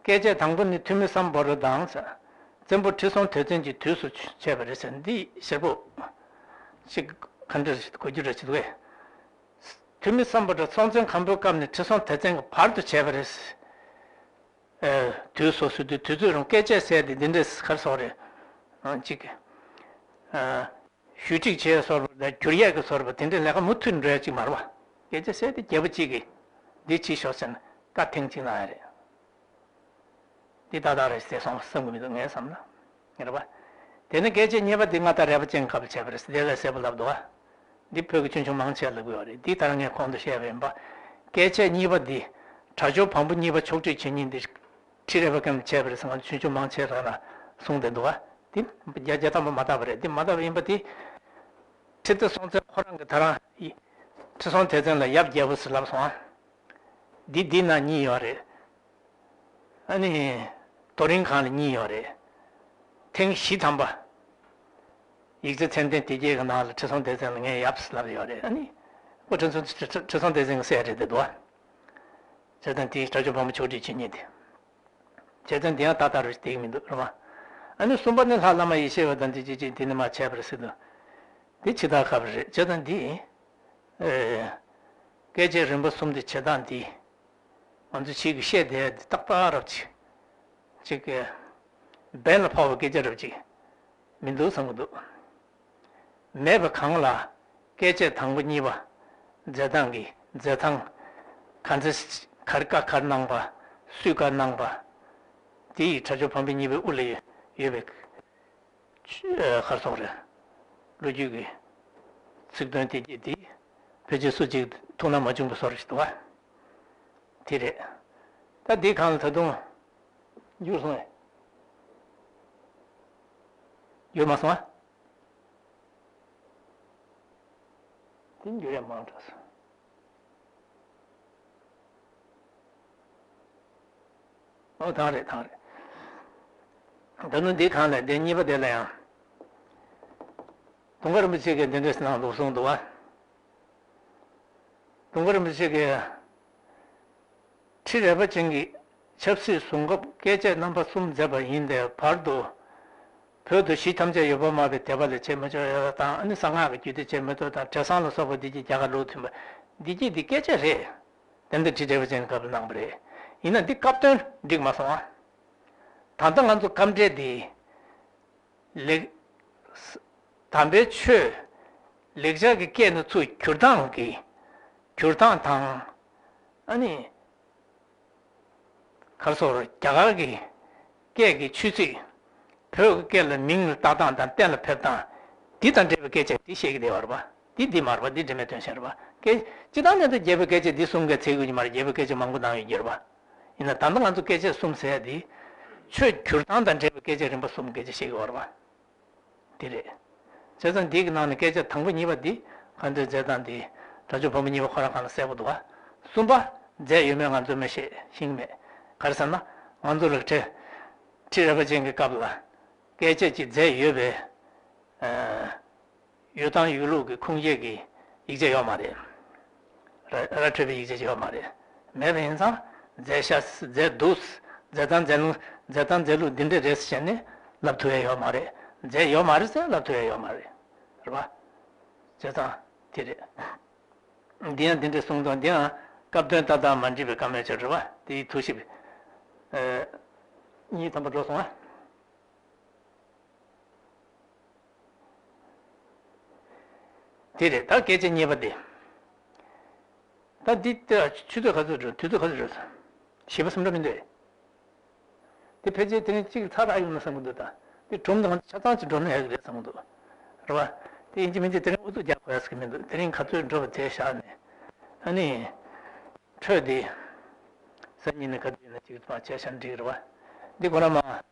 སྐད་ཆ་དང་པོ་ནི་ཐུ་མི་སམ་བྷོ་ཊ་དང་ཟེར། བཙན་པོ་ཁྲི་སྲོང་ལྡེ་བཙན་གྱི་དུས་སུ་བྱས་པ་རེད་ཟེར། འདི་ཞེ་པོ་ཅིག་ ག་འདྲ་ཞིག་གོ་རྒྱུ་རེད་ཅེས་དུས། ཐོན་མི་སམ་བྷོ་ཊ་སྲོང་བཙན་སྒམ་པོའི་སྐབས་ནས་ཁྲི་སྲོང་ལྡེ་བཙན་གྱི་བར་དུ་བྱས་པ་རེད། ཨེ། དུས་སོ་སོའི་དུས་དུས་ཚོད་རིང་བཀས་བཅད་ཟེར་ཏེ་འདི་འདྲས་གར་སོགས་རེད། ཨང་གཅིག་ཨ། ཞུ་སྒྲིག་བྱས་སོར་བ་དང་བསྒྱུར་ཡས་ཀྱི་སོར་བ་དེ་འདྲའི་ལས་ཀ་མུ་མཐུད་འགྲོ་ཡ་གཅིག་མ་རེད་པ། བཀས་བཅད་ཟེར་ཏེ་རྒྱལ་པོ་གཅིག་གིས་འདི་བྱེད་ཤོག་ཟེར་ནས་བཀའ་ཐེངས་གཅིག་གནང་ཡ་རེད། འདི་ཏག་ཏག་རེད་ཟེར་སོང་བསམ་གྱི་མི་འདུག་ངས་བསམ་ན། རེད་པ། དེ་ནས་བཀས་བཅད་གཉིས་པ་འདི་མངའ་བདག་རས་པ་ཅན་སྐབས་ལ་བྱས་པ་རེད་ཟེར་དེ་ལས་གསལ་པོ་ལབ་འདུག་ག་འདི་བོད་ཀྱི་ཆོས་འབྱུང་མང་ཆེ་ལབ་ཀྱི་ཡོད་རེད། འདི་ལྟར་ངས་གོང་དུ་བཤད་པ་ཡིན་པ། བཀས་བཅད་གཉིས་པ་འདི་དྲག་སྤྱོད་བམ་པོ་གཉིས་པ་ཕྱོགས་སྒྲིག་བྱེད་མཁན་འདི་ཁྲི་རལ་པ་ཀུན་ལ་བྱས་པ་རེད་ཟེར་ང་ཚོ་ཆོས་འབྱུང་མང་ཆེ་རང་ལ་གསུངས་བསྡད་འདུག་ག་འདི་རྒྱ་རྒྱ་དམ་པ་མ་དག་པ་རེད། འདི་མ་དག་པ་ཡིན་པ་འདི། ཁྲི་ལྡེ་སྲོང་བཙན་ཁོ་རང་གིས་ད་རང་ཁྲི་སྲོང་ལྡེ་བཙན་ལ་ཡབ་རྒྱལ་པོ་ཟེར་ལབ་སོང་ཨ། འདི་འདི་ན་གཉིས་ཡོད་རེད། ཨ་ནི། རྡོ་རིང་སྒང་ལ་གཉིས་ཡོད་རེད། ཐེངས་བཞི་ཐམ་པ། ཡིག་ཆ་མཚན་ལྡན་དེ་རྒྱས་ཀྱི་ནང་ལ་ཁྲི་སྲོང་ལྡེ་བཙན་ལ་ངའི་ཡབ་ཟེར་ལབ་ཡོད་རེད། ཨ་ནི། ཁོ་ཁྲི་སྲོང་ཁྲི་སྲོང་ལྡེ་བཙན་གྱི་སྲས་རེད་དེ་འདུག་ཨ། བྱས་ཙང་དེའི་དྲག་སྤྱོད་བམ་པོ་ཕྱོགས་སྒྲིག་བྱེད་མཁན་དེ། བྱས་ཙང་དེ་ཡང་ཏག་ཏག་རེད་བསྡད་ཀྱི་མི་འདུག་རེད་མ། ཨ་ནི་གསུམ་པ་ནི་ལྷ་བླ་མ་ཡེ་ཤེས་པ་དང་དེ་ཅི་ཅི་དེ་ནི་མ་བྱས་པ་རེད་ཟེར་འདུག་དེ་ཕྱི་ཐག་ཁ་པར་རེད། བྱས་ཙང་འདི། ཨེ། བཀས་བཅད་རིམ་པ་གསུམ་དེ་བྱེད་སྟངས་འདི། ང་ཚོ་ཕྱིས་ཀྱི་བཤད་བསྡད་འདི་ཏག་ཏག་རབ་ཅིག་ཅིག་གི། འབེན་ལ་ཕོག་པའི་སྐད་ཆ་རབ་ཅིག་མི་འདུག་བསམ་གྱི་འདུག་མེད་པ་གང་ལ་བཀས་བཅད་དང་པོ་གཉིས་པ་མཛད་སྟངས་ཀྱི་མཛད་ཐང་། ག་ཚོད་གར་བཀའ་གར་གནང་པ། སུས་བཀའ་གནང་པ། དེ་ཡི་དྲག་སྤྱོད་བམ་པོ་གཉིས་པའི་དབུ་ལ་ཡོད་པའི་གར་སོགས་རེད། ལོ་རྒྱུས་ཀྱི་ཚིག་དོན་དེ་གྱིས་དེ་ཕལ་ཆེར་སུ་གཅིག་ཐུགས་སྣང་མ་བྱུང་པའི་བཟོ་འདྲ་ཞིག་འདུག་ག་དེ་རེད། ད་འདི་གང་ལ་ད་དུང་འགྱུར་སོང་ངས། འགྱུར་མ་སོང་ཨ། དེ་འགྱུར་ཡ་མང་དྲགས་སོང་། ཨོ་ཐང་རེད་ཐང་རེད། ད་ནི་འདི་གང་ལས་འདི་གཉིས་པ་དེ་ལ་ཡང་། དུང་དཀར་རིན་པོ་ཆེ་གིས་འདི་འདྲ་ཞིག་གནང་འདུག་གསུངས་འདུག་བ། དུང་དཀར་རིན་པོ་ཆེ་གིས། ཁྲི་རལ་པ་ཅན་གྱི་ཆབ་སྲིད་བཟུང་སྐབས་བཀས་བཅད་རྣམ་པ་གསུམ་མཛད་པ་ཡིན་ཏེ་བར་དུ། བོད་དུ་གཞིས་ཐམས་ཅད་ཡོད་པར་སྨྲ་བའི་དད་པ་ལས་བྱེད་མི་ཆོག་ཡ་དང་ཨ་ནི་གསང་སྔགས་ཀྱི་རྒྱུད་སྡེ་བྱེད་མི་ཆོག་དང་བྲེ་སྲང་ལ་སོགས་པ་འདི་གྱིས་རྒྱ་གར་ལུགས་མཐུན་པ། འདི་གྱིས་འདི་བཀས་བཅད་རེད། དེ་འདྲ་ཁྲི་རལ་པ་ཅན་གྱི་སྐབས་ལ་གནང་བ་རེད། ཡིན་ན་འདི་སྐབས་དོན་འགྲིག་མ་སོང་ཨ། ད་ལྟ་ང་ཚོ་སྐབས་འབྲེལ་འདི། ལེགས། དམ་པའི་ཆོས། ལེགས་སྦྱར་གྱི་སྐད་ནས་ཚུར་བསྒྱུར་སྟངས་ཀྱི། བསྒྱུར་སྟངས་དང་། ཨ་ནི། ག་རེ་ཟེར་རྒྱ་གར་གྱི་སྐད་ཀྱི་ཆོས་ཚིག་བོད་ཀྱི་སྐད་ལ་མིང་ལ་བཏགས་སྟངས་དང་གཏན་ལ་ཕེབས་སྟངས། འདི་དང་འབྲེལ་བའི་སྐད་ཆ་འདི་བཤད་ཀྱི་བསྡད་པ་རེད་པ། འདི་འདི་མ་རེད་པ། འདི་འབྲེལ་མེད་དོན་གཞན་རེད་པ། སྐད། སྤྱིར་བཏང་ནས་ད་རྒྱལ་པོའི་སྐད་ཆ་འདི་གསུམ་གའི་ཚིག་ཡོད་ཀྱི་མ་རེད། རྒྱལ་པོའི་སྐད་ཆ་མང་པོ་གནང་ཡོད་ཀྱི་རེད་པ། ཡིན་ན་ད་ལྟ་ང་ཚོ་སྐད་ཆ་གསུམ་ཟེར་ཡ་འདི། ཆོས་བསྒྱུར་སྟངས་དང་འབྲེལ་བའི་སྐད་ཆ་རིམ་པ་གསུམ་སྐད་ཆ་བཤད་ཀྱི་ཡོད་རེད་པ། འདི་རེད། བྱས་ཙང་འདི་གི་ནང་ནས་སྐད་ཆ་དང་པོ་གཉིས་པ་འདི་གང་འདྲའི་མཛད་སྟངས་འདི་དྲག་སྤྱོད་བམ་པོ་གཉིས་པ་ཁོ་རང་སྒང་ལ་གསལ་པོ་འདུག་ག་གསུམ་པ་མཛད་ཡོད་མེད་ང་ཚོས་མི་ཤེས་ཤེས་ཀྱི་མེད། ག་རེ་ཟེར་ན་ང་ཚོ་ལ་ཁྲི་ཁྲི་རལ་པ་ཅན་གྱི་སྐབས་ལ་སྐད་ཆ་ཅིག་མཛད་ཡོད་པའི་ཨ་ཡོད་དང་ཡོད་ལུགས་ཀྱི་ཁུངས་སྐྱེལ་གྱི་ཡིག་ཆ་ཡོད་མ་རེད། ར་ར་འཕྲོད་པའི་ཡིག་ཆ་ཅིག་ཡོད་མ་རེད། མེད་པ་ཡིན་ཙང་མཛད་ཤག་མཛད་འདུག་མཛད་སྟངས་མཛད་ལུགས་མཛད་སྟངས་མཛད་ལུགས་འདི་འདྲ་རེད་ཟེར་ནས་ལབ་ཐུབ་ཡ་ཡོད་མ་རེད། མཛད་ཡོད་མ་རེད་ཟེར་ལབ་ཐུབ་ཡ་ཡོད་མ་རེད། རེད་པ། བྱས་ཙང་དེ་རེད། འདི་ཡང་འདི་འདྲ་གསུངས་དང་འདི་ཡང་སྐབས་དོན་ཏག་ཏག་མ་འགྲིག་པའི་བཀའ་མོལ་ཅིག་རེད་པ། དེའི་ཐུགས་ཞིབ། ཨ། གཉིས་ཐམ་པ་འགྲོ་སོང་ཨ། དེ་རེད། ད་སྐད་ཆ་གཉིས་པ་དེ། ད་འདི་ལྟ་ཆུ་ཚོད་ག་ཚོད་འགྲོ། དུས་ཚོད་ག་ཚོད་འགྲོ་སོང་། བཞི་པ་སུམ་ར་མི་འདུག་དེ་ཕལ་ཆེར་དེ་རིང་གཅིག་ཚར་རག་ཡོང་ན་བསམ་གྱི་འདུག་ད་དེ་གྲུབ་འདུག་ང་ཚོ་ཆ་ཚང་ཅིག་འགྲོ་ན་ཡག་གི་རེད་བསམ་གྱི་འདུག་རེད་པ། དེ་ཡིན་གཅིག་མིན་གཅིག་དེ་རིང་ཨུ་ཚུགས་རྒྱག་དགོས་ཡ་ཟེར་གྱི་མི་འདུག་དེ་རིང་ག་ཚོད་འགྲོ་བ་དེ་བཞག་ནས། ཨ་ནི། འཕྲོས་ཏེ། སང་ཉིན་ནས་ག་དུས་ཡིན་ན་གཅིག་ཚང་བྱས་བཞག་འགྲིག་རེད་པ། འདི་ཁོ་རང་མ།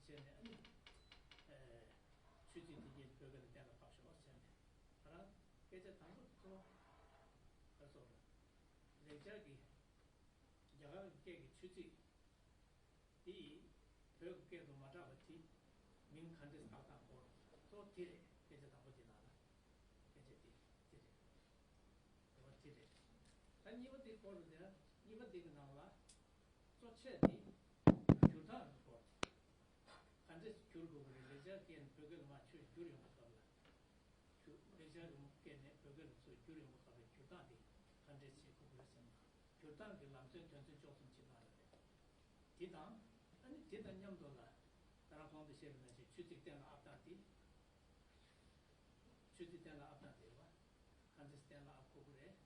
བྱས་ནས་ཨ་ནི། ཨེ། ཆོས་ཚིག་དེ་གས་བོད་སྐད་ལ་གཏན་ལ་ཕབ་ཤོག་ཟེར་ནས། ད་རང་སྐད་ཆ་དང་པོ་དེ་ཚོ། ད་སོགས་ལ། ལེགས་སྦྱར་གྱི། རྒྱ་གར་གྱི་སྐད་ཀྱི་ཆོས་ཚིག་དེ་ཡིས་བོད་ཀྱི་སྐད་དུ་མ་གྲགས་པ་དེ་མིང་ག་འདྲས་བཏགས་སྟངས་སྐོར་གཙོ་བོ་དེ་རེད། སྐད་ཆ་དང་པོ་དེ་ནང་ལ་སྐད་ཆ་དེ་དེ་རེད། དེ་བ་དེ་རེད། ད་གཉིས་པ་དེ་སྐོར་ལ་དེ་ན་གཉིས་པ་དེ་གི་ནང་ལ་གཙོ་ཆེ་དེ་བསྒྱུར་སྟངས་ཀྱི་སྐོར་དེ་ག་འདྲས་བསྒྱུར་དགོས་ཀྱི་རེད། ལེགས་སྦྱར་སྐད་ནས་བོད་སྐད་ལ་མར་ཆོས་བསྒྱུར་ཡོང་བའི་སྐབས་ལ། བསྒྱུར། ལེགས་སྦྱར་གྱི་སྐད་ནས་བོད་སྐད་ལ་ཚུར་བསྒྱུར་ཡོང་བའི་སྐབས་ལ་བསྒྱུར་སྟངས་དེ་ག་འདྲས་བྱེད་དགོས་ཀྱི་རེད་ཟེར་ན། བསྒྱུར་སྟངས་ཀྱི་ལམ་སྟོན་དོན་ཚན་བཅུ་གསུམ་ཅིག་གནང་ཡོད་རེད། དེ་དང་། ཨ་ནི་དེ་དང་མཉམ་དུ་ལ། ད་རང་གོང་དུ་བཤད་པ་ནང་བཞིན་ཆོས་ཚིག་གཏན་ལ་དབབ་སྟངས་དེ། ཆོས་ཚིག་གཏན་ལ་དབབ་སྟངས་དེ་རེད་བ། ག་འདྲས་གཏན་ལ་དབབ་དགོས་ཀྱི་རེད།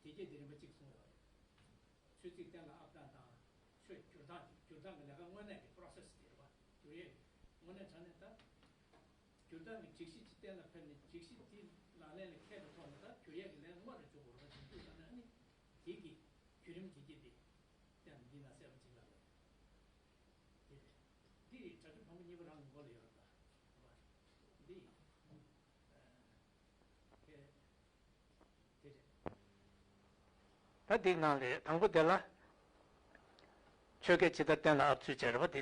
དེ་གས་དེ་རིམ་པ་གཅིག་གསུངས་ཡོད་རེད། ཆོས་ཚིག་གཏན་ལ་དབབ་སྟངས་དང་། ཆོས་བསྒྱུར་སྟངས་དེ། བསྒྱུར་སྟངས་ཀྱི་ལས་ཀ་དངོས་གནས་ཀྱི་པོ་རོ་སེ་སི་དེ་རེད་བ། བསྒྱུར་ཡས་ཀྱི་དངོས་གནས་དྲང་གནས་ད། བསྒྱུར་སྟངས་ཀྱི་སྒྲིག་གཞི་ཅིག་གཏན་ལ་ཕབ་ནས་སྒྲིག་གཞི་དེ་ལག་ལེན་ལ་འཁེལ་བའི་ཐོག་ནས་ད་བསྒྱུར་ཡས་ཀྱི་ལས་དངོས་རུ་འཇུག་དགོས་རེད་བ། དེ་དུས་ད་ནི་ཨ་ནི་དེ་གི་བརྒྱུད་རིམ་དེ་གས་དེ་གཏན་ལ་འདི་ན་གསལ་པོ་ཅིག་ལ་རེད། དེ་རེད། འདི་རེད། སྒྲ་སྒྱུར་བམ་པོ་གཉིས་པ་རང་གི་མགོ་ལ་ཡོད་རེད་ད། རེད་བ། འདི་ཡིན། ཨ། དེ་རེད། ད་འདིའི་ནང་ལས་དང་པོ་དེ་ལ། ཆོས་སྐད་ཇི་ལྟར་གཏན་ལ་དབབ་ཚུལ་བྱས་རེད་བ། དེ་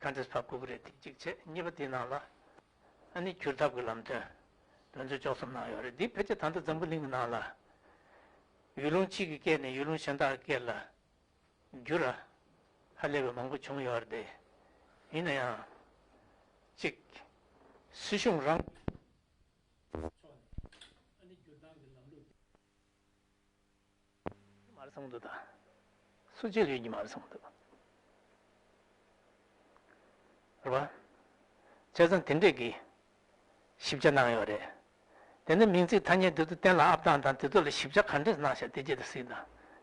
ག་འདྲས་ཕབ་དགོས་ཀྱི་རེད། དེ་གཅིག་བྱས། གཉིས་པ་དེའི་ནང་ལ། ཨ་ནི་བསྒྱུར་ཐབས་ཀྱི་ལམ་སྟོན། དོན་ཚན་བཅུ་གསུམ་གནང་ཡོད་རེད། འདི་ཕལ་ཆེར་ད་ལྟ་འཛམ་བུ་གླིང་གི་ནང་ལ། ཡུལ་ལུང་གཅིག་གི་སྐད་ནས་ཡུལ་ལུང་གཞན་དག་གི་སྐད་ལ། བསྒྱུར་ར། ཧ་ལས་པའི་མང་པོ་བྱུང་ཡོད་རེད་དེ། ཡིན་ན་ཡང་། གཅིག་སྲིད་གཞུང་རང་། ཕྱོགས་ནས་ཨ་ནི་བསྒྱུར་སྟངས་ཀྱི་ལམ་ལུགས་དེ། མ་རེད་བསམ་གྱི་འདུག་ད། སུ་གཅིག་ཡོད་ཀྱི་མ་རེད་བསམ་གྱི་འདུག་རེད་བ། བྱས་ཙང་དེ་འདྲས་ཀྱི་ཞིབ་ཆ་གནང་ཡོད་རེད། དེ་ནས་མིང་ཚིག་ཐ་སྙད་དེ་ཚོ་གཏན་ལ་དབབ་སྟངས་དང་དེ་ཚོ་ལ་ཞིབ་ཆ་ག་འདྲས་གནང་བཞག་དེ་རྗེས་དེ་གཟིགས་དང་།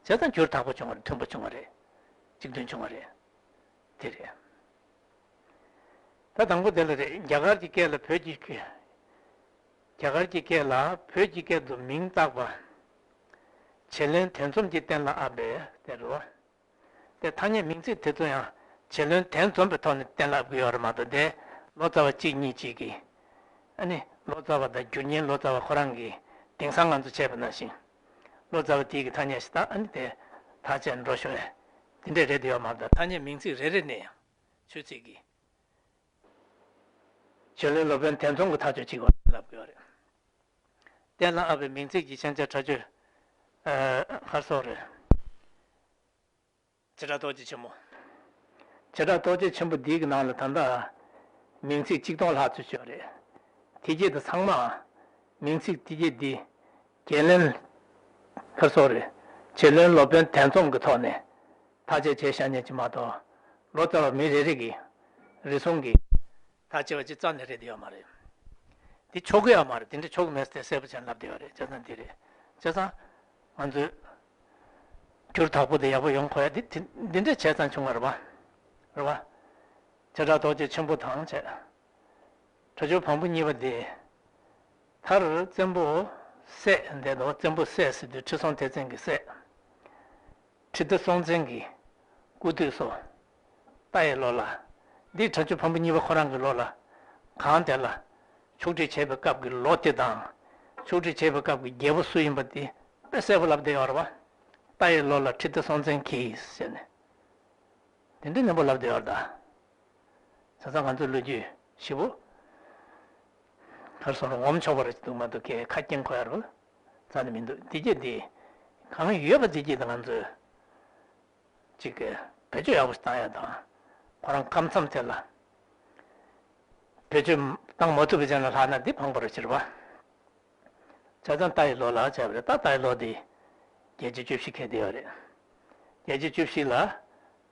བྱས་ཙང་འགྱུར་དག་པོ་བྱུང་བ་རེད། མཐུན་པོ་བྱུང་བ་རེད། གཅིག་མཐུན་བྱུང་བ་རེད། དེ་རེད། ད་དང་པོ་དེ་ལ་རེད། རྒྱ་གར་གྱི་སྐད་ལ་བོད་ཀྱི་སྐད། རྒྱ་གར་གྱི་སྐད་ལ་བོད་ཀྱི་སྐད་དུ་མིང་བཏགས་པ། བྱེད་ལེན་དོན་ཚོམས་ཀྱིས་གཏན་ལ་དབབ་པའི་དེ་རེད་བ། དེ་ཐ་སྙད་མིང་ཚིག་དེ་ཚོ་ཡང་བྱེད་ལེན་དོན་འཛོམས་པའི་ཐོག་ནས་གཏན་ལ་དབབ་ཀྱི་ཡོད་རེད་མ་གཏོགས། དེ་ལོ་ཙཱ་བ་གཅིག་གཉིས་གཅིག་གིས། ཨ་ནི་ལོ་ཙཱ་བ་དང་བསྒྱུར་ཉན་ལོ་ཙཱ་བ་ཁོ་རང་གིས་དེང་སང་ང་ཚོ་བྱས་པ་ནང་བཞིན། ལོ་ཙཱ་བ་དེའི་གི་ཐ་སྙད་ཞིག་བཏགས། ཨ་ནི་དེ་ཐག་བཅད་འགྲོ་ཤོག་ཨེ། དེ་འདྲས་རེད་དེ་ཡོད་མ་གཏོགས། ཐ་སྙད་མིང་ཚིག་རེ་རེ་ནས་ཡང་ཆོས་ཚིག་གི་བྱེད་ལེན་སློབ་དཔོན་དོན་འཛོམས་ཀྱི་ཐག་གཅོད་བྱེད་དགོས་ལབ་དགོས་རེད། གཏན་ལ་དབབ་པའི་མིང་ཚིག་གི་ཤན་སྦྱར་སྒྲ་སྦྱོར། ཨ། ག་རེ་ཟེར་དགོས་རེད། བྱེ་བྲག་རྡོ་རྗེ་ཆེན་པོ། བྱེ་བྲག་རྡོ་རྗེ་ཆེན་པོ་འདིའི་གི་ནང་ལ་ད་ལྟ་མིང་ཚིག་ཆིག་སྟོང་ལྷག་ཙམ་ཡོད་རེད། དེ་རྗེས་དེ་ཚང་མ་མིང་ཚིག་དེ་རྗེས་འདི་བྱེད་ལེན། ག་རེ་ཟེར་དགོས་རེད། བྱེད་ལེན་སློབ་དཔོན་དོན་འཛོམས་ཀྱི་ཐོག་ནས་ཐག་བཅད་བྱས་བཞག་མཁན་ཅིག་མ་གཏོགས། ལོ་ཙཱ་བ་མི་རེ་རེ་གིས་རེ་ཟུང་གིས་ཐག་བཅད་པ་ཅིག་རྩ་ནས་རེད་དེ་ཡོད་མ་རེད། དེ་ཆོག་གི་ཡོད་མ་རེད། དེ་འདྲ་ཆོག་གི་མེད་ཟེར་གསལ་པོ་བྱས་ལབ་བསྡད་ཡོད་རེད། བྱས་ཙང་འདི་རེད། བྱས་ཙང་ང་ཚོས་འགྱུར་དག་པོ་དེ་ཡག་པོ་ཡོང་དགོས་ཡ་དེ་དེ་འདི་འདྲ་བྱས་ཙང་བྱུང་བ་རེད་པ། རེད་པ། བྱེ་བྲག་རྡོ་རྗེ་ཆེན་པོ་དང་བཅས། སྒྲ་སྦྱོར་བམ་པོ་གཉིས་པ་འདི། མཐར་བཙན་པོ་སྲས་འདས་དོ། བཙན་པོ་སྲས་ཟེར་དུས་ཁྲི་སྲོང་ལྡེ་བཙན་གྱི་སྲས། ཁྲི་ལྡེ་སྲོང་བཙན་གྱི་སྐུ་དུས་སོ། རྟ་ཡི་ལོ་ལ། འདི་སྒྲ་སྦྱོར་བམ་པོ་གཉིས་པ་ཁོ་རང་གི་ལོ་ལ། གང་དེ་ལ། ཕྱོགས་སྒྲིག་བྱས་པའི་སྐབས་ཀྱི་ལོ་དེ་དང་། ཕྱོགས་སྒྲིག་བྱས་པའི་སྐབས་ཀྱི་རྒྱལ་པོ་སུ་ཡིན་པ་དེ་དཔེ་གསལ་པོ་ལབ་བསྡད་ཡོད་རེད་པ། རྟ་ཡི་ལོ་ལ་ཁྲི་ལྡེ་སྲོང་བཙན་གྱིས་ཟེར་ནས། དེ་འདྲའི་ནན་པོ་ལབ་བསྡད་ཡོད་རེད་ད། བྱས་ཙང་ང་ཚོའི་ལོ་རྒྱུས་ཞིབ་པོ། ག་རེ་ཟེར་དགོས་རེད། ངོམ་ཆོག་པ་རེད་འདུག་མ་གཏོགས་ཁ་སྐྱེངས་ཁོ་ཡ་རུ་རྩ་ནས་མི་འདུག་དེ་རྗེས་དེ་གང་ཡོད་པ་དེ་རྗེས་དེ་ང་ཚོས་ཅིག་བེད་སྤྱོད་ཡག་པོ་ཞིག་བཏང་ཡ་དང་། ཁོ་རང་སྐབས་མཚམས་དེ་ལ་བེད་སྤྱོད་བཏང་མ་ཐུབ་པའི་རྗེས་ལ་ལྷག་ན་འདི་ཕངས་པོ་རེད་ཟེར་བ། བྱས་ཙང་རྟ་ཡི་ལོ་ལ་བྱས་པ་རེད། ད་རྟ་ཡི་ལོ་འདི་བརྒྱད་ཅུ་གྱ་བཞི་འཁེལ་བསྡད་ཡོད་རེད། བརྒྱད་ཅུ་གྱ་བཞི་ལ་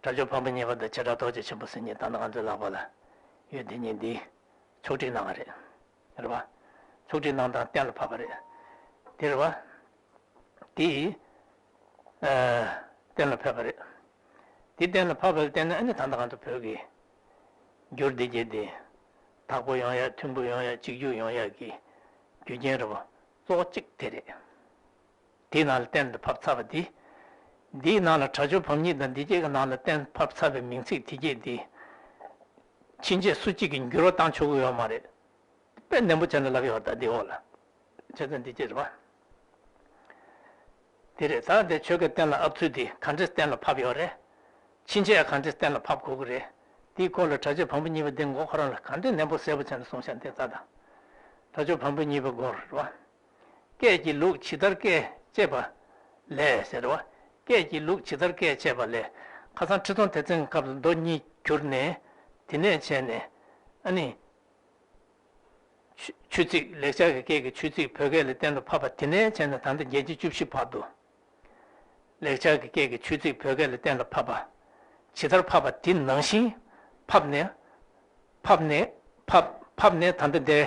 སྒྲ་སྦྱོར་བམ་པོ་གཉིས་པ་དང་བྱེ་བྲག་རྡོ་རྗེ་ཆེན་པོ་ཟེར་མཁན་ད་ལྟ་ང་ཚོའི་ལག་པ་ལ་ཡོད་དེ་གཉིས་འདི་ཕྱོགས་སྒྲིག་གནང་བ་རེད། རེད་བ། ཕྱོགས་སྒྲིག་གནང་སྟངས་གཏན་ལ་ཕབ་པ་རེད། དེ་རེད་བ། དེ་ཨ་གཏན་ལ་ཕབ་པ་རེད། དེ་གཏན་ལ་ཕབ་པ་ལ་བརྟེན་ནས་ཨ་ནི་ད་ལྟ་ང་ཚོ་བོད་ཀྱི་འགྱུར་འདི་བརྒྱད་དེ་དག་པོ་ཡོང་ཡ། མཐུན་པོ་ཡོང་ཡ། གཅིག་གྱུར་ཡོང་ཡ་གི་རྒྱུ་རྐྱེན་རེད་བ། གཙོ་བོ་གཅིག་དེ་རེད། དེའི་ནང་ལ་གཏན་དུ་ཕབ་ཚར་བ་འདི། འདིའི་ནང་ལ་དྲག་སྦྱོར་བམ་གཉིས་དང་འདི་སྐད་ཀྱི་ནང་ལ་གཏན་ཕབ་ཚར་བའི་མིང་ཚིག་དེ་སྐད་འདི། ཕྱིན་ཆད་སུ་གཅིག་གིས་འགྱུར་བ་བཏང་ཆོག་གི་ཡོད་མ་རེད། དཔེ་ནན་པོ་བྱས་ནས་ལབ་ཡོད་རེད་ད་འདི་འོག་ལ། བྱས་ཙང་འདི་སྐད་རེད་པ། དེ་རེད། ད་འདི་ཆོས་སྐད་གཏན་ལ་ཨབ་ཚུལ་འདི་ག་འདྲས་གཏན་ལ་ཕབ་ཡོད་རེད། ཕྱིན་ཆད་ག་འདྲས་གཏན་ལ་ཕབ་དགོས་ཀྱི་རེད། དེའི་སྐོར་ལ་དྲག་སྦྱོར་བམ་པོ་གཉིས་པ་འདི་མགོ་ཁོ་རང་ལ་ག་འདྲས་ནན་པོ་གསལ་པོ་བྱས་ནས་གསུངས་ཤག་འདི་ལྟ་དང་། དྲག་སྦྱོར་བམ་པོ་གཉིས་པའི་མགོར་རེད་པ། སྐད་ཀྱི་ལུགས་ཇི་ལྟར་སྐད་ཅེས་པ་ལས་ཟེར་བ། སྐད་ཀྱི་ལུགས་ཇི་ལྟར་སྐད་ཅེས་པ་ལས། ཁ་སང་ཁྲི་སྲོང་ལྡེ་བཙན་གྱི་སྐབས་ལ་མདོ་གཉིས་གྱུར་ནས། དེ་ནས་བྱས་ནས། ཨ་ནི། ཆོས་ཆོས་ཚིག་ལེགས་སྦྱར་གྱི་སྐད་ཀྱི་ཆོས་ཚིག་བོད་སྐད་ལ་གཏན་ལ་ཕབ་པ་དེ་ནས་བྱས་ནས་ད་ལྟ་བརྒྱད་ཅུ་བཅུ་བཞི་བར་དུ། ལེགས་སྦྱར་གྱི་སྐད་ཀྱི་ཆོས་ཚིག་བོད་སྐད་ལ་གཏན་ལ་ཕབ་པ། ཇི་ལྟར་ཕབ་པ་དེ་ནང་བཞིན་ཕབ་ནས། ཕབ་ནས་ཕབ་ཕབ་ནས་ད་ལྟ་འདིར་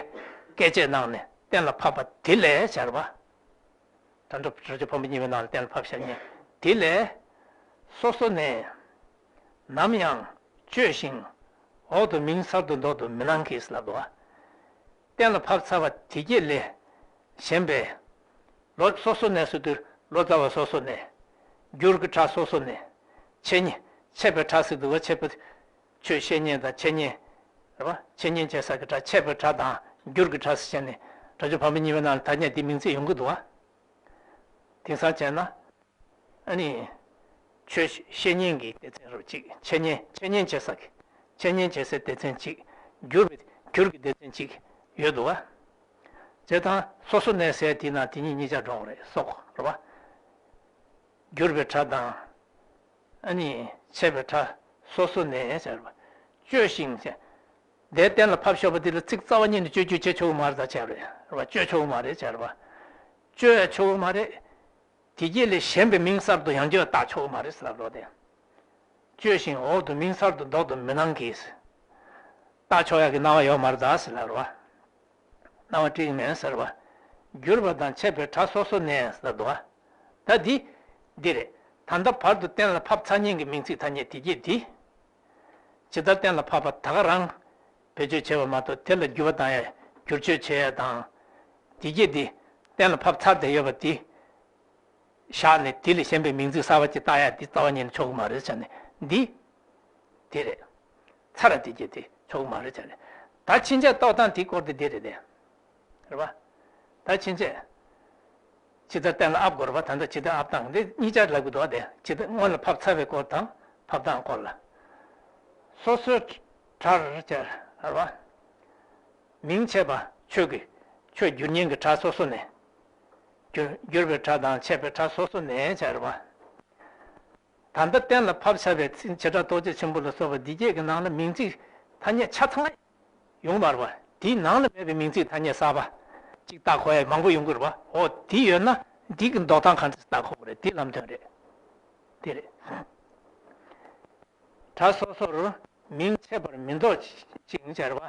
སྐད་ཆ་གནང་ནས་གཏན་ལ་ཕབ་པ་དེ་ལས་སྦྱར་བ། ད་ལྟ་དྲག་སྦྱོར་བམ་པོ་གཉིས་པའི་ནང་ལ་གཏན་ལ་ཕབ་བཞག་མཁན་དེ་ལས། སོ་སོ་ནས། ནམ་ཡང་། བཅོས་ཤིང་། འོག་ཏུ་མིང་གསར་དུ་འདོགས་དུ་མི་གནང་གི་ལབ་འདུག་བ། གཏན་ལ་ཕབ་ཚར་བ་དེ་སྐད་ལས། གཞན་པའི། ལོ་སོ་སོ་ནས་ཟེར་དུས་ལོ་ཙཱ་བ་སོ་སོ་ནས། འགྱུར་གྱི་སྒྲ་སོ་སོ་ནས། འཆད་ཉན། འཆད་པའི་སྒྲ་ཟེར་འདུག་བ། འཆད་པའི། ཆོས་བཤད་མཁན་དང་འཆད་ཉན། རེད་བ། འཆད་ཉན་བྱེད་ས་ཀྱི་སྒྲ། འཆད་པའི་སྒྲ་དང་འགྱུར་གྱི་སྒྲ་ཟེར་བྱས་ནས་དྲག་སྦྱོར་བམ་པོ་གཉིས་པའི་ནང་ལ་ཐ་སྙད་འདི་མིང་ཚིག་ཡོང་གི་འདུག་བ། དེང་སང་བྱས་ན། ཨ་ནི། ཆོས་བཤད་ཉན་གྱི་སྡེ་ཚན་རུ་གཅིག་འཆད་ཉན་འཆད་ཉན་བྱེད་ས་གི། འཆད་ཉན་བྱེད་སའི་སྡེ་ཚན་གཅིག་འགྱུར་བའི་འགྱུར་གྱི་སྡེ་ཚན་གཅིག་ཡོད་འདུག་བ། བྱས་ཙང་སོ་སོ་ནས་ཟེར་དེའི་ནང་དེ་གཉིས་གཉིས་ཆ་འགྲོ་གི་རེད། སོགས་རེད་བ། འགྱུར་བའི་སྒྲ་དང་། ཨ་ནི། འཆད་པའི་སྒྲ། སོ་སོ་ནས་ཟེར་བ། བཅོས་ཤིང་ཟེར། འདིར་གཏན་ལ་ཕབ་ཤོར་བ་འདི་ལ་ཚིག་རྩ་བ་ཉིད་ནས་བཅོས་བཅོས་བྱེད་ཆོག་གི་མ་རེད་ད་བྱས་རེད་བ། བཅོས་ཆོག་གི་མ་རེད་བྱས་རེད་བ། བཅོས་ཆོག་གི་མ་རེད། དེ་སྐད་ལས་གཞན་པའི་མིང་གསར་དུ་ཡང་བསྐྱར་བཏགས་ཆོག་གི་མ་རེད་ཟེར་ལབ་རོགས་ཏེ། བཅོས་ཤིང་འོག་ཏུ་མིང་གསར་དུ་འདོགས་དུ་མི་གནང་གི། བཏགས་ཆོག་ཡག་གི་གནང་བ་ཡོད་མ་རེད་ད་ཟེར་ལབ་རོགས། གནང་བ་འགྲིག་མེད་ཟེར་བ། འགྱུར་བ་དང་འཆད་པའི་སྒྲ་སོ་སོ་ནས་ཟེར་འདུག་བ། ད་འདི། འདི་རེད། ད་ལྟ་བར་དུ་གཏན་ལ་ཕབ་ཚར་མཁན་གྱི་མིང་ཚིག་ཐ་སྙད་དེ་སྐད་འདི། ཇི་ལྟར་གཏན་ལ་ཕབ་པ་ད་ག་རང་། བེད་སྤྱོད་བྱས་པ་མ་གཏོགས་དེ་ལ་འགྱུར་བ་བཏང་ཡ། བསྒྱུར་བཅོས་བྱེད་ཡ་དང་། དེ་སྐད་འདི། གཏན་ལ་ཕབ་ཚར་བསྡད་ཡོད་པ་འདི། བཞག་ནས་དེ་ལས་གཞན་པའི་མིང་ཚིག་གསར་པ་ཅིག་བཏགས་ཡ་འདི་རྩ་བ་ཉིད་ནས་ཆོག་གི་མ་རེད་བྱས་ནས་འདི། དེ་རེད། ཚར་ར་དེ་སྐད་དེ་ཆོག་གི་མ་རེད་བྱས་ནས། ད་ཕྱིན་ཆད་རྟོགས་སྟངས་དེའི་སྐོར་དེ་འདི་རེད་དེ། རེད་བ། ད་ཕྱིན་ཆད། ཇི་ལྟར་གཏན་ལ་ཨབ་དགོས་རེད་བ། ད་ལྟ་ཇི་ལྟར་ཨབ་སྟངས་འདི་གཉིས་ཆར་ལབ་དགོས་འདུག་བ། དེ་ཇི་ལྟར་སྔོན་ལ་ཕབ་ཚར་བའི་སྐོར་དང་ཕབ་སྟངས་སྐོར་ལ། སོ་སོའི་སྒྲར་བྱ་ར་བ། མིང་ཆད་པ་ཆོས་ཀྱི་ཆོས་སྒྱུར་ཉན་གྱི་སྒྲ་སོ་སོ་ནས། སྒྱུར་སྒྱུར་བའི་སྒྲ་དང་འཆད་པའི་སྒྲ་སོ་སོ་ནས་བྱ་ར་བ། ད་ལྟ་གཏན་ལ་ཕབ་བྱ་བའི་ཚིག་བྱེ་བྲག་རྟོགས་བྱེད་ཆེན་པོ་ལ་སོགས་པ་འདི་སྐད་ཀྱི་ནང་ལ་མིང་ཚིག་ཐ་སྙད་ཆ་ཚང་ཡོང་མ་རེད་བ། དེའི་ནང་ལ་མེད་པའི་མིང་ཚིག་ཐ་སྙད་གསར་པ་ཅིག་བཏགས་དགོས་ཡ་མང་པོ་ཡོང་གི་རེད་བ། འོ་དེ་ཡོད་ན་འདི་གི་འདོགས་སྟངས་གང་འདྲ་བཏགས་དགོས་ཀྱི་རེད། དེ་ལམ་སྟོན་རེད། དེ་རེད། སྒྲ་སོ་སོར་མིང་ཆད་པར་མི་འདོགས་ཅིང་བྱ་ར་བ།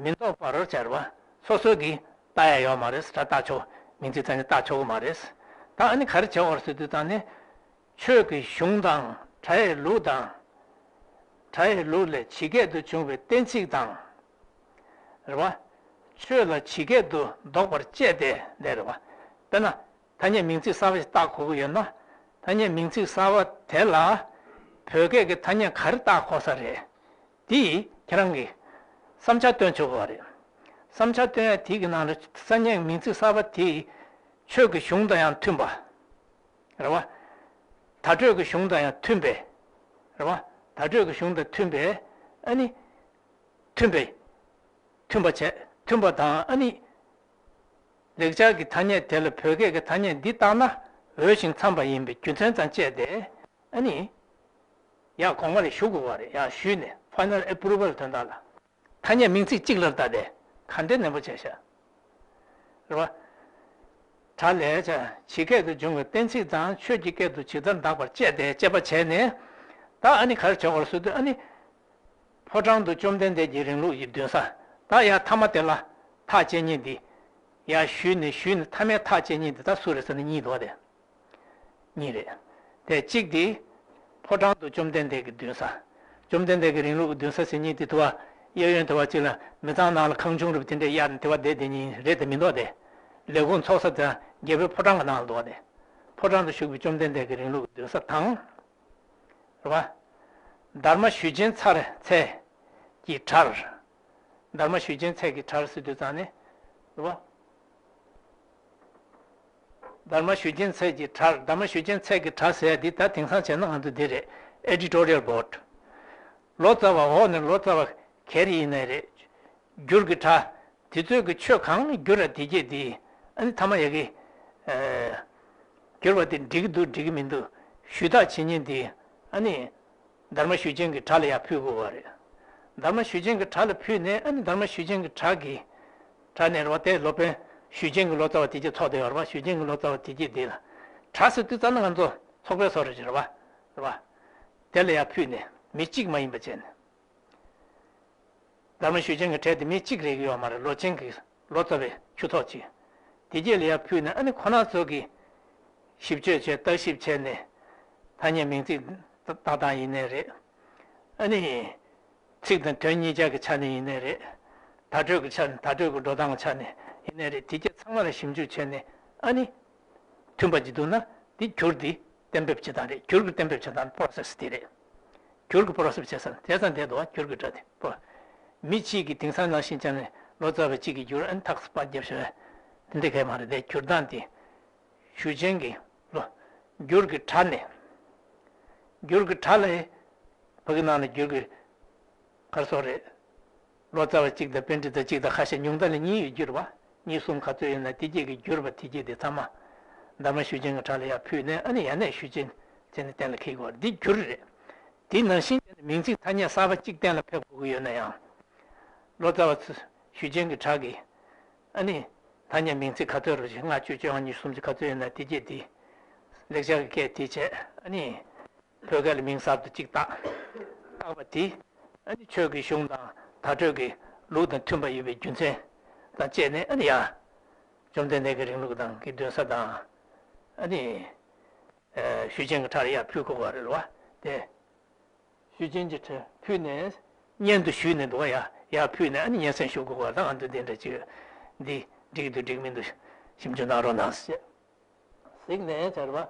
མི་འདོགས་པར་བྱ་ར་བ། སོ་སོ་གིས་བཏགས་ཡ་ཡོད་མ་རེད། སྒྲ་བཏགས་ཆོག་མིང་ཚིག་ཐ་སྙད་བཏགས་ཆོག་གི་མ་རེད། ད་ཨ་ནི་ག་རེ་བྱེད་དགོས་རེད་ཟེར་དུས་ད་ནི། ཆོས་ཀྱི་གཞུང་དང་སྒྲ་ཡི་ལུགས་དང་། སྒྲ་ཡི་ལུགས་ལས་ཇི་སྐད་དུ་བྱུང་བའི་གཏན་ཚིགས་དང་། རེད་བ། ཆོས་ལ་ཇི་སྐད་དུ་འདོགས་པར་བཅས་ཏེ་ལས་རེད་བ། དཔེར་ན། ཐ་སྙད་མིང་ཚིག་གསར་པ་ཞིག་བཏགས་དགོས་ཀྱི་ཡོད་ན། ཐ་སྙད་མིང་ཚིག་གསར་པ་དེ་ལ་བོད་སྐད་ཀྱི་ཐ་སྙད་ག་རེ་བཏགས་དགོས་ས་རེད། དེ་ཁྱེད་རང་གིས་བསམ་འཆར་བཏོན་ཆོག་གི་རེད། བསམ་འཆར་བཏོན་ཡ་དེ་གི་ནང་ལ་ཐ་སྙད་མིང་ཚིག་གསར་པ་དེ་ཆོས་ཀྱི་གཞུང་དང་ཡང་མཐུན་པ། རེད་བ། བརྡ་སྤྲོད་ཀྱི་གཞུང་དང་ཡང་མཐུན་པའི། རེད་བ། བརྡ་སྤྲོད་ཀྱི་གཞུང་དང་མཐུན་པའི། ཨ་ནི། མཐུན་པའི། མཐུན་པ་བྱས། མཐུན་པ་དང་ཨ་ནི། ལེགས་སྦྱར་གྱི་ཐ་སྙད་དེ་ལ་བོད་སྐད་ཀྱི་ཐ་སྙད་འདི་བཏགས་ན་འོས་ཤིང་འཚམས་པ་ཡིན་པའི་རྒྱུ་མཚན་དང་བཅས་ཏེ། ཨ་ནི། ཡང་གོང་མ་ལ་ཞུ་དགོས་པ་རེད། ཡང་ཞུས་ནས་ཕའི་ནལ་ཨེ་པུ་རུ་ཝལ་དོན་དག་ལ། ཐ་སྙད་མིང་ཚིག་གཅིག་ལ་བལྟས་ཏེ་ག་འདྲའི་ནན་པོ་བྱས་ཤག་རེད་བ། སྒྲ་ལས་བྱ་ཇི་སྐད་དུ་འབྱུང་བའི་གཏན་ཚིགས་དང་ཆོས་ཀྱི་སྐད་དུ་ཇི་ལྟར་འདག་པར་བཅས་ཏེ་དཔྱད་པ་བྱས་ནས། ད་ཨ་ནི་ག་རེ་བྱེད་དགོས་རེད་ཟེར་དུས་ཨ་ནི། ཕོ་བྲང་དུ་བཅོམ་ལྡན་འདས་ཀྱི་རིང་ལུགས་ཀྱི་འདུན་ས། ད་ཡང་མཐའ་མ་དེ་ལ་ཐག་བཅད་མཁན་འདི། ཡང་ཞུས་ནས་ཞུས་ནས་མཐའ་མའི་ཐག་བཅད་མཁན་འདི་ད་སུ་རེད་ཟེར་ན་གཉིས་འདུག་བ་དེ། གཉིས་རེད། དེ་གཅིག་དེ། ཕོ་བྲང་དུ་བཅོམ་ལྡན་འདས་ཀྱི་འདུན་ས། བཅོམ་ལྡན་འདས་ཀྱི་རིང་ལུགས་ཀྱི་འདུན་ས་ཟེར་མཁན་དེ་དུ་བ། གཡས་གཡོན་དུ་བ་གཅིག་ལ་མི་ཚང་ནང་ལ་ཁང་ཆུང་རུ་དེ་འདྲས་གཡར་ནས་དེ་བ་བསྡད་དེ་གཉིས་རེད་དེ་མི་འདུག་སྟེ། ལས་ཁུངས་ཚོགས་ས་དེ་རྒྱལ་པོའི་ཕོ་བྲང་གི་ནང་ལ་འདུག་སྟེ། ཕོ་བྲང་དུ་བཞུགས་པའི་བཅོམ་ལྡན་འདས་ཀྱི་རིང་ལུགས་ཀྱི་གདུལ་ས་དང་། རེད་བ། སྡར་མ་ཞུས་ཅན་ཚར་ཚད་ཀྱི་གྲལ། སྡར་མ་ཞུས་ཅན་ཚད་ཀྱི་གྲལ་ཟེར་དུས་ཙང་ནས། རེད་བ། སྡར་མ་ཞུས་ཅན་ཚད་ཀྱི་གྲལ། སྡར་མ་ཞུས་ཅན་ཚད་ཀྱི་གྲལ་ཟེར་ཡ་འདི་ད་དེང་སང་བྱས་ན་ང་ཚོ་འདི་རེད། Editorial Board། ལོ་ཙཱ་བ་འོག་ནས་ལོ་ཙཱ་བ་སྒེར་ཡིན་ནའི་རེད། འགྱུར་གྱི་གྲལ། དེ་ཚོས་ཀྱི་ཆོས་གང་ནས་བསྒྱུར་ར་དེ་སྐད་དེ། ཨ་ནི་ཐ་མ་ཡ་གི། ཨ། བསྒྱུར་བ་དེ་འགྲིག་གི་འདུག་འགྲིག་གི་མི་འདུག་ཞུས་དག་བྱེད་མཁན་དེ། ཨ་ནི། སྡར་མ་ཞུས་ཅན་གྱི་གྲལ་ལ་ཡར་ཕུལ་དགོས་པ་རེད། སྡར་མ་ཞུས་ཅན་གྱི་གྲལ་ལ་ཕུལ་ནས། ཨ་ནི་སྡར་མ་ཞུས་ཅན་གྱི་གྲལ་གྱི། གྲལ་ནས་རེད་བ། དེ་སློབ་དཔོན་ཞུས་ཅན་གྱི་ལོ་ཙཱ་བ་དེ་སྐད་ཚོགས་དེ་ཡོད་རེད་བ། ཞུས་ཅན་གྱི་ལོ་ཙཱ་བ་དེ་སྐད་དེ་ལ། གྲལ་ཟེར་དུས་ཙམ་ན་ང་ཚོ་ཚོགས་པའི་བཟོ་འདྲ་ཅིག་རེད་བ། རེད་བ། དེ་ལ་ཡར་ཕུལ་ནས། མི་གཅིག་མ་ཡིན་པ་བྱས་ནས། སྡར་མ་ཞུས་ཅན་གྱི་གྲལ་དེ་མི་གཅིག་རེ་གི་ཡོད་མ་རེད། ལོ་ཆེན་གྱི་ལོ་ཙཱ་བའི་ཁྱུ་ཚོགས་ཅིག་དེ་རྗེས་ལ་ཡར་ཕུལ་ནས། ཨ་ནི་ཁོ་རང་ཚོ་གི་ཞིབ་དཔྱོད་བྱས། བརྟག་ཞིབ་བྱས་ནས། ཐ་སྙད་མིང་ཚིག་ལྟ་སྟངས་ཡིན་ནའི་རེད། ཨ་ནི་ཚིག་དང་དོན་གཉིས་ཆ་གི་ཆ་ནས་ཡིན་ནའི་རེད། བརྡ་སྤྲོད་ཀྱི་ཆ་ནས། བརྡ་སྤྲོད་ཀྱི་འགྲོ་སྟངས་ཀྱི་ཆ་ནས་ཡིན་ནའི་རེད། དེ་རྗེས་ཚང་མ་ལ་ཞིབ་འཇུག་བྱས་ནས། ཨ་ནི་མཐུན་པ་ཅིག་འདུག་ན། དེ་འགྱུར་དེ་གཏན་འབེབས་བྱེད་སྟངས་རེད། འགྱུར་གྱི་གཏན་འབེབས་བྱེད་སྟངས་process་དེ་རེད། འགྱུར་གྱི་process་བྱེད་ས་དེ་ཙམ་བསྡད་འདུག་བ། འགྱུར་གྱི་སྒྲ་དེ་པོ། མི་གཅིག་གིས་དེང་སང་ནང་བཞིན་བྱས་ནས་ལོ་ཙཱ་བ་གཅིག་གིས་འགྱུར། ཨ་ནི་ཐག་པ་བརྒྱབ་ཤོག་དེ་འདྲ་གས་མ་རེད། དེ་འགྱུར་སྟངས་དེ། ཞུས་ཅན་གྱི་ལོ། འགྱུར་གྱི་གྲལ་ནས། འགྱུར་གྱི་གྲལ་ལ། ཕ་གི་ནང་ལ་འགྱུར་གྱི། ག་རེ་ཟེར་རེད། ལོ་ཙཱ་བ་གཅིག་དང་པཎྜི་ཏ་གཅིག་དང་། ཁ་ཤས་ཉུང་མཐའ་ལ་གཉིས་ཡོད་རྒྱུ་རེད་བ། གཉིས་གསུམ་ག་ཚོད་ཡོད་ན་དེ་སྐད་ཀྱི་འགྱུར་བ་དེ་སྐད་དེ་ཚང་མ་སྡར་མ་ཞུས་ཅན་གྱི་གྲལ་ལ་ཡར་ཕུལ་ནས། ཨ་ནི་ཡར་ནས་ཞུས་ཅན་བྱས་ནས་གཏན་ལ་འཁེལ་དགོས་པ་རེད། འདི་འགྱུར་རེད། དེ་ནང་བཞིན་བྱས་ནས་མིང་ཚིག་ཐ་སྙད་གསར་པ་གཅིག་གཏན་ལ་ཕེབས་དགོས་ཀྱི་ཡོད་ན་ཡང་། ལོ་ཙཱ་བ་ཞུས་ཅན་གྱི་གྲལ་གྱི། ཨ་ནི་ཐ་སྙད་མིང་ཚིག་ག་ཚོད་རེད། ལྔ་བཅུ་བཅོ་ལྔ་ཉི་ཤུ་སུམ་ཅུ་ག་ཚོད་ཡོད་ན་དེ་སྐད་དེ། ལེགས་སྦྱར་གྱི་སྐད་དེ་བྱས། ཨ་ནི། བོད་སྐད་ལ་མིང་གསར་དུ་གཅིག་བཏགས། བཏགས་པ་དེ། ཨ་ནི་ཆོས་ཀྱི་གཞུང་དང་བརྡ་སྤྲོད་ཀྱི་ལུགས་དང་མཐུན་པ་ཡོད་པའི་རྒྱུ་མཚན་དང་བཅས་ནས། ཨ་ནི་ཡར་བཅོམ་ལྡན་འདས་ཀྱི་རིང་ལུགས་དང་གི་གདུལ་ས་དང་། ཨ་ནི་ཞུས་ཅན་གྱི་གྲལ་ལ་ཡར་ཕུལ་དགོས་པ་རེད་བ། དེ་ཞུས་ཅན་གྱི་གྲལ་ཕུལ་ནས། སྙན་དུ་ཞུས་ནས་འདུག་བ། ཡར་ཡར་ཕུལ་ནས། ཨ་ནི་སྙན་སེང་ཞུ་དགོས་པ་དང་། ཨ་ནི་འདི་འདྲ་ཅིག་འདི་འགྲིག་འདུག་འགྲིག་མི་འདུག་ཞིབ་འཇུག་གནང་རོགས་གནང་ཞེས་གཟིགས་ནས་བྱས་པ།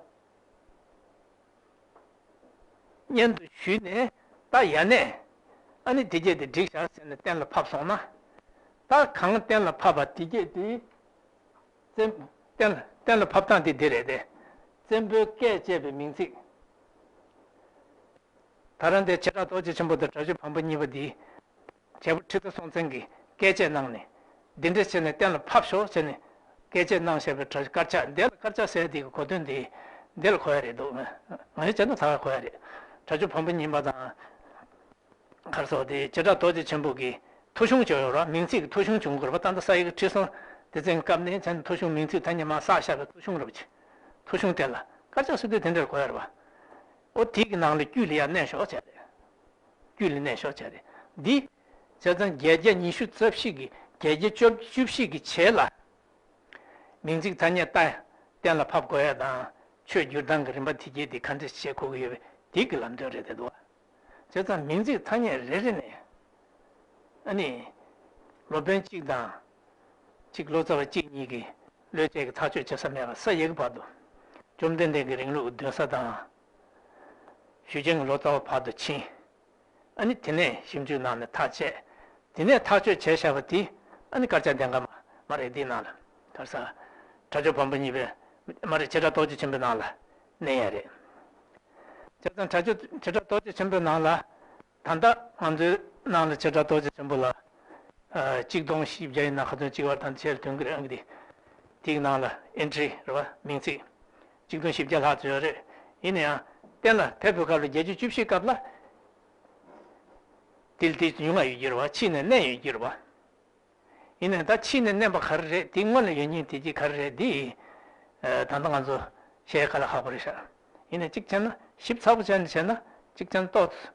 སྙན་དུ་ཞུས་ནས། ད་ཡར་ནས། ཨ་ནི་དེ་སྐད་དེ་འགྲིག་ཤག་ཟེར་ནས་གཏན་ལ་ཕབ་སོང་ན། ད་གང་གཏན་ལ་ཕབ་པ་དེ་སྐད་དེ། བཙན། གཏན་ལ་གཏན་ལ་ཕབ་སྟངས་དེ་འདི་རེད་དེ། བཙན་པོའི་བཀས་བཅད་པའི་མིང་ཚིག་ད་རང་དེ་བྱེ་བྲག་རྡོ་རྗེ་ཆེན་པོ་དང་གྲྭ་བཞི་བམ་པོ་གཉིས་པ་འདིས། རྒྱལ་པོ་ཁྲི་ཟུར་སྲོང་བཙན་གྱིས་བཀས་བཅད་གནང་ནས། འདི་འདྲ་བྱས་ནས་གཏན་ལ་ཕབ་ཤོག་བྱས་ནས་བཀས་བཅད་གནང་བཞག་པའི་དཀར་ཆག་འདི་ལ། དཀར་ཆག་ཟེར་དེ་གི་གོ་དོན་དེ་འདི་ལ་གོ་ཡ་རེད་འདུག་ང་ཡི་བྱས་ན་ད་ག་གོ་ཡ་རེད། གྲྭ་བཞི་བམ་པོ་གཉིས་པ་དང་། ག་རེ་ཟེར། དེ་བྱེ་བྲག་རྡོ་རྗེ་ཆེན་པོ་གི་ཐོ་གཞུང་བྱས་ཡོད་རེད། མིང་ཚིག་གི་ཐོ་གཞུང་བྱུང་དགོས་རེད་པ། ད་ལྟ་ས་ཡི་གི་ཁྲི་སྲོང་ལྡེ་བཙན་སྐབས་ནས་བྱས་ནས་ཐོ་གཞུང་མིང་ཚིག་ཐ་སྙད་མར་བསགས་བཞག་པའི་ཐོ་གཞུང་རེད་པ། ཐོ་གཞུང་དེ་ལ་དཀར་ཆག་ཟེར་དུས་དེ་འདྲར་གོ་ཡ་རེད་པ། ཨོ་དེ་གི་ནང་ལ་དཀྱུས་ལ་ཡར་མནན་ཤོག་བྱས་རེད། དཀྱུས་ལ་མནན་ཤོག་བྱས་རེད། འདི་བྱས་ཙང་བརྒྱད་བརྒྱ་ཉི་ཤུ་རྩ་བཞི་གི། བརྒྱད་བརྒྱ་བཅུ་བཞི་གི་བྱེད་ལ། མིང་ཚིག་ཐ་སྙད་ད་གཏན་ལ་ཕབ་དགོས་ཡ་དང་། ཆོས་བསྒྱུར་སྟངས་ཀྱི་རིམ་པ་དེ་གྱད་དེ་ག་འདྲ་བྱེད་དགོས་ཀྱི་ཡོད་པའི་དེ་གི་ལམ་སྟོན་རེད་དེ་འདུག་བ། བྱས་ཙང་མིང་ཚིག་ཐ་སྙད་རེ་རེ་ནས། ཨ་ནི། སློབ་དཔོན་གཅིག་དང་། གཅིག་ལོ་ཙཱ་བ་གཅིག་གཉིས་ཀྱིས་བློས་བྱས་ཀྱི་ཐག་གཅོད་བྱེད་ས་མེད་པར་ས་ཡི་གི་བར་དུ། བཅོམ་ལྡན་འདས་ཀྱི་རིང་ལུགས་ཀྱི་གདུལ་ས་དང་། ཞུས་ཅན་གྱི་ལོ་ཙཱ་བ་བར་དུ་ཕྱིན། ཨ་ནི་དེ་ནས་ཞིབ་འཇུག་གནང་ནས་ཐག་བཅད། དེ་ནས་ཐག་གཅོད་བྱས་བཞག་པ་དེ། ཨ་ནི་དཀར་ཆག་ལྡན་ཁ་མ་མ་རེད། འདིའི་ནང་ལ། ག་རེ་ཟེར། གྲྭ་ཆོས་བམ་པོ་གཉིས་པའི། མ་རེད། བྱེ་བྲག་རྡོ་རྗེ་ཆེན་པོའི་ནང་ལ་མནན་ཡ་རེད། བྱས་ཙང་གྲྭ་ཆོས་བྱེ་བྲག་རྡོ་རྗེ་ཆེན་པོའི་ནང་ལ། ད་ལྟ་ང་ཚོའི་ནང་ལ་བྱེ་བྲག་རྡོ་རྗེ་ཆེན་པོ་ལ། ཨ། གཅིག་སྟོང་བཞི་བརྒྱ་ཡིན་ན་ག་ཚོད་ཅིག་བར་དང་ཆེར་ཐོན་གྱི་རེད། ཨང་ཀི་དེ། དེའི་ནང་ལ་ཨེན་ཊི་རི་རེད་བ། མིང་ཚིག་གཅིག་སྟོང་བཞི་བརྒྱ་ལྷག་ཙམ་ཡོད་རེད། ཡིན་ན་ཡང་གཏན་ལ་ཕེབས་པའི་སྐབས་ལ་བརྒྱད་ཅུ་བཅུ་བཞི་སྐབས་ལ། དེ་ལ་དེ་ཉུང་ང་ཡོད་རྒྱུ་རེད་བ། ཕྱིས་ནས་མནན་ཡོད་རྒྱུ་རེད་བ། ཡིན་ནའི་ད་ཕྱིས་ནས་མནན་པ་ག་རེ་རེད། དེ་སྔོན་ལ་ཡོད་མཁན་དེ་གྱད་ག་རེ་རེད། འདི། ཨ། ད་ལྟ་ང་ཚོ་བཤད་ཡ་ག་ལ་ཧ་གོ་རེད་ཤག་ཡིན་ནའི་གཅིག་བྱས་ན་ཞིབ་ཚགས་པོ་བྱས་ནས་བྱས་ན་གཅིག་བྱས་ན་ཏོག་ཙམ་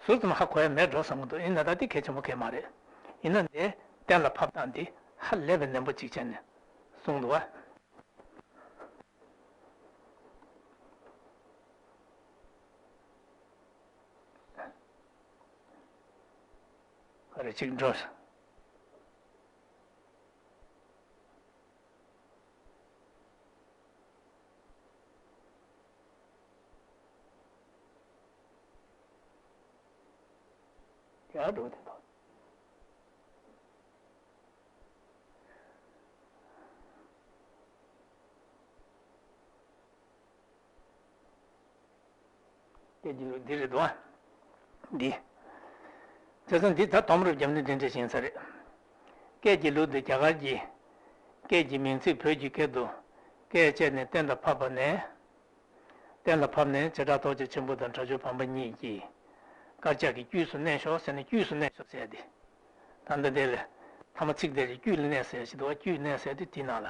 ཟུར་ཙམ་ཧ་གོ་ཡ་མེད་འགྲོ་བསམ་གྱི་འདུག་ཡིན་ན་ད་འདི་གལ་ཆེན་པོ་གང་ཡང་མ་རེད། ཡིན་ན་འདི་གཏན་ལ་ཕབ་སྟངས་འདི་ཧ་ལས་པའི་ནན་པོ་གཅིག་བྱས་ནས་གསུངས་འདུག་བ། ག་རེ་གཅིག་འགྲོ། ཡར་འགྲོ་དེ་དང་། སྐད་ཀྱི་ལུགས་འདི་རེད་དོ། འདི། བྱས་ཙང་འདི་ད་དོམ་རུབ་རྒྱབ་ནས་འདི་འདྲ་ཞིག་ཡིན་ས་རེད། སྐད་ཀྱི་ལུགས་འདི་རྒྱ་གར་གྱི་སྐད་ཀྱི་མིང་ཚིག་བོད་ཀྱི་སྐད་དུ་སྐད་བཅད་ནས་གཏན་ལ་ཕབ་པ་ནས། གཏན་ལ་ཕབ་ནས་བྱེ་བྲག་ཐོགས་བཅས་ཆེན་པོ་དང་དྲག་སྤྱོད་བམ་པོ་གཉིས་ཀྱི་དཀར་ཆག་གི་དཀྱུས་སུ་གནས་ཤོག་ཟེར་ནས། དཀྱུས་སུ་གནས་ཤོག་ཟེར་ཏེ། ད་ལྟ་དེ་ལས་ཐ་མ་ཚིག་དེ་རེད། དཀྱུས་ལ་གནས་ཟེར་ཞིག་འདུག་བ། དཀྱུས་གནས་ཟེར་དུས་དེའི་ནང་ལ་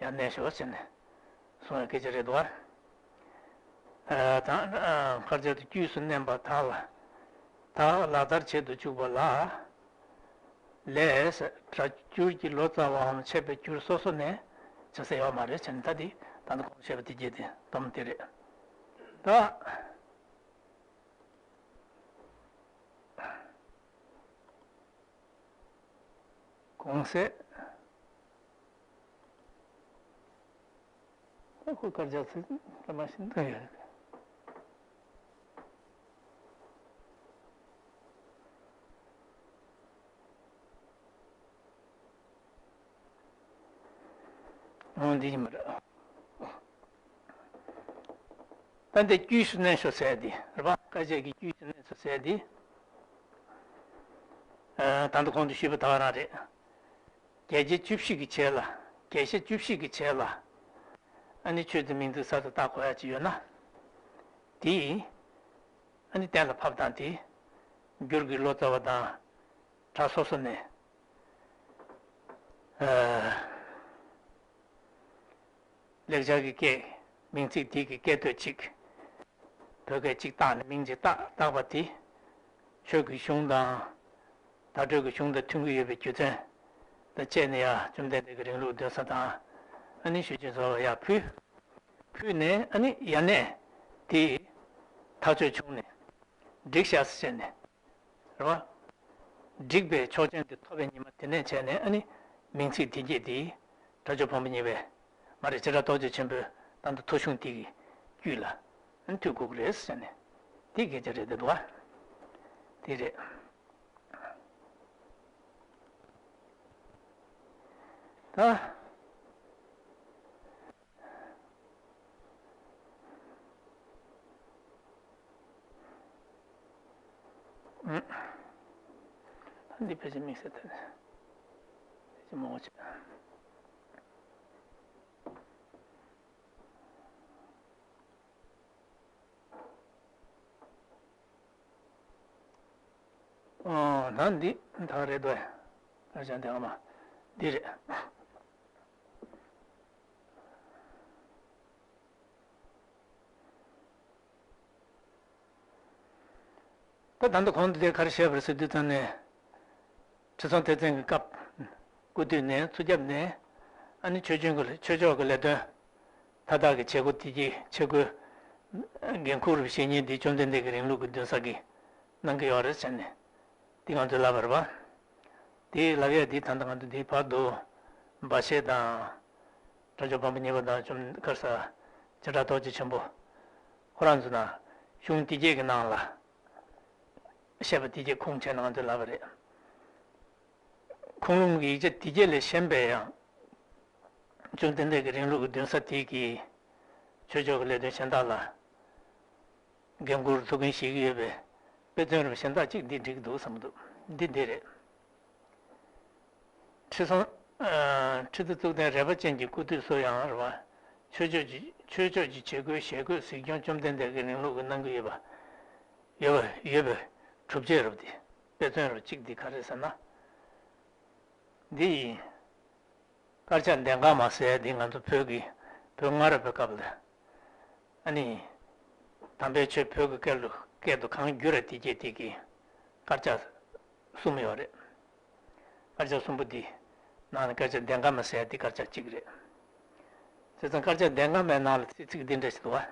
ཡང་གནས་ཤོག་ཟེར་ནས་གསུང་བའི་སྐད་ཆ་རེད་འདུག་བ། ཨ། དང་། ཨ། དཀར་ཆག་ཏུ་དཀྱུས་སུ་གནས་པ་དག་ལ། དག་ལག་བསྟར་བྱེད་དུ་བཅུག་པ་ལ། ལས་སྒྲ་སྒྱུར་གྱི་ལོ་ཙཱ་བའམ་འཆད་པའི་འགྱུར་སོ་སོ་ནས་བྱ་ས་ཡོད་མ་རེད་ཟེར་ནས། ད་དེ་ད་ལྟ་གོང་བཤད་པ་དེ་བརྒྱད་དེ་སྡོམ་དེ་རེད། ད། གོང་གསལ། ད་ཁོ་དཀར་ཆག་ཚིག་ལ་མ་ཤེས་འདུག་ཡོད་རེད། འོ་འདི་ཡིན་པ་རེད། ད་འདི་དཀྱུས་སུ་གནས་ཤོག་ཟེར་འདི་རེད་པ། དཀར་ཆག་གི་དཀྱུས་སུ་གནས་ཤོག་ཟེར་འདི། ཨ། ད་ལྟ་གོང་དུ་ཞུས་པ་དེ་ག་རང་རེད། བརྒྱད་བརྒྱ་བཅུ་བཞི་གི་བྱེད་ལ། བརྒྱད་བརྒྱ་བཅུ་བཞི་གི་བྱེད་ལ། ཨ་ནི་ཆོས་ཚུལ་མིང་ཚིག་གསར་དུ་བཏགས་དགོས་ཡ་ཅིག་ཡོད་ན། དེ་ཨ་ནི་གཏན་ལ་ཕབ་སྟངས་དེ། འགྱུར་གྱི་ལོ་ཙཱ་བ་དང་གྲྭ་སོ་སོ་ནས། ཨ། ལེགས་སྦྱར་གྱི་སྐད། མིང་ཚིག་དེ་གི་སྐད་དོད་གཅིག་བོད་སྐད་གཅིག་བཏགས་ནས་མིང་གཅིག་བཏགས། བཏགས་པ་དེ་ཆོས་ཀྱི་གཞུང་དང་། བརྡ་སྤྲོད་ཀྱི་གཞུང་དང་མཐུན་གྱི་ཡོད་པའི་རྒྱུ་མཚན་དང་བཅས་ནས་ཡར་བཅོམ་ལྡན་འདས་ཀྱི་རིང་ལུགས་འདོན་ས་དང་། ཨ་ནི་ཞུ་ཆེན་ཚོ་ལ་ཡར་ཕུལ། ཕུལ་ནས་ཨ་ནི་ཡར་ནས་དེ་ཐག་གཅོད་བྱུང་ནས། འགྲིག་ཤག་ཟེར་ནས། རེད་བ། འགྲིག་པའི་ཆོག་མཆན་དེ་ཐོབ་པའི་ཉི་མ་དེ་ནས་བྱས་ནས། ཨ་ནི་མིང་ཚིག་དེ་བརྒྱད་དེ་དྲག་སྤྱོད་བམ་པོ་གཉིས་པའི་མ་རེད། བྱེ་བྲག་ཐོགས་བཅས་ཆེན་པོའི་ད་ལྟ་ཐོ་གཞུང་དེ་གི་དཀྱུས་ལ་ཨ་ནི་མཐུད་དགོས་ཀྱི་རེད་ཟེར་ནས། དེ་སྐད་ཆ་རེད་འདུག་བ། དེ་རེད། ད། ཨུམ། ད་འདི་ཕལ་ཆེར་དམིགས་བསལ་ཐད་ནས་ཕལ་ཆེར་མང་བོ་བྱས། ཨོ། ད་འདི་ད་རེད་དོ། དཀར་ཆག་འདི་ཨ་མ་འདི་རེད། ད་ད་ལྟ་གོང་དུ་དེ་ག་རེ་བཤད་པ་རེད་ཟེར་དུས་ཙམ་ནས། ཁྲི་སྲོང་ལྡེ་བཙན་གྱི་སྐབས། སྐུ་དུས་ནས། ཚུར་རྒྱབ་ནས། ཨ་ནི་ཆོས་ཆོས་ཀྱི་ཆོས་ཕྱོགས་ཀྱི་ལས་དོན་མཐའ་དག་གི་བྱེད་སྒོ་དེ་གྱི་ཆེད་དགོས་འགན་འཁུར་བའི་བཤེས་གཉེན་འདི་བཅོམ་ལྡན་འདས་ཀྱི་རིང་ལུགས་ཀྱི་འདུན་ས་གིས་གནང་གི་ཡོད་རེད་ཟེར་ནས། འདི་ང་ཚོས་ལབ་པ་རེད་པ། དེ་ལབ་ཡས་འདི་ད་ལྟ་ང་ཚོ་འདི་བར་དུ་སྦ་བཞེད་དང་། དྲག་སྤྱོད་བམ་པོ་གཉིས་པ་དང་། བཅོམ་ག་རེ་ཟ། བྱེ་བྲག་ཐོགས་བཅས་ཆེན་པོ་ཁོ་རང་ཚོ་ནང་གཞུང་དེ་གྱད་ཀྱི་ནང་ལ་བཤད་པ་དེ་གྱད་ཁུངས་བྱས་ནས་ང་ཚོས་ལབ་པ་རེད། ཁུངས་ལུང་གི་ཡིག་ཆ་དེ་གྱད་ལས་གཞན་པའི་ཡང་བཅོམ་ལྡན་འདས་ཀྱི་རིང་ལུགས་ཀྱི་འདུན་ས་དེ་གི་ཆོས་ཕྱོགས་ཀྱི་ལས་དོན་གཞན་དག་ལ་འགན་འཁུར་ཐུགས་འགན་བཞེས་ཀྱི་ཡོད་པའི་དཔེ་མཚོན་རབ་གཞན་དག་ཅིག་འདི་འགྲིག་གི་འདུག་བསམ་གྱི་འདུག་འདི་འདི་རེད། ཁྲི་སྲོང་། ཨ། ཁྲི་ལྡེ་གཙུག་བརྟན་རལ་པ་ཅན་གྱི་སྐུ་དུས་སུ་ཡང་རེད་བ། ཆོས་ཕྱོགས་ཀྱི་ཆོས་ཕྱོགས་ཀྱི་བྱེད་སྒོའི་ཞལ་བཀོད་གཟིགས་སྐྱོང་བཅོམ་ལྡན་འདས་ཀྱི་རིང་ལུགས་ཀྱིས་གནང་གི་ཡོད་པ། ཡོད་པ་ཡོད་པའི་གྲུབ་ཆ་རབ་འདི། དཔེ་མཚོན་རབ་གཅིག་འདི་ག་རེ་ཟེར་ན། འདི་ཡིན། དཀར་ཆག་ལྡན་དཀར་མ་ཟེར་འདི་ང་ཚོ་བོད་ཀྱི་བོད་སྔ་རབས་པའི་སྐབས་ལ། ཨ་ནི། དམ་པའི་ཆོས་བོད་ཀྱི་སྐད་ལུ་སྐད་དུ་གང་བསྒྱུར་ར་དེ་གྱད་དེ་གི་དཀར་ཆག་གསུམ་ཡོད་རེད། དཀར་ཆག་གསུམ་པོ་འདི་ནང་ནས་དཀར་ཆག་ལྡན་དཀར་མ་ཟེར་འདི་དཀར་ཆག་གཅིག་རེད། བྱས་ཙང་དཀར་ཆག་ལྡན་དཀར་མའི་ནང་ལ་ཚིག་ཚིག་འདི་འདྲ་ཞིག་འདུག་བ།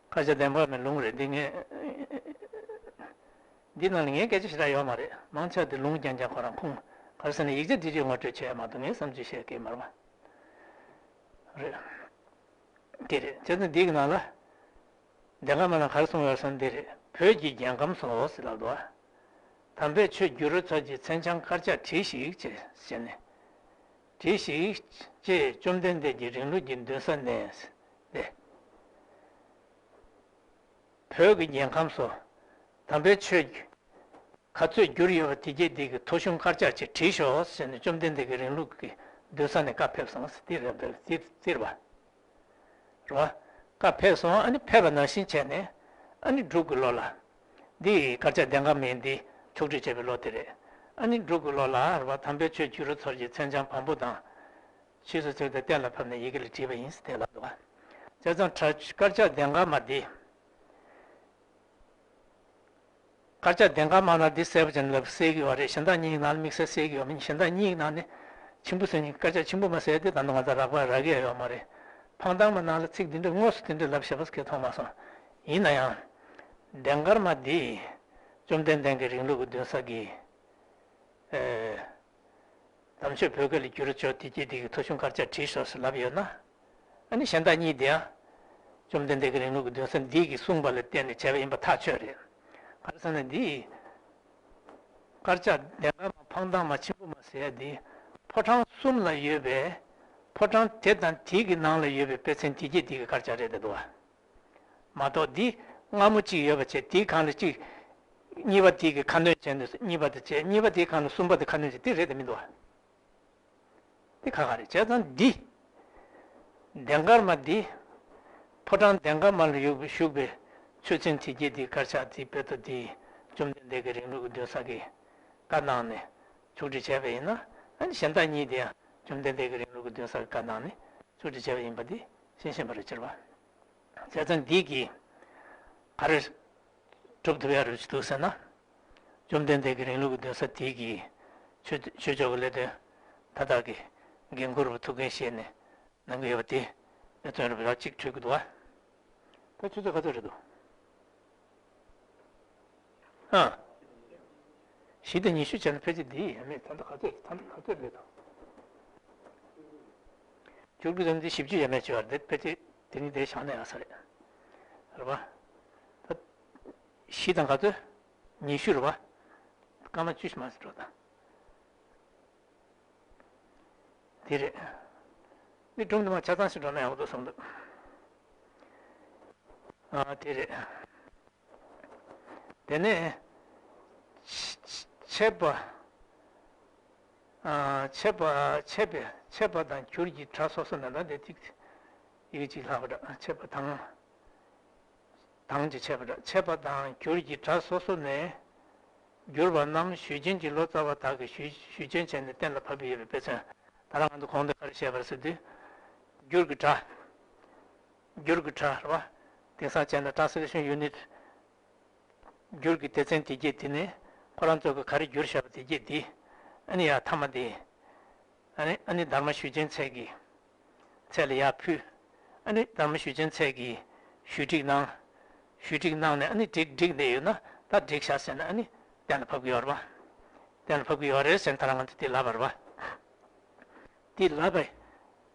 དཀར་ཆག་ལྡན་དཀར་མའི་ལུང་རེད་འདི། ངས་འདི་ནང་ལ་ངའི་སྐད་ཆ་ཞེ་དྲག་ཡོད་མ་རེད། མང་ཆེ་བ་འདི་ལུང་རྐྱང་རྐྱང་ཁོ་རང་ཁུངས། ག་རེ་ཟེར་ན་ཡིག་ཆ་འདི་རིགས་ངོ་སྤྲོད་བྱས་མ་གཏོགས་ངས་བསམ་ཚུལ་བཤད་མཁན་མ་རེད་པ། རེད། དེ་རེད། བྱས་ཙང་འདི་གི་ནང་ལ། ལྡན་དཀར་མ་ལ་ག་རེ་གསུངས་ཡོད་ཟེར་ན་འདི་རེད། བོད་ཀྱི་རྒྱལ་ཁམས་སུ་ཟེར་ལབ་འདུག་བ། དམ་པའི་ཆོས་བསྒྱུར་རོ་ཚོགས་ཀྱི་མཚན་བྱང་དཀར་ཆག་བྲིས་ཤིག་ཅེས་ཟེར་ནས། བྲིས་ཤིག་ཅེས་བཅོམ་ལྡན་འདས་ཀྱི་རིང་ལུགས་ཀྱི་འདུན་ས་ནས་ཏེ། བོད་ཀྱི་རྒྱལ་ཁམས་སུ་དམ་པའི་ཆོས་ཀྱི་ག་ཚོད་བསྒྱུར་ཡོད་པ་དེ་གྱད་དེ་གི་ཐོ་གཞུང་དཀར་ཆག་ཅིག་བྲིས་ཤོག་ཟེར་ནས་བཅོམ་ལྡན་འདས་ཀྱི་རིང་ལུགས་ཀྱི་འདུན་ས་ནས་བཀའ་ཕེབས་སོང་ཟེར་དེ་རེད་པས་དེ་དེ་རེད་པ། རེད་བ། བཀའ་ཕེབས་སོང་ཨ་ནི་ཕེབས་པ་ནང་བཞིན་བྱས་ནས་ཨ་ནི་འབྲུག་གི་ལོ་ལ། འདི་དཀར་ཆག་ལྡན་དཀར་མའི་འདི་ཆོག་སྒྲིག་བྱས་པའི་ལོ་དེ་རེད། ཨ་ནི་འབྲུག་གི་ལོ་ལ་རེད་བ་དམ་པའི་ཆོས་བསྒྱུར་རོ་ཚོགས་ཀྱི་མཚན་བྱང་བམ་པོ་དང་། ཕྱིས་སུ་ཚུལ་དེ་གཏན་ལ་ཕབ་ནས་ཡི་གེ་ལ་བྲིས་པ་ཡིན་ཟེར་དེ་ལབ་འདུག་བ། བྱས་ཙང་དཀར་དཀར་ཆག་ལྡན་དཀར་མ་འདི། དཀར་ཆག་ལྡན་དཀར་མ་ན་འདི་གསལ་པོ་ཅན་ལབ་གསལ་གི་ཡོད་རེད། གཞན་དག་གཉིས་ཀྱི་ནང་ལ་དམིགས་བསལ་གསལ་གི་ཡོད་མིན། གཞན་དག་གཉིས་ཀྱི་ནང་ནས་ཆེན་པོ་ཟེར་ནི་དཀར་ཆག་ཆེན་པོ་མ་ཟེར་དེ་ད་དུང་ང་ཚོ་རག་པ་རག་གི་ཡོད་མ་རེད། འཕང་ཐང་མ་ནང་ལ་ཚིག་འདི་འདྲ་དངོས་སུ་དེ་འདྲ་ལབ་བཞག་པ་སྐད་མཐོང་མ་སོང་། ཡིན་ན་ཡང་། ལྡན་དཀར་མ་འདི། བཅོམ་ལྡན་འདས་ཀྱི་རིང་ལུགས་ཀྱི་འདུན་ས་གི། ཨེ། དམ་ཆོས་བོད་སྐད་ལ་བསྒྱུར་ཆོག་དེ་སྐད་དེ་གི་ཐོ་གཞུང་དཀར་ཆག་བྲིས་ཤོག་ཟེར་ལབ་ཡོད་ན། ཨ་ནི་གཞན་དག་གཉིས་དེ་ཡང་། བཅོམ་ལྡན་འདས་ཀྱི་རིང་ལུགས་ཀྱི་འདུན་ས་འདི་གིས་གསུངས་པ་ལ་བརྟེན་ནས་བྱས་པ་ཡིན་པ་ཐག་ཆོད་རེད། ག་རེ་ཟེར་ན་འདི། དཀར་ཆག་ལྡན་དཀར་མ་འཕང་ཐང་མ་ཆེན་པོ་མ་ཟེར་ཡ་འདི། ཕོ་བྲང་གསུམ་ལ་ཡོད་པའི། ཕོ་བྲང་དེ་དང་དེ་གི་ནང་ལ་ཡོད་པའི་དཔེ་ཚན་དེ་སྐད་དེ་གི་དཀར་ཆག་རེད་འདུག་བ། མ་གཏོགས་འདི་སྔ་མོ་གཅིག་ཡོད་པ་བྱས་དེའི་སྒང་ལ་གཅིག་གཉིས་པ་དེ་གི་ཁ་འདོན་བྱས་ནས་གཉིས་པ་དེ་བྱས་གཉིས་པ་དེའི་སྒང་ལ་གསུམ་པ་དེ་ཁ་འདོན་བྱས་དེ་རེད་དེ་མི་འདུག་བ། དེ་ཁག་ཁག་རེད་བྱས་ཙང་འདི། ལྡན་དཀར་མ་འདི། ཕོ་བྲང་ལྡན་དཀར་མ་ལ་ཡོད་པའི་བཞུགས་པའི་ཆོས་ཚན་དེ་གྱད་དེའི་དཀར་ཆག་དེ་དཔེ་ཐོ་དེ་བཅོམ་ལྡན་འདས་ཀྱི་རིང་ལུགས་ཀྱི་འདུན་ས་གི་བཀའ་གནང་ནས་ཕྱོགས་སྒྲིག་བྱས་པ་ཡིན་ན་ཨ་ནི་གཞན་དག་གཉིས་དེ་ཡང་བཅོམ་ལྡན་འདས་ཀྱི་རིང་ལུགས་ཀྱི་འདུན་ས་གི་བཀའ་གནང་ནས་ཕྱོགས་སྒྲིག་བྱས་པ་ཡིན་པ་འདི་ཤེས་བཞིན་པ་རེད་ཕྱིར་བ། བྱས་ཙང་འདི་གིས་ག་རེ་སྒྲུབ་ཐུབ་ཡ་རེད་འདུག་ཟེར་ན། བཅོམ་ལྡན་འདས་ཀྱི་རིང་ལུགས་ཀྱི་འདུན་ས་དེ་གི་ཆོས་ཆོས་ཕྱོགས་ཀྱི་ལས་དོན་མཐའ་དག་གི་འགན་ཁུར་བ་ཐུགས་འགན་བཞེས་ནས་གནང་གི་ཡོད་པ་དེ་དཔེ་མཚོན་རུ་ར་གཅིག་འཕྲོད་ཀྱི་འདུག་བ། ད་ཆུ་ཚོད་ག་ཚོད་རེད་འདུག་ཨ། བཞི་དང་ཉི་ཤུ་བྱས་ན་ཕལ་ཆེར་འདི་ཡིན་ཡ་མེད་ད་ལྟ་ག་ཚོད་ད་ལྟ་ག་ཚོད་རེད་དང་། བསྒྱུར་དགོས་དོན་འདི་བཞི་བཅུ་ཡས་མས་བྱས་པ་རེད་ཕལ་ཆེར་དེ་ནི་དེ་བཞག་ན་ཡག་ས་རེད། རེད་པ། ད། བཞི་དང་ག་ཚོད། ཉི་ཤུ་རེད་པ། སྐར་མ་བཅུ་ཞིག་མ་ཟིན་འགྲོ་དང་། དེ་རེད། འདི་སྒྲུང་འདི་མ་ཆ་ཚང་ཞིག་འགྲོ་ན་ཡག་པོ་འདུག་བསམ་འདུག་ཨ་དེ་རེད། དེ་ནས། ཆད་པ། ཆད་པ་ཆད་པ་ཆད་པ་དང་གྱུར་གྱི་སྒྲ་སོ་སོ་ནས་ད་འདི་ཐིག་ཡིག་གཅིག་ལྷག་པ་འདྲ་ཆད་པ་དང་། དང་གི་ཆད་པ་འདྲ་ཆད་པ་དང་གྱུར་གྱི་སྒྲ་སོ་སོ་ནས། གྱུར་པ་རྣམས་ཞུས་ཅན་གྱི་ལོ་ཙཱ་བ་དག་གིས་ཞུས་ཞུས་ཅན་བྱས་ནས་གཏན་ལ་ཕབ་ཀྱི་ཡོད་པའི་དཔེ་མཚོན། ད་ལྟ་ང་ཚོ་གོང་དུ་ག་རེ་བཤད་པར་ཟེར་དུས། གྱུར་གྱི་སྒྲ། འགྱུར་གྱི་སྒྲ་རེད་བ། དེང་སང་བྱས་ན་translation unit། འགྱུར་གྱི་སྡེ་ཚན་དེ་གྱད་དེ་ནི་ཁོ་རང་ཚོ་གི་ག་རེ་བསྒྱུར་བཞག་པ་དེ་གྱད་དེ། ཨ་ནི་ཡ་མཐའ་མ་དེ། ཨ་ནི་ཨ་ནི་དྷརྨ་ཞུས་ཅན་ཚད་ཀྱི་ཚད་ལ་ཡར་ཕུལ། ཨ་ནི་དྷརྨ་ཞུས་ཅན་ཚད་ཀྱི་ཞུས་སྒྲིག་གནང་། ཞུས་སྒྲིག་གནང་ནས་ཨ་ནི་བསྒྲིགས་བསྒྲིགས་བསྡད་ཡོད་ན་ད་བསྒྲིགས་བཞག་ཟེར་ན་ཨ་ནི་གཏན་ལ་ཕབ་ཀྱི་ཡོད་རེད་བ། གཏན་ལ་ཕབ་ཀྱི་ཡོད་རེད་ཟེར་ན་ད་རང་ང་ཚོ་དེ་ལབ་པ་རེད་བ། དེ་ལབ་པས།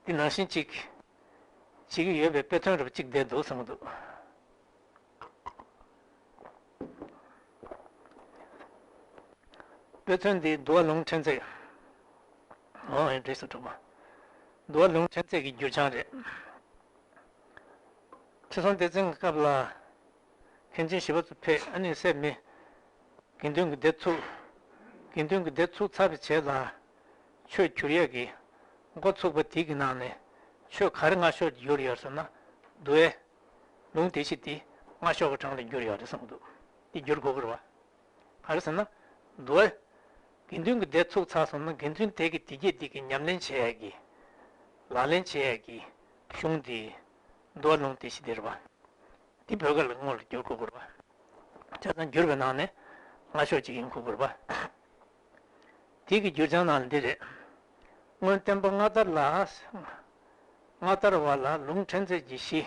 དེ་ནང་བཞིན་ཅིག་བྱེད་ཀྱི་ཡོད་པའི་དཔེ་མཚོན་རེ་བ་གཅིག་བསྡད་འདུག་བསམ་གྱི་འདུག་དཔེ་མཚོན་འདི་འདུལ་བ་ལུང་ཕྲན་ཚེགས། འོ་ཡིན་འགྲིག་སོང་གྲོགས་པོ། འདུལ་བ་ལུང་ཕྲན་ཚེགས་ཀྱི་འགྱུར་བྱང་རེད། ཁྲི་སྲོང་ལྡེ་བཙན་གྱི་སྐབས་ལ། མཁན་ཆེན་ཞི་བ་འཚོ་ཕེབས་ཨ་ནི་སྲས་མི། དགེ་འདུན་གྱི་སྡེ་ཚུགས། དགེ་འདུན་གྱི་སྡེ་ཚུགས་ཚར་བའི་རྗེས་ལ། ཆོས་བསྒྱུར་ཡས་ཀྱི། འགོ་ཚུགས་པ་དེ་གི་ནང་ནས། ཆོས་ག་རེ་སྔ་ཤོས་བསྒྱུར་ཡོད་ཟེར་ན། འདུལ་བའི། ལུང་སྡེ་བཞི་དེ། སྔ་ཤོས་ཀྱི་གྲངས་ལ་བསྒྱུར་ཡོད་རེད་བསམ་གྱི་འདུག་དེ་བསྒྱུར་དགོས་ཀྱི་རེད་བ། ག་རེ་ཟེར་ན། འདུལ་བའི། དགེ་འདུན་གྱི་སྡེ་ཚུགས་ཚར་སོང་ན་དགེ་འདུན་དེ་གི་དེ་གྱད་དེ་གི་ཉམས་ལེན་བྱེད་ཡས་ཀྱི། ལག་ལེན་བྱེད་ཡས་ཀྱི། གཞུང་དེ། འདུལ་བ་ལུང་སྡེ་བཞི་དེ་རེད་བ། འདི་བོད་སྐད་ལ་སྔོན་ལ་བསྒྱུར་དགོས་ཀྱི་རེད་པ། བྱས་ཙང་བསྒྱུར་བའི་ནང་ནས་སྔ་ཤོས་གཅིག་ཡིན་དགོས་ཀྱི་རེད་པ། དེ་གི་བསྒྱུར་བྱང་ནང་ལ་འདི་རེད། སྔོན་བསྟན་པ་སྔ་དར་ལ། སྔ་དར་བ་ལ་ལུང་ཕྲན་ཚེགས་ཀྱི་གཞི།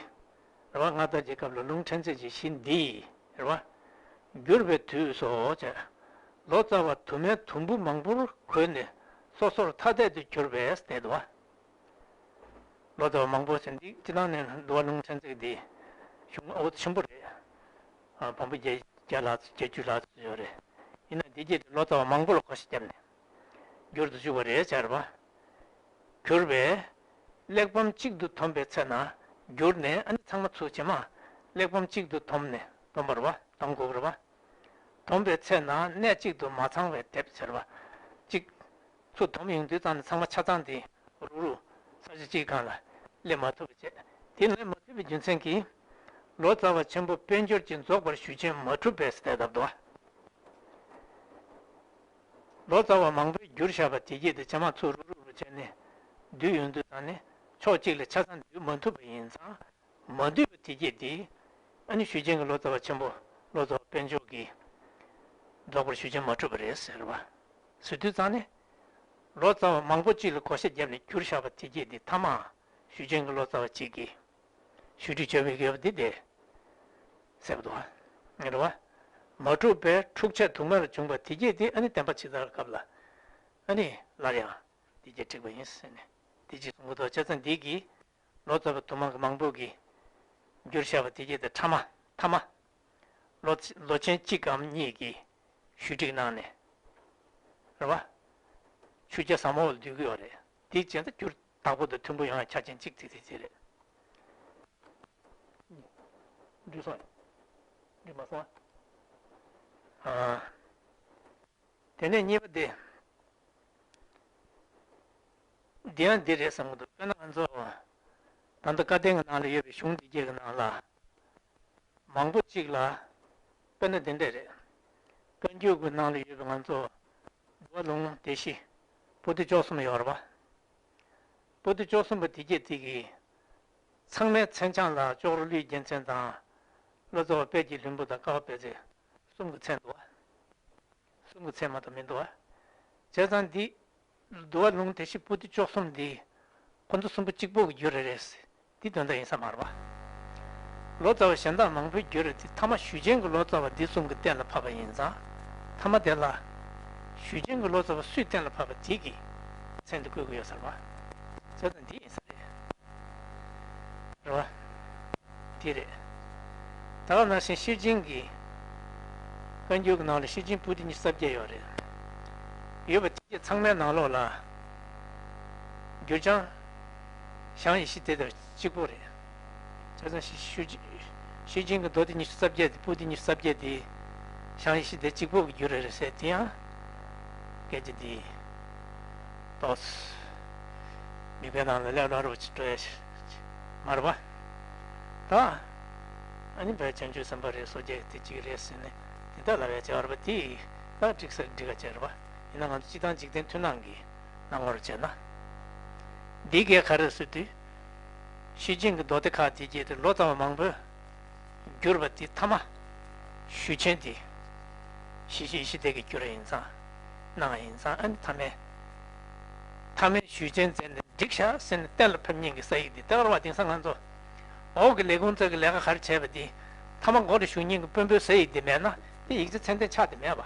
རེད་པ། སྔ་དར་གྱི་སྐབས་ལ་ལུང་ཕྲན་ཚེགས་ཀྱི་གཞི་འདི། རེད་པ། བསྒྱུར་བའི་དུས་སུ་བྱས། ལོ་ཙཱ་བ་དུ་མའི་དུམ་བུ་མང་པོར་བགོས་ནས་སོ་སོར་ཐ་དད་དུ་གྱུར་པས་བསྡད་འདུག་པ། ལོ་ཙཱ་བ་མང་པོ་ཟེར་འདི་སྤྱི་བཏང་ནས་འདུལ་བ་ལུང་ཕྲན་ཚེགས་འདི་གཞུང་ཨོ་ཆེན་པོ་རེད། ཨ་བམ་པོ་བརྒྱད་བརྒྱ་ལྷག་བརྒྱད་ཅུ་ལྷག་ཙམ་ཡོད་རེད། ཡིན་ན་དེ་རྗེས་དེ་ལོ་ཙཱ་བ་མང་པོ་ལ་གོ་ཤ་བརྒྱབ་ནས་བསྒྱུར་དུ་བཅུག་པ་རེད་ཟེར་བ། བསྒྱུར་བས། གླེགས་བམ་གཅིག་ཏུ་འདོམས་པའི་ཚེ་ན་བསྒྱུར་ནས། ཨ་ནི་ཚང་མ་ཚུར་བྱེ་མ་གླེགས་བམ་གཅིག་ཏུ་འདོམས་ནས་འདོམས་པར་བ། འདོམས་དགོས་པར་བ། འདོམས་པའི་ཚེ་ན་གནས་གཅིག་ཏུ་མ་ཚང་བའི་དེབ་ཟེར་བ། གཅིག་ཚུར་འདོམས་ཡོང་དུས་ཙང་ནས་ཚང་མ་ཆ་ཚང་དེ་རུག་རུག་ས་ཆ་གཅིག་སྒང་ལ་སླེབས་མ་ཐུབ་པ་བྱས། དེ་སླེབས་མ་ཐུབ་པའི་རྒྱུ་མཚན་གྱིས། ལོ་ཙཱ་བ་ཆེན་པོ་དཔལ་འབྱོར་གྱིས་རྫོགས་པར་ཞུ་ཆེན་མ་གྲུབ་པས་ཟེར་བསྡད་འདུག་བ། ལོ་ཙཱ་བ་མང་པོས་བསྒྱུར་བཞག་པ་དེ་རྗེས་དེ་བྱེ་མ་ཚུར་རུག་རུག་རུག་བྱས་ནས་བསྡུས་ཡོང་དུས་ཙང་ནས་ཕྱོགས་གཅིག་ལ་ཆ་ཚང་བསྡུས་མ་ཐུབ་པ་ཡིན་ཙང་། མ་བསྡུས་པ་དེ་རྗེས་དེ། ཨ་ནི་ཞུ་ཆེན་གྱི་ལོ་ཙཱ་བ་ཆེན་པོ་ལོ་ཙཱ་བ་དཔལ་འབྱོར་གྱིས་རྫོགས་པར་ཞུ་ཆེན་མ་གྲུབ་པ་རེད་ཟེར་བ། ཟེར་དུས་ཙང་ནས། ལོ་ཙཱ་བ་མང་པོ་གཅིག་ལ་གོ་ཤ་བརྒྱབ་ནས་བསྒྱུར་བཞག་པ་དེ་རྗེས་དེ་མཐའ་མ། ཞུ་ཆེན་གྱི་ལོ་ཙཱ་བ་གཅིག་གིས། ཞུ་སྒྲིག་བྱ་བའི་དགོས་པ་འདི་དེ། ཟེར་བ་འདུག་བ། རེད་བ། མ་གྲུབ་པས་འཁྲུག་ཆ་དུ་མར་བྱུང་བ་དེ་རྗེས་དེ་ཨ་ནི་བསྟན་པ་ཕྱི་དར་སྐབས་ལ། ཨ་ནི་སླར་ཡང་དེ་རྗེས་འཁྲིགས་པ་ཡིན་ཟེར་ནས་དེ་རྗེས་གསུང་གི་འདུག་བྱས་ཙང་འདི་གིས་ལོ་ཙཱ་བ་དུ་མ་གི་མང་པོ་གིས་བསྒྱུར་བཞག་པ་དེ་རྗེས་དེ་ཕྲ་མ་ཐ་མ། ལོ་ལོ་ཆེན་གཅིག་གམ་གཉིས་ཀྱིས་ཞུ་སྒྲིག་གནང་ནས། རེད་བ། ཆུ་རྐྱལ་ཟབ་མོ་བ་ལ་བསྡུས་ཀྱི་ཡོད་རེད། དེ་བྱས་ན་འགྱུར་བདག་པོ་དང་མཐུན་པོ་ཡོང་ཡ་ཆ་རྐྱེན་གཅིག་ཚིག་ཚིག་ཅིག་རེད། འགྲིག་སོང་། འགྲིག་མ་སོང་ཨ། དེ་ནས་གཉིས་པ་དེ། འདི་ཡང་འདི་རེད་བསམ་གྱི་འདུག་དཔེར་ན་ང་ཚོ། ད་ལྟ་བཀའ་བསྟན་གྱི་ནང་ལ་ཡོད་པའི་གཞུང་འདི་གྱད་ཀྱི་ནང་ལ། མང་པོ་གཅིག་ལ། དཔེར་ན་འདི་འདྲས་རེད། བཀའ་འགྱུར་གྱི་ནང་ལ་ཡོད་པའི་ང་ཚོ། འདུལ་བ་ལུང་སྡེ་བཞི། པོ་ཏི་བཅུ་གསུམ་ཡོད་རེད་པ། པོ་ཏི་བཅུ་གསུམ་པ་དེ་གྱད་དེ་གི། ཚང་མའི་མཚན་བྱང་ལ་ཅོག་རོ་ཀླུའི་རྒྱལ་མཚན་དང་། བློ་བཟང་དཔལ་གྱི་ལྷུན་པོ་དང་ཀ་བ་དཔལ་བརྩེགས་གསུམ་གྱི་མཚན་འདུག་བ། གསུམ་གྱི་མཚན་མ་གཏོགས་མི་འདུག་བ། བྱས་ཙང་འདི། འདུལ་བ་ལུང་སྡེ་བཞི་པོ་ཏི་བཅུ་གསུམ་འདི། ཁོ་ཚོ་གསུམ་པོ་གཅིག་པོ་གི་རྒྱུད་རེད་རེད། འདི་དོན་དག་ཡིན་ས་མ་རེད་པ། ལོ་ཙཱ་བ་གཞན་དག་མང་པོའི་རྒྱུད་རེད་དེ་ཐ་མ་ཞུ་ཆེན་གྱི་ལོ་ཙཱ་བ་འདི་གསུམ་གྱིས་གཏན་ལ་ཕབ་པ་ཡིན་ཙང་། ཐ་མ་དེ་ལ། ཞུ་ཆེན་གྱི་ལོ་ཙཱ་བ་སུས་གཏན་ལ་ཕབ་པ་དེ་གི། མཚན་དེ་བཀོད་ཀྱི་ཡོད་ས་རེད་པ། བྱས་ཙང་འདི་ཡིན་ས་རེད། རེད་པ། དེ་རེད། ད་ག་ནང་བཞིན་ཤེར་ཕྱིན་གྱི། བཀའ་འགྱུར་གྱི་ནང་ལ་ཤེར་ཕྱིན་པོ་ཏི་ཉི་ཤུ་རྩ་བརྒྱད་ཡོད་རེད། ཡོད་པ་དེ་ཚང་མའི་ནང་ལོགས་ལ། འགྱུར་བྱང་། ཞང་ཡེ་ཤེས་སྡེ་དང་གཅིག་པོ་རེད། བྱས་ཙང་ཤེར་ཕྱིན་གྱི་མདོ་སྡེ་ཉི་ཤུ་རྩ་བརྒྱད་དེ་པོ་ཏི་ཉི་ཤུ་རྩ་བརྒྱད་དེ། ཞང་ཡེ་ཤེས་སྡེ་གཅིག་པོ་གི་འགྱུར་རེད་ཟེར་དེ་ཡང་། སྐད་ཆ་འདི། ཏོག་ཙམ། མིག་དཔེ་ནང་ལ་ལས་སླ་རུ་འགྲོ་ཡ་ཞིག་མ་རེད་པ། ད། ཨ་ནི་བོད་བྱང་ཆུབ་སེམས་དཔའ་རེད་སོ་སྐྱེ་དེ་གཅིག་རེད་ཟེར་ནས་དེ་འདྲ་ལབ་ཡ་བྱས་པ་རེད་པ་དེ་ཡིས་ད་འགྲིག་ས་འགྲིག་ག་བྱས་རེད་པ། ཡིན་ན་ང་ཚོ་སྤྱི་བཏང་འཇིག་རྟེན་མཐུན་སྣང་གི་སྣང་ངོར་བྱས་ན། འདི་གས་ག་རེ་ཟེར་དུས། ཤེར་ཕྱིན་གྱི་མདོ་སྡེ་ཁག་དེ་གྱད་དེ་ལོ་ཙཱ་བ་མང་པོས་བསྒྱུར་བ་དེ་ཐ་མ། ཞུ་ཆེན་དེ། ཤེར་ཕྱིན་ཡེ་ཤེས་སྡེ་གིས་བསྒྱུར་བ་ཡིན་ཙང་། གནང་བ་ཡིན་ཙང་ཨ་ནི་ཐ་མའི། ཐ་མའི་ཞུ་ཆེན་མཛད་ནས་འགྲིག་ཤག་ཟེར་ནས་གཏན་ལ་ཕབ་མཁན་གྱི་ས་ཡིག་འདི་ལྟ་བར་བ་དེང་སང་ང་ཚོ། འོག་གི་ལས་ཁུངས་ཚོ་གི་ལས་ཀ་ག་རེ་བྱས་པ་དེ། ཐ་མ་མགོ་ལ་ཞུགས་མཁན་གྱི་དཔོན་པོའི་ས་ཡིག་འདི་མེད་ན་དེ་ཡིག་ཆ་ཚད་ལྡན་ཆགས་ཏེ་མེད་པ།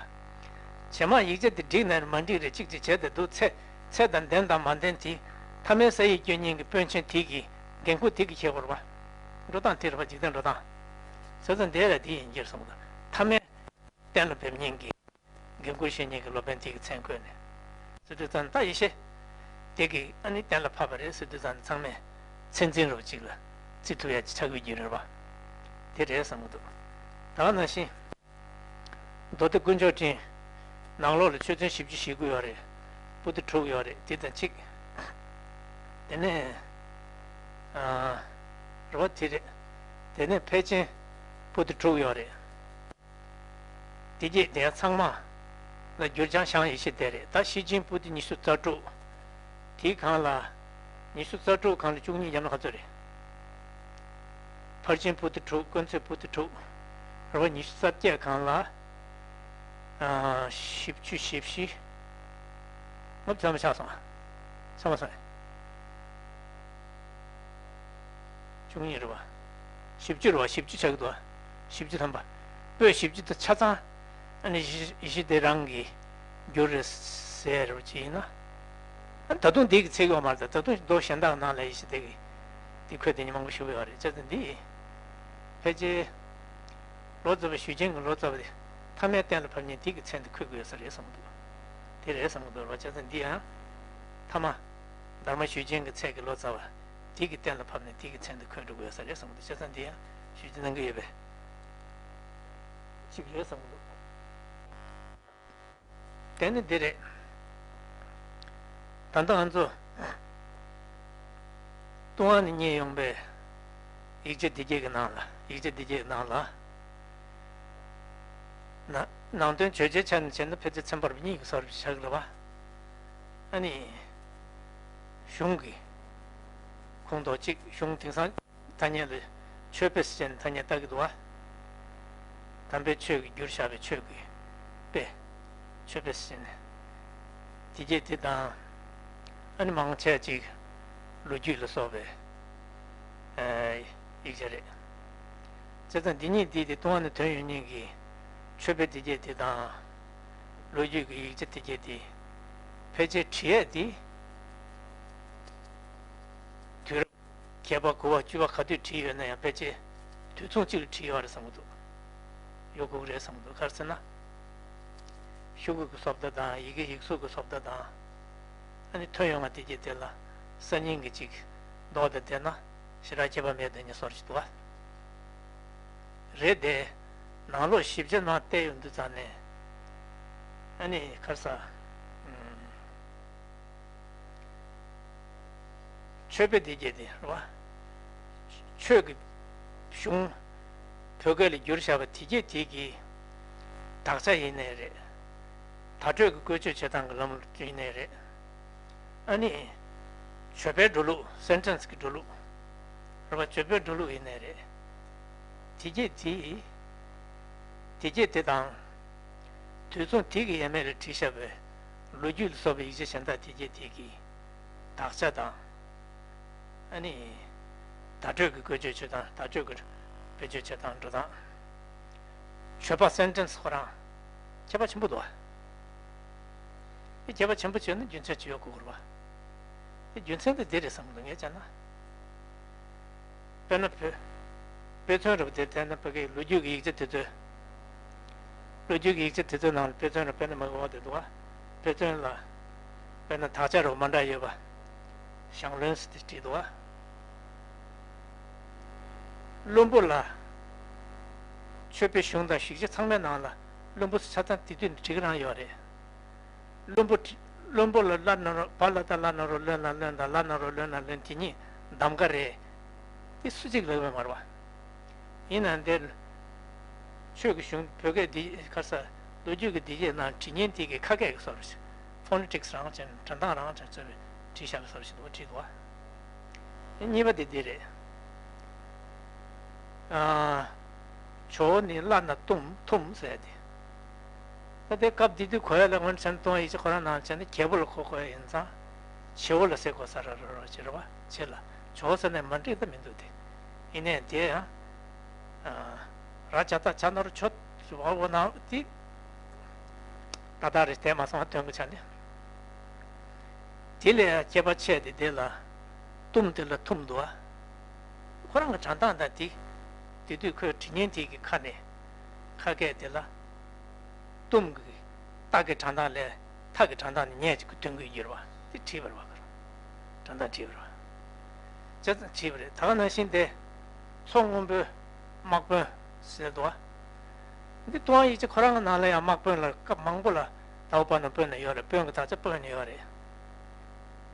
བྱེ་མ་ཡིག་ཆ་དེ་འགྲིག་ན་མ་འགྲིག་རེད་གཅིག་གཅིག་བྱས་ཏེ་འདུག་ཚད་ཚད་དང་ལྡན་དང་མ་ལྡན་དེ། ཐ་མའི་ས་ཡིག་སྐྱོན་མཁན་གྱི་དཔོན་ཆེན་དེ་གིས་འགན་ཁུར་དེ་གིས་འཁྱེར་དགོས་རེད་པ། འགྲོ་སྟངས་དེ་རེད་པ་འཇིག་རྟེན་འགྲོ་སྟངས། བྱས་ཙང་འདི་ལ་དེ་ཡིན་གྱི་རེད་བསམ་གི་འདུག་ཐ་མའི། གཏན་ལ་ཕབ་མཁན་གྱི། འགན་ཁུར་བཞེས་མཁན་གྱི་སློབ་དཔོན་དེ་གི་མཚན་བཀོད་ནས། ཟེར་དུས་ཙམ་ད་ཡེ་ཤེས། དེ་གི་ཨ་ནི་གཏན་ལ་ཕབ་པ་རེད་ཟེར་དུས་ཙམ་ཚང་མས་མཚན་འཛིན་རོགས་གཅིག་ལ་བརྩི་ཐུབ་ཡ་ཅིག་ཆགས་ཀྱི་ཡོད་རེད་པ། དེ་རེད་བསམ་གྱི་འདུག་ད་ག་ནང་བཞིན། མདོ་སྡེ་དཀོན་མཆོག་སྤྲིན། ནང་ལོགས་ལ་ཆོས་ཚན་བཞི་བཅུ་ཞེ་དགུ་ཡོད་རེད། པོ་ཏི་དྲུག་ཡོད་རེད་དེ་དང་གཅིག་དེ་ནས། ཨ། རེད་པ་དེ་རེད། དེ་ནས་ཕལ་ཆེན། པོ་ཏི་དྲུག་ཡོད་རེད། དེ་རྗེས་དེ་ཚང་མ་ལ་འགྱུར་བྱང་ཞང་ཡེ་ཤེས་སྡེ་རེད། ད་ཤེར་ཕྱིན་པོ་ཏི་ཉི་ཤུ་རྩ་དྲུག་དེའི་སྒང་ལ། ཉི་ཤུ་རྩ་དྲུག་སྒང་ལ་བཅུ་གཉིས་བརྒྱབ་ན་ག་ཚོད་རེད། ཕར་ཕྱིན་པོ་ཏི་དྲུག་དཀོན་ཚེགས་པོ་ཏི་དྲུག་རེད་པ། ཉི་ཤུ་རྩ་བརྒྱད་སྒང་ལ། ཨ། བཞི་བཅུ་ཞེ་བཞི། ངོ་མཚར་མ་ཆགས་སོང་། ཆགས་མ་སོང་། བཅུ་གཉིས་རེད་པ། བཞི་བཅུ་རེད་པ། བཞི་བཅུ་ཆགས་ཀྱི་འདུག་བཞི་བཅུ་ཐམ་པ། པོད་བཞི་བཅུ་དེ་ཆ་ཚང་། ཨ་ནི་ཡེ་ཤེས་སྡེ་རང་གི་འགྱུར་རེད་ཟེར་བ་ཅིག་ཡིན་ན། ཨ་ནི་ད་དུང་འདི་གི་ཚིག་ཡོད་མ་རེད། ད་དུང་མདོ་གཞན་དག་ནང་ལ་ཡེ་ཤེས་སྡེ་གི་འདི་འཁོད་དེ་ཉིད་མང་པོ་ཞིག་ཡོད་རེད། བྱས་ཙང་འདི་ཕལ་ཆེར་ལོ་ཙཱ་བ་ཞུ་ཆེན་གྱི་ལོ་ཙཱ་བ་དེ་ ཐ་མའི་གཏན་ལ་ཕབ་མཁན་དེ་གི་མཚན་དེ་འཁོད་དགོས་ས་རེད་བསམ་གི་འདུག་དེ་རེད་བསམ་གི་འདུག་རོ། བྱས་ཙང་འདི་ཡང་ཐ་མ་དྷརྨ་ཞུ་ཅན་གྱི་ཚད་ཀྱི་ལོ་ཙཱ་བ་དེ་གི་གཏན་ལ་ཕབ་ནས་དེ་གི་མཚན་དེ་འཁོད་འགྲོ་དགོས་ས་རེད་བསམ་གི་འདུག་བྱས་ཙང་འདི་ཡང་ཞུ་རྒྱུ་གནང་གི་ཡོད་པས་གཅིག་རེད་བསམ་གི་འདུག་དེ་ནི་འདི་རེད། ད་ལྟ་ང་ཚོ་ལྟུང་བ་ནས་རྙེད་ཡོང་པའི་ཡིག་ཆ་འདི་གྱད་ཀྱི་ནང་ལ། ཡིག་ཆ་འདི་གྱད་ནང་ལ། ན་ནང་དོན་བརྗོད་བྱའི་ཆ་ནས་བྱས་ན་ཕལ་ཆེར་ཚན་པ་རབ་གཉིས་ཀྱི་བཟོ་འདྲ་ཆགས་ཀྱི་རེད་པ། ཨ་ནི། གཞུང་གི་ཁུངས་ཐོག་གཅིག་གཞུང་དེང་སང་ཐ་སྙད་ལ་ཆོས་དཔེ་ཟེར་ནས་ཐ་སྙད་བཏགས་ཀྱི་འདུག་པ། དམ་པའི་ཆོས་ཀྱིས་བསྒྱུར་བཞག་པའི་ཆོས་ཀྱི་དཔེ། ཆོས་དཔེ་ཟེར་ནས། དེ་གྱད་དེ་དང་། ཨ་ནི་མང་ཆེ་ཅིག་ལོ་རྒྱུས་ལ་སོགས་པའི་ཨ་ཡིག་ཆ་རེད། བྱས་ཙང་འདི་གཉིས་འདི་དེ་ལྟུང་བ་ནས་ཐོན་ཡོང་མཁན་གྱི་ཆོས་དཔེ་དེ་གྱད་དེ་དང་། ལོ་རྒྱུས་ཀྱི་ཡིག་ཆ་དེ་གྱད་དེ་ཕལ་ཆེར་བྲིས་ཡས་དེ། དུས་རབས་བརྒྱད་པ་དགུ་པ་བཅུ་པ་ག་དུས་བྲིས་ཡོད་ན་ཡང་ཕལ་ཆེར་དུས་མཚུངས་གཅིག་ལ་བྲིས་ཡོད་རེད་བསམ་གྱི་འདུག་ཡོད་དགོས་ཀྱི་རེད་བསམ་གྱི་འདུག་ག་རེ་ཟེར་ན། ཤོག་གུ་གི་བཟོ་ལྟ་དང་། ཡི་གེ་ཡིག་གཟུགས་ཀྱི་བཟོ་ལྟ་དང་། ཨ་ནི་ཐོན་ཡོང་བ་དེ་གྱད་དེ་ལ་གསར་རྙིང་གི་ཅིག་མདོག་དང་ལྡན་ན་ཞེ་དྲག་ཁྱད་པར་མེད་དོན་གཉེར་བཟོ་འདྲ་ཞིག་འདུག་ག་རེད་དེ། ནང་ལོགས་ཞིབ་ཆ་ནང་བལྟས་ཡོང་དུས་ཙང་ནས། ཨ་ནི་ག་རེ་ཟེར། ཨམ། ཆོས་དཔེ་དེ་གྱད་དེ་རེད་པ། ཆོས་ཀྱི་གཞུང་བོད་སྐད་ལ་བསྒྱུར་བཞག་པ་དེ་གྱད་དེ་གི་དག་ཆ་ཡིན་ནའི་རེད། བརྡ་སྤྲོད་ཀྱི་བཀོལ་སྤྱོད་བྱེད་སྟངས་ཀྱི་ལམ་ལུགས་ཡིན་ནའི་རེད། ཨ་ནི། བརྗོད་པའི་འགྲོ་ལུགས། སེན་ཊེན་སི་གི་འགྲོ་ལུགས་རེད་པ། བརྗོད་པའི་འགྲོ་ལུགས་ཡིན་ནའི་རེད། དེ་གྱད་དེ། དེ་གྱད་དེ་དང་། དུས་མཚུངས་དེ་གི་ཡས་མས་ལ་བྲིས་བཞག་པའི་ལོ་རྒྱུས་ལ་སོགས་པའི་ཡིག་ཆ་གཞན་དག་དེ་གྱད་དེ་གི་དག་ཆ་དང་། ཨ་ནི། བརྡ་སྤྲོད་ཀྱི་བཀོལ་སྤྱོད་བྱེད་སྟངས། བརྡ་སྤྲོད་ཀྱི་བེད་སྤྱོད་བྱེད་སྟངས། འགྲོ་སྟངས། བརྗོད་པ། སེན་ཊེན་སི་ཁོ་རང་ཁྱད་པར་ཆེན་པོ་འདུག་ག་དེ་ཁྱད་པར་ཆེན་པོ་བྱས་ན་རྒྱུ་མཚན་ཅིག་ཡོད་དགོས་ཀྱི་རེད་པ། དེ་རྒྱུ་མཚན་དེ་འདི་རེད་བསམ་གྱི་འདུག་ངས་བྱས་ན། དཔེར་ན་བོད། དཔེ་མཚོན་རེད་པ། དེ་བལྟས་ན་བོད་སྐད་ལོ་རྒྱུས་ཀྱི་ཡིག་ཆ་དེ་ཚོའི། ལོ་རྒྱུས་ཀྱི་ཡིག་ཆ་དེ་ཚོའི་ནང་ལ་དཔེ་མཚོན་རེད་པ། དཔེར་ན་མ་གི་འོག་དེ་འདུག་ག་དཔེ་མཚོན་ལ། དཔེར་ན་དག་ཆ་རེད་པ། མ་འདྲ་ཡོད་པ། ཞང་བློན་ཟེར་ཏེ་བྲིས་འདུག་ག་བློན་པོ་ལ། ཆོས་དཔེ་གཞུང་དང་ཞིབ་ཆ་ཚང་མའི་ནང་ལ་བློན་པོ་ཆ་ཚང་དེ་དུས་ནས་བྲིས་ཀྱི་རང་ཡོད་རེད། བློན་པོ་བྲིས། བློན་པོ་ལ་བླ་ན་རོ། བ་ལ་བཏགས་བླ་ན་རོ་བློན་ལ་བློན་དང་། ལ་ན་རོ་ལོ་ན་ལོན། དེ་གཉིས་གདམ་ག་རེད། དེ་སུ་གཅིག་ལབ་ཡོད་མ་རེད་པ། ཡིན་ནའང་དེར་ཆོས་ཀྱི་གཞུང་བོད་སྐད་འདི་ག་རེ་ཟེར། ལོ་རྒྱུས་ཀྱི་འདི་གྱད་ནང་བྲིས་མཁན་དེ་གི་ཁ་སྐད་ཀྱི་བཟོ་འདྲ་ཞིག་ཕོ་ནེ་ཊིག་སི་རང་བྱས་ནས། འགྲེལ་སྟངས་རང་བྱས་ནས་བཟོས་པའི་བྲིས་བཞག་པའི་བཟོ་འདྲ་ཞིག་འདུག་པ། བྲིས་འདུག་པ། གཉིས་པ་དེ་འདི་རེད། ཨ། ཇོ་བོ་ནི་བླ་ན་བཏུམ། ཐུམ་ཟེར་ཏེ། ད་དེ་སྐབས་དེ་དུས་གོ་ཡ་ལ་སྔོན་ཆད་ལྟུང་བ་ཡིག་ཆ་ཁོ་རང་ནང་བྱས་ན་རྒྱལ་པོ་ལ་གོ་དགོས་ཡ་ཡིན་ཙང་། བྱེད་པོ་ལ་ཟེར་དགོས་ས་ར་ར་ར་ཅིག་རེད་པ། བྱེད་ལ་ཇོ་བོ་ཟེར་ནས་མ་འགྲིག་ད་མི་འདུག་སྟེ། ཡིན་ནའི་དེ་ཡང་། ཨ། ར་ཇ་བཏགས་ཇ་ན་རོ་ཇོ། ཇོ་བོ་ན་དེ། ཏག་ཏག་རེད། དེ་མ་སོང་བ་དོན་གྱི་ཆ་ནས། དེ་ལས་ཁྱད་པར་ཆེ་སྟེ་དེ་ལ་བཏུམ། དེ་ལ་ཐུམ་འདུག་པ། ཁོ་རང་གི་འགྲེལ་སྟངས་དང་དེ། དེ་དུས་ཁོས་བྲིས་མཁན་དེ་གི་ཁ་ནས་ཁ་སྐད་དེ་ལ། བཏུམ་གྱི་ཏ་གི་འགྲེལ་སྟངས་ལས་ཐ་གི་འགྲེལ་སྟངས་ནས་ཉེ་ཅིག་གི་དོན་གྱི་འགྱུར་བ་དེ་བྲིས་པ་རེད་པ། ཁོ་རང་འགྲེལ་སྟངས་བྲིས་པ་རེད་པ། བྱས་ཙང་བྲིས་པ་རེད། ད་ག་ནང་བཞིན་དེ། མཚོ་སྔོན་པོའི་དམག་དཔོན་ཟེར་འདུག་པ། འདི་ལྟུང་བ་ཡིག་ཆ་ཁོ་རང་གི་ནང་ལ་ཡང་དམག་དཔོན་ལ་སྐབས་མང་པོ་ལ་དྭ་བོ་པ་ན་སྤོས་ནས་ཡོད་རེད། དཔོན་གྱི་དག་ཆ་སྤོས་ནས་ཡོད་རེད།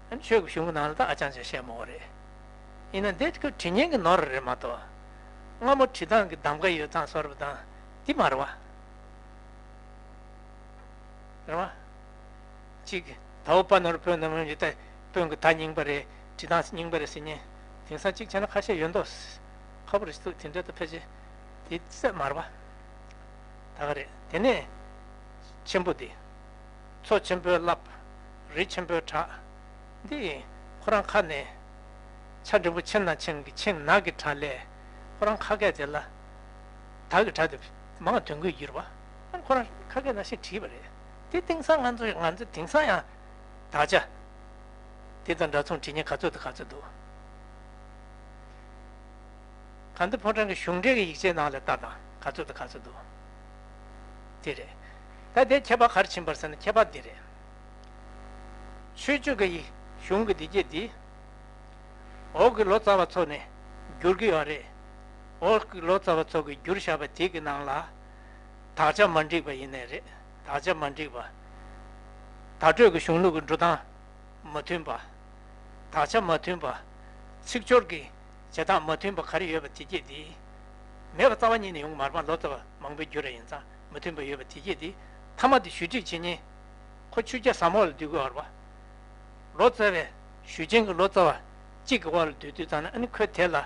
ཨ་ནི་ཆོས་ཀྱི་གཞུང་གི་ནང་ལ་ད་ཨ་ཅང་ཅང་བཤད་མ་དགོས་རེད། ཡིན་ན་འདི་ཁོ་བྲིས་མཁན་གྱི་ནོར་རེད་མ་གཏོགས། སྔ་མོ་བྲིས་སྟངས་ཀྱི་གདམ་ག་ཡོད་སྟངས་བཟོ་འདྲ་པོ་དང་འདི་མ་རེད་པ། རེད་པ། གཅིག་དྭ་བོ་པ་ན་རོ་སྤོས་ན་སྨོས་ཀྱི་ད་སྤོས་ཀྱི་ད་རྙིང་པ་རེད། བྲིས་སྟངས་རྙིང་པ་རེད་ཟེར་མཁན། དེང་སང་གཅིག་བྱས་ན་ཁ་ཤས་ཡོད་མདོག་ཁ་པོ་རེད་འདུག་དེ་འདྲ་ད་ཕལ་ཆེར་དེ་ཚད་མ་རེད་པ། ད་ག་རེད། དེ་ནས་ཆེན་པོ་དེ། མཚོ་ཆེན་པོའི་རླབས། རི་ཆེན་པོའི་བྲག་འདི་ཁོ་རང་ཁ་ནས། ཆ་འགྲེང་བུ་ཆེ་ན་ཆེན་གྱི་ཆེ་ན་གི་བྲག་ལས། ཁོ་རང་ཁ་སྐད་དེ་ལ་ད་གི་བྲག་དེ་མང་དོན་གྱི་འགྱུར་བ། ཁོ་རང་ཁ་སྐད་ནང་བཞིན་བྲིས་པ་རེད། དེ་དེང་སང་ང་ཚོ། ང་ཚོ་དེང་སང་ཡང་དག་ཆ་དེ་དང་འདྲ་མཚུངས་བྲིས་མཁན་ག་ཚོད་དང་ག་ཚོད་འདུག་ག་འདི་ཕོ་བྲང་གི་གཞུང་འབྲེལ་གྱི་ཡིག་ཆའི་ནང་ལ་ལྟ་དང་། ག་ཚོད་དང་ག་ཚོད་འདུག་དེ་རེད། ད་དེ་ཁྱད་པར་ག་རེ་ཕྱིན་པ་རེད་ཟེར་ན་ཁྱད་པར་འདི་རེད། ཆོས་སྤྱོད་ཀྱི་གཞུང་གི་འདི་སྐད་འདི། འོག་གི་ལོ་ཙཱ་བ་ཚོ་ནས་བསྒྱུར་གྱི་ཡོད་རེད། འོག་གི་ལོ་ཙཱ་བ་ཚོ་གིས་བསྒྱུར་བཞག་པ་དེ་གི་ནང་ལ། དག་ཆ་མ་འགྲིག་པ་ཡིན་ནའི་རེད། དག་ཆ་མ་འགྲིག་པ། བརྡ་སྤྲོད་ཀྱི་གཞུང་ལུགས་ཀྱི་འགྲོ་སྟངས་མ་མཐུན་པ། དག་ཆ་མ་མཐུན་པ། ཚིག་སྦྱོར་གྱི་བྱེད་སྟངས་མ་མཐུན་པ་ག་རེ་ཡོད་པ་དེ་སྐད་འདི། མེད་པ་རྩ་བ་ཉིད་ནས་ཡོང་གི་མ་རེད་པ། ལོ་ཙཱ་བ་མང་པོས་བསྒྱུར་ར་ཡིན་ཙང་མ་མཐུན་པ་ཡོད་པ་དེ་སྐད་འདི། མཐའ་མ་དེ་ཞུ་སྒྲིག་བྱེད་མཁན། ཁོ་ཆོས་རྒྱལ་ཟབ་མོ་ལ་འདུས་དགོས་པ་རེད་པ། ལོ་ཙཱ་བའི་ཞུ་ཅན་གྱི་ལོ་ཙཱ་བ་གཅིག་གི་འོག་ལ་སྡོད་དུས་ཙང་ན་ཨ་ནི་ཁོས་དེ་ལ་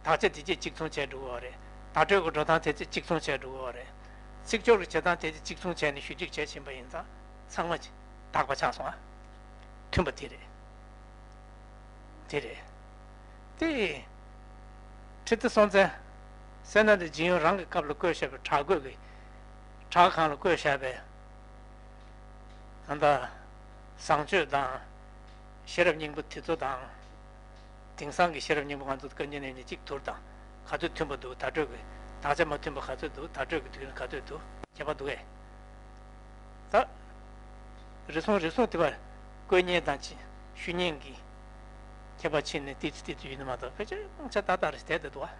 དག་ཆ་དེ་རྗེས་གཅིག་མཚུངས་བྱས་འགྲོ་གི་ཡོད་རེད། བརྡ་སྤྲོད་ཀྱི་འགྲོ་སྟངས་དེ་རྗེས་གཅིག་མཚུངས་བྱས་འགྲོ་གི་ཡོད་རེད། ཚིག་སྦྱོར་གྱི་བྱེད་སྟངས་དེ་རྗེས་གཅིག་མཚུངས་བྱས་ནས་ཞུ་སྒྲིག་བྱས་ཕྱིན་པ་ཡིན་ཙང་ཚང་མ་དག་པ་ཆགས་སོང་ཨ། མཐུན་པ་དེ་རེད། དེ་རེད། དེ། ཁྲི་ལྡེ་སྲོང་བཙན་སད་ན་དེ་ཇི་ཡོན་རང་གི་སྐབས་ལ་བཀོད་བཞག་པའི་བྲག་བརྐོས་ཀྱི་བྲག་སྒང་ལ་བཀོད་བཞག་པའི། ད་ལྟ་བཟང་སྤྱོད་དང་། ཤེས་རབ་སྙིང་པོ་དེ་ཚོ་དང་། དེང་སང་གི་ཤེས་རབ་སྙིང་པོ་ང་ཚོ་བཀའ་འགྱུར་ནས་ནི་གཅིག་བསྡུར་དང་། ག་ཚོད་མཐུན་པ་འདུག་བརྡ་སྤྲོད་ཀྱི་དག་ཆ་མ་མཐུན་པ་ག་ཚོད་འདུག་བརྡ་སྤྲོད་ཀྱི་དུས་ན་ག་ཚོད་འདུག་ཁྱད་པར་འདུག་གས། ད། རེ་ཟུང་རེ་ཟུང་དེ་བར་བཀོད་ཉན་དང་ཅི་ཞུ་ཉན་གྱི་ཁྱད་པར་ཕྱིན་ནས་ཏིག་ཙི་ཏིག་ཙི་ཡོད་ནི་མ་གཏོགས་ཕལ་ཆེར་དབང་ཆ་ཏག་ཏག་རེད་བསྡད་དེ་འདུག་བ།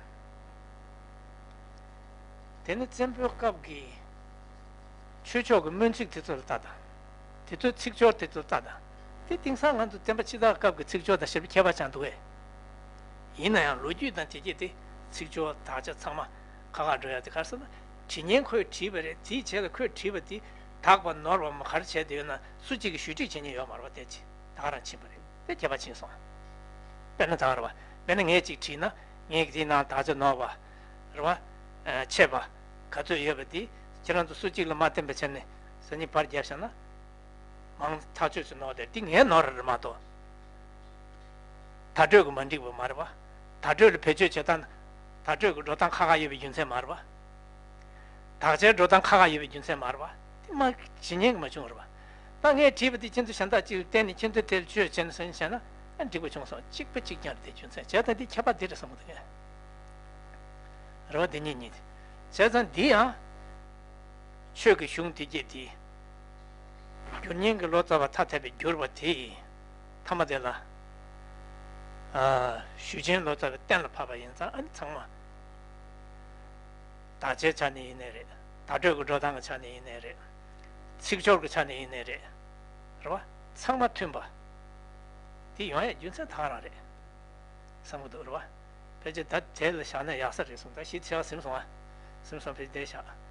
དེ་ནི་བཙན་པོའི་སྐབས་ཀྱི་ཆོས་ཕྱོགས་ཀྱི་སྨོན་ཚིག་དེ་ཚོ་ལ་ལྟ་དང་། དེ་ཚོའི་ཚིག་སྦྱོར་དེ་ཚོ་ལ་ལྟ་དང་། དེ་དེང་སང་ང་ཚོ་བསྟན་པ་སྤྱི་དང་སྐབས་ཀྱི་ཚིག་སྦྱོར་དང་ཞེ་པོ་ཁྱད་པར་ཅན་འདུག་གས། ཡིན་ན་ཡང་ལོ་རྒྱུས་དང་དེ་སྐད་དེ་ཚིག་སྦྱོར་དག་ཆ་ཚང་མ་ཁ་ཁ་འགྲོ་ཡ་དེ་ག་རེ་ཟེར་ན། བྲིས་མཁན་ཁོས་བྲིས་པ་རེད། དེའི་རྗེས་ལ་ཁོས་བྲིས་པ་དེ་དག་པ་ནོར་བ་མ་ག་རེ་བྱས་བསྡད་ཡོད་ན་སུ་གཅིག་གིས་ཞུ་སྒྲིག་བྱེད་མཁན་ཡོད་མ་རེད་པ། དེ་ཅི་ད་ག་རང་ཕྱིན་པ་རེད། དེ་ཁྱད་པར་ཕྱིན་སོང་། དཔེར་ན་ད་ག་རེད་པ། དཔེར་ན་ངས་གཅིག་བྲིས་ན་ངས་དེའི་ནང་དག་ཆ་ནོར་བ། རེད་པ། ཆད་པ་ག་ཚོད་ཡོད་པ་དེ་ཁྱེད་རང་ཚོ་སུ་གཅིག་ལ་མ་བསྟན་པ་བྱས་ནས་ཟ་ཉིན་བར་བརྒྱབ་བཞག་ན། མང་ཐག་ཆོད་ཅིག་ནོར་དེ་འདི་ངའི་ནོར་རེད་མ་གཏོགས། བརྡ་སྤྲོད་ཀྱི་མ་འགྲིག་པ་མ་རེད་པ། བརྡ་སྤྲོད་ལ་བེད་སྤྱོད་བྱེད་སྟངས། བརྡ་སྤྲོད་ཀྱི་འགྲོ་སྟངས་ཁག་ཁག་ཡོད་པའི་རྒྱུ་མཚན་མ་རེད་པ། དག་ཆའི་འགྲོ་སྟངས་ཁག་ཁག་ཡོད་པའི་རྒྱུ་མཚན་མ་རེད་པ། དེ་མ་ཇི་སྙེད་ཀྱི་མ་བྱུང་བ་རེད་པ། ད་ངས་བྲིས་པ་འདི་ཁྱེད་ཚོ་གཞན་དག་ཅིག་ལ་བསྟན་ནས་ཁྱེད་ཚོས་དེ་ལ་བཅོས་བྱས་ནས་ཟིན་བྱས་ན་ཨ་འགྲིག་པ་བྱུང་སོང་། གཅིག་པ་གཅིག་རྐྱང་རེད། དེ་རྒྱུ་མཚན་བྱས་ཙང་འདི་ཁྱད་པར་འདི་རེད་བསམ་གྱི་འདུག་ངས། རེད་པ། འདི་གཉིས་གཉིས། བྱས་ཙང་འདི་ཡང་ཆོས་ཀྱི་གཞུང་འདི་སྐད་འདི། བསྒྱུར་མཁན་གྱི་ལོ་ཙཱ་བ་ཐ་དད་པས་བསྒྱུར་བ་དེ་ཡིས་མཐའ་མ་དེ་ལ། ཨ། ཞུ་ཅན་ལོ་ཙཱ་བས་གཏན་ལ་ཕབ་པ་ཡིན་ཙང་ཨ་ནི་ཚང་མ། དག་ཆའི་ཆ་ནས་ཡིན་ནའི་རེད། བརྡ་སྤྲོད་ཀྱི་འགྲོ་སྟངས་ཀྱི་ཆ་ནས་ཡིན་ནའི་རེད། ཚིག་སྦྱོར་གྱི་ཆ་ནས་ཡིན་ནའི་རེད། རེད་པ། ཚང་མ་མཐུན་པ། དེ་ཡོང་ཡའི་རྒྱུ་མཚན་ད་ག་རང་རེད་བསམ་གྱི་འདུག་རེད་པ། ཕལ་ཆེར་ད་དེ་ལ་བཞག་ན་ཡག་ས་རེད་གསུངས། ད་ཞིབ་ཆེ་བ་ཟིན་སོང་ཨ། ཟིན་སོང་ཕལ་ཆེར་དེ་བཞག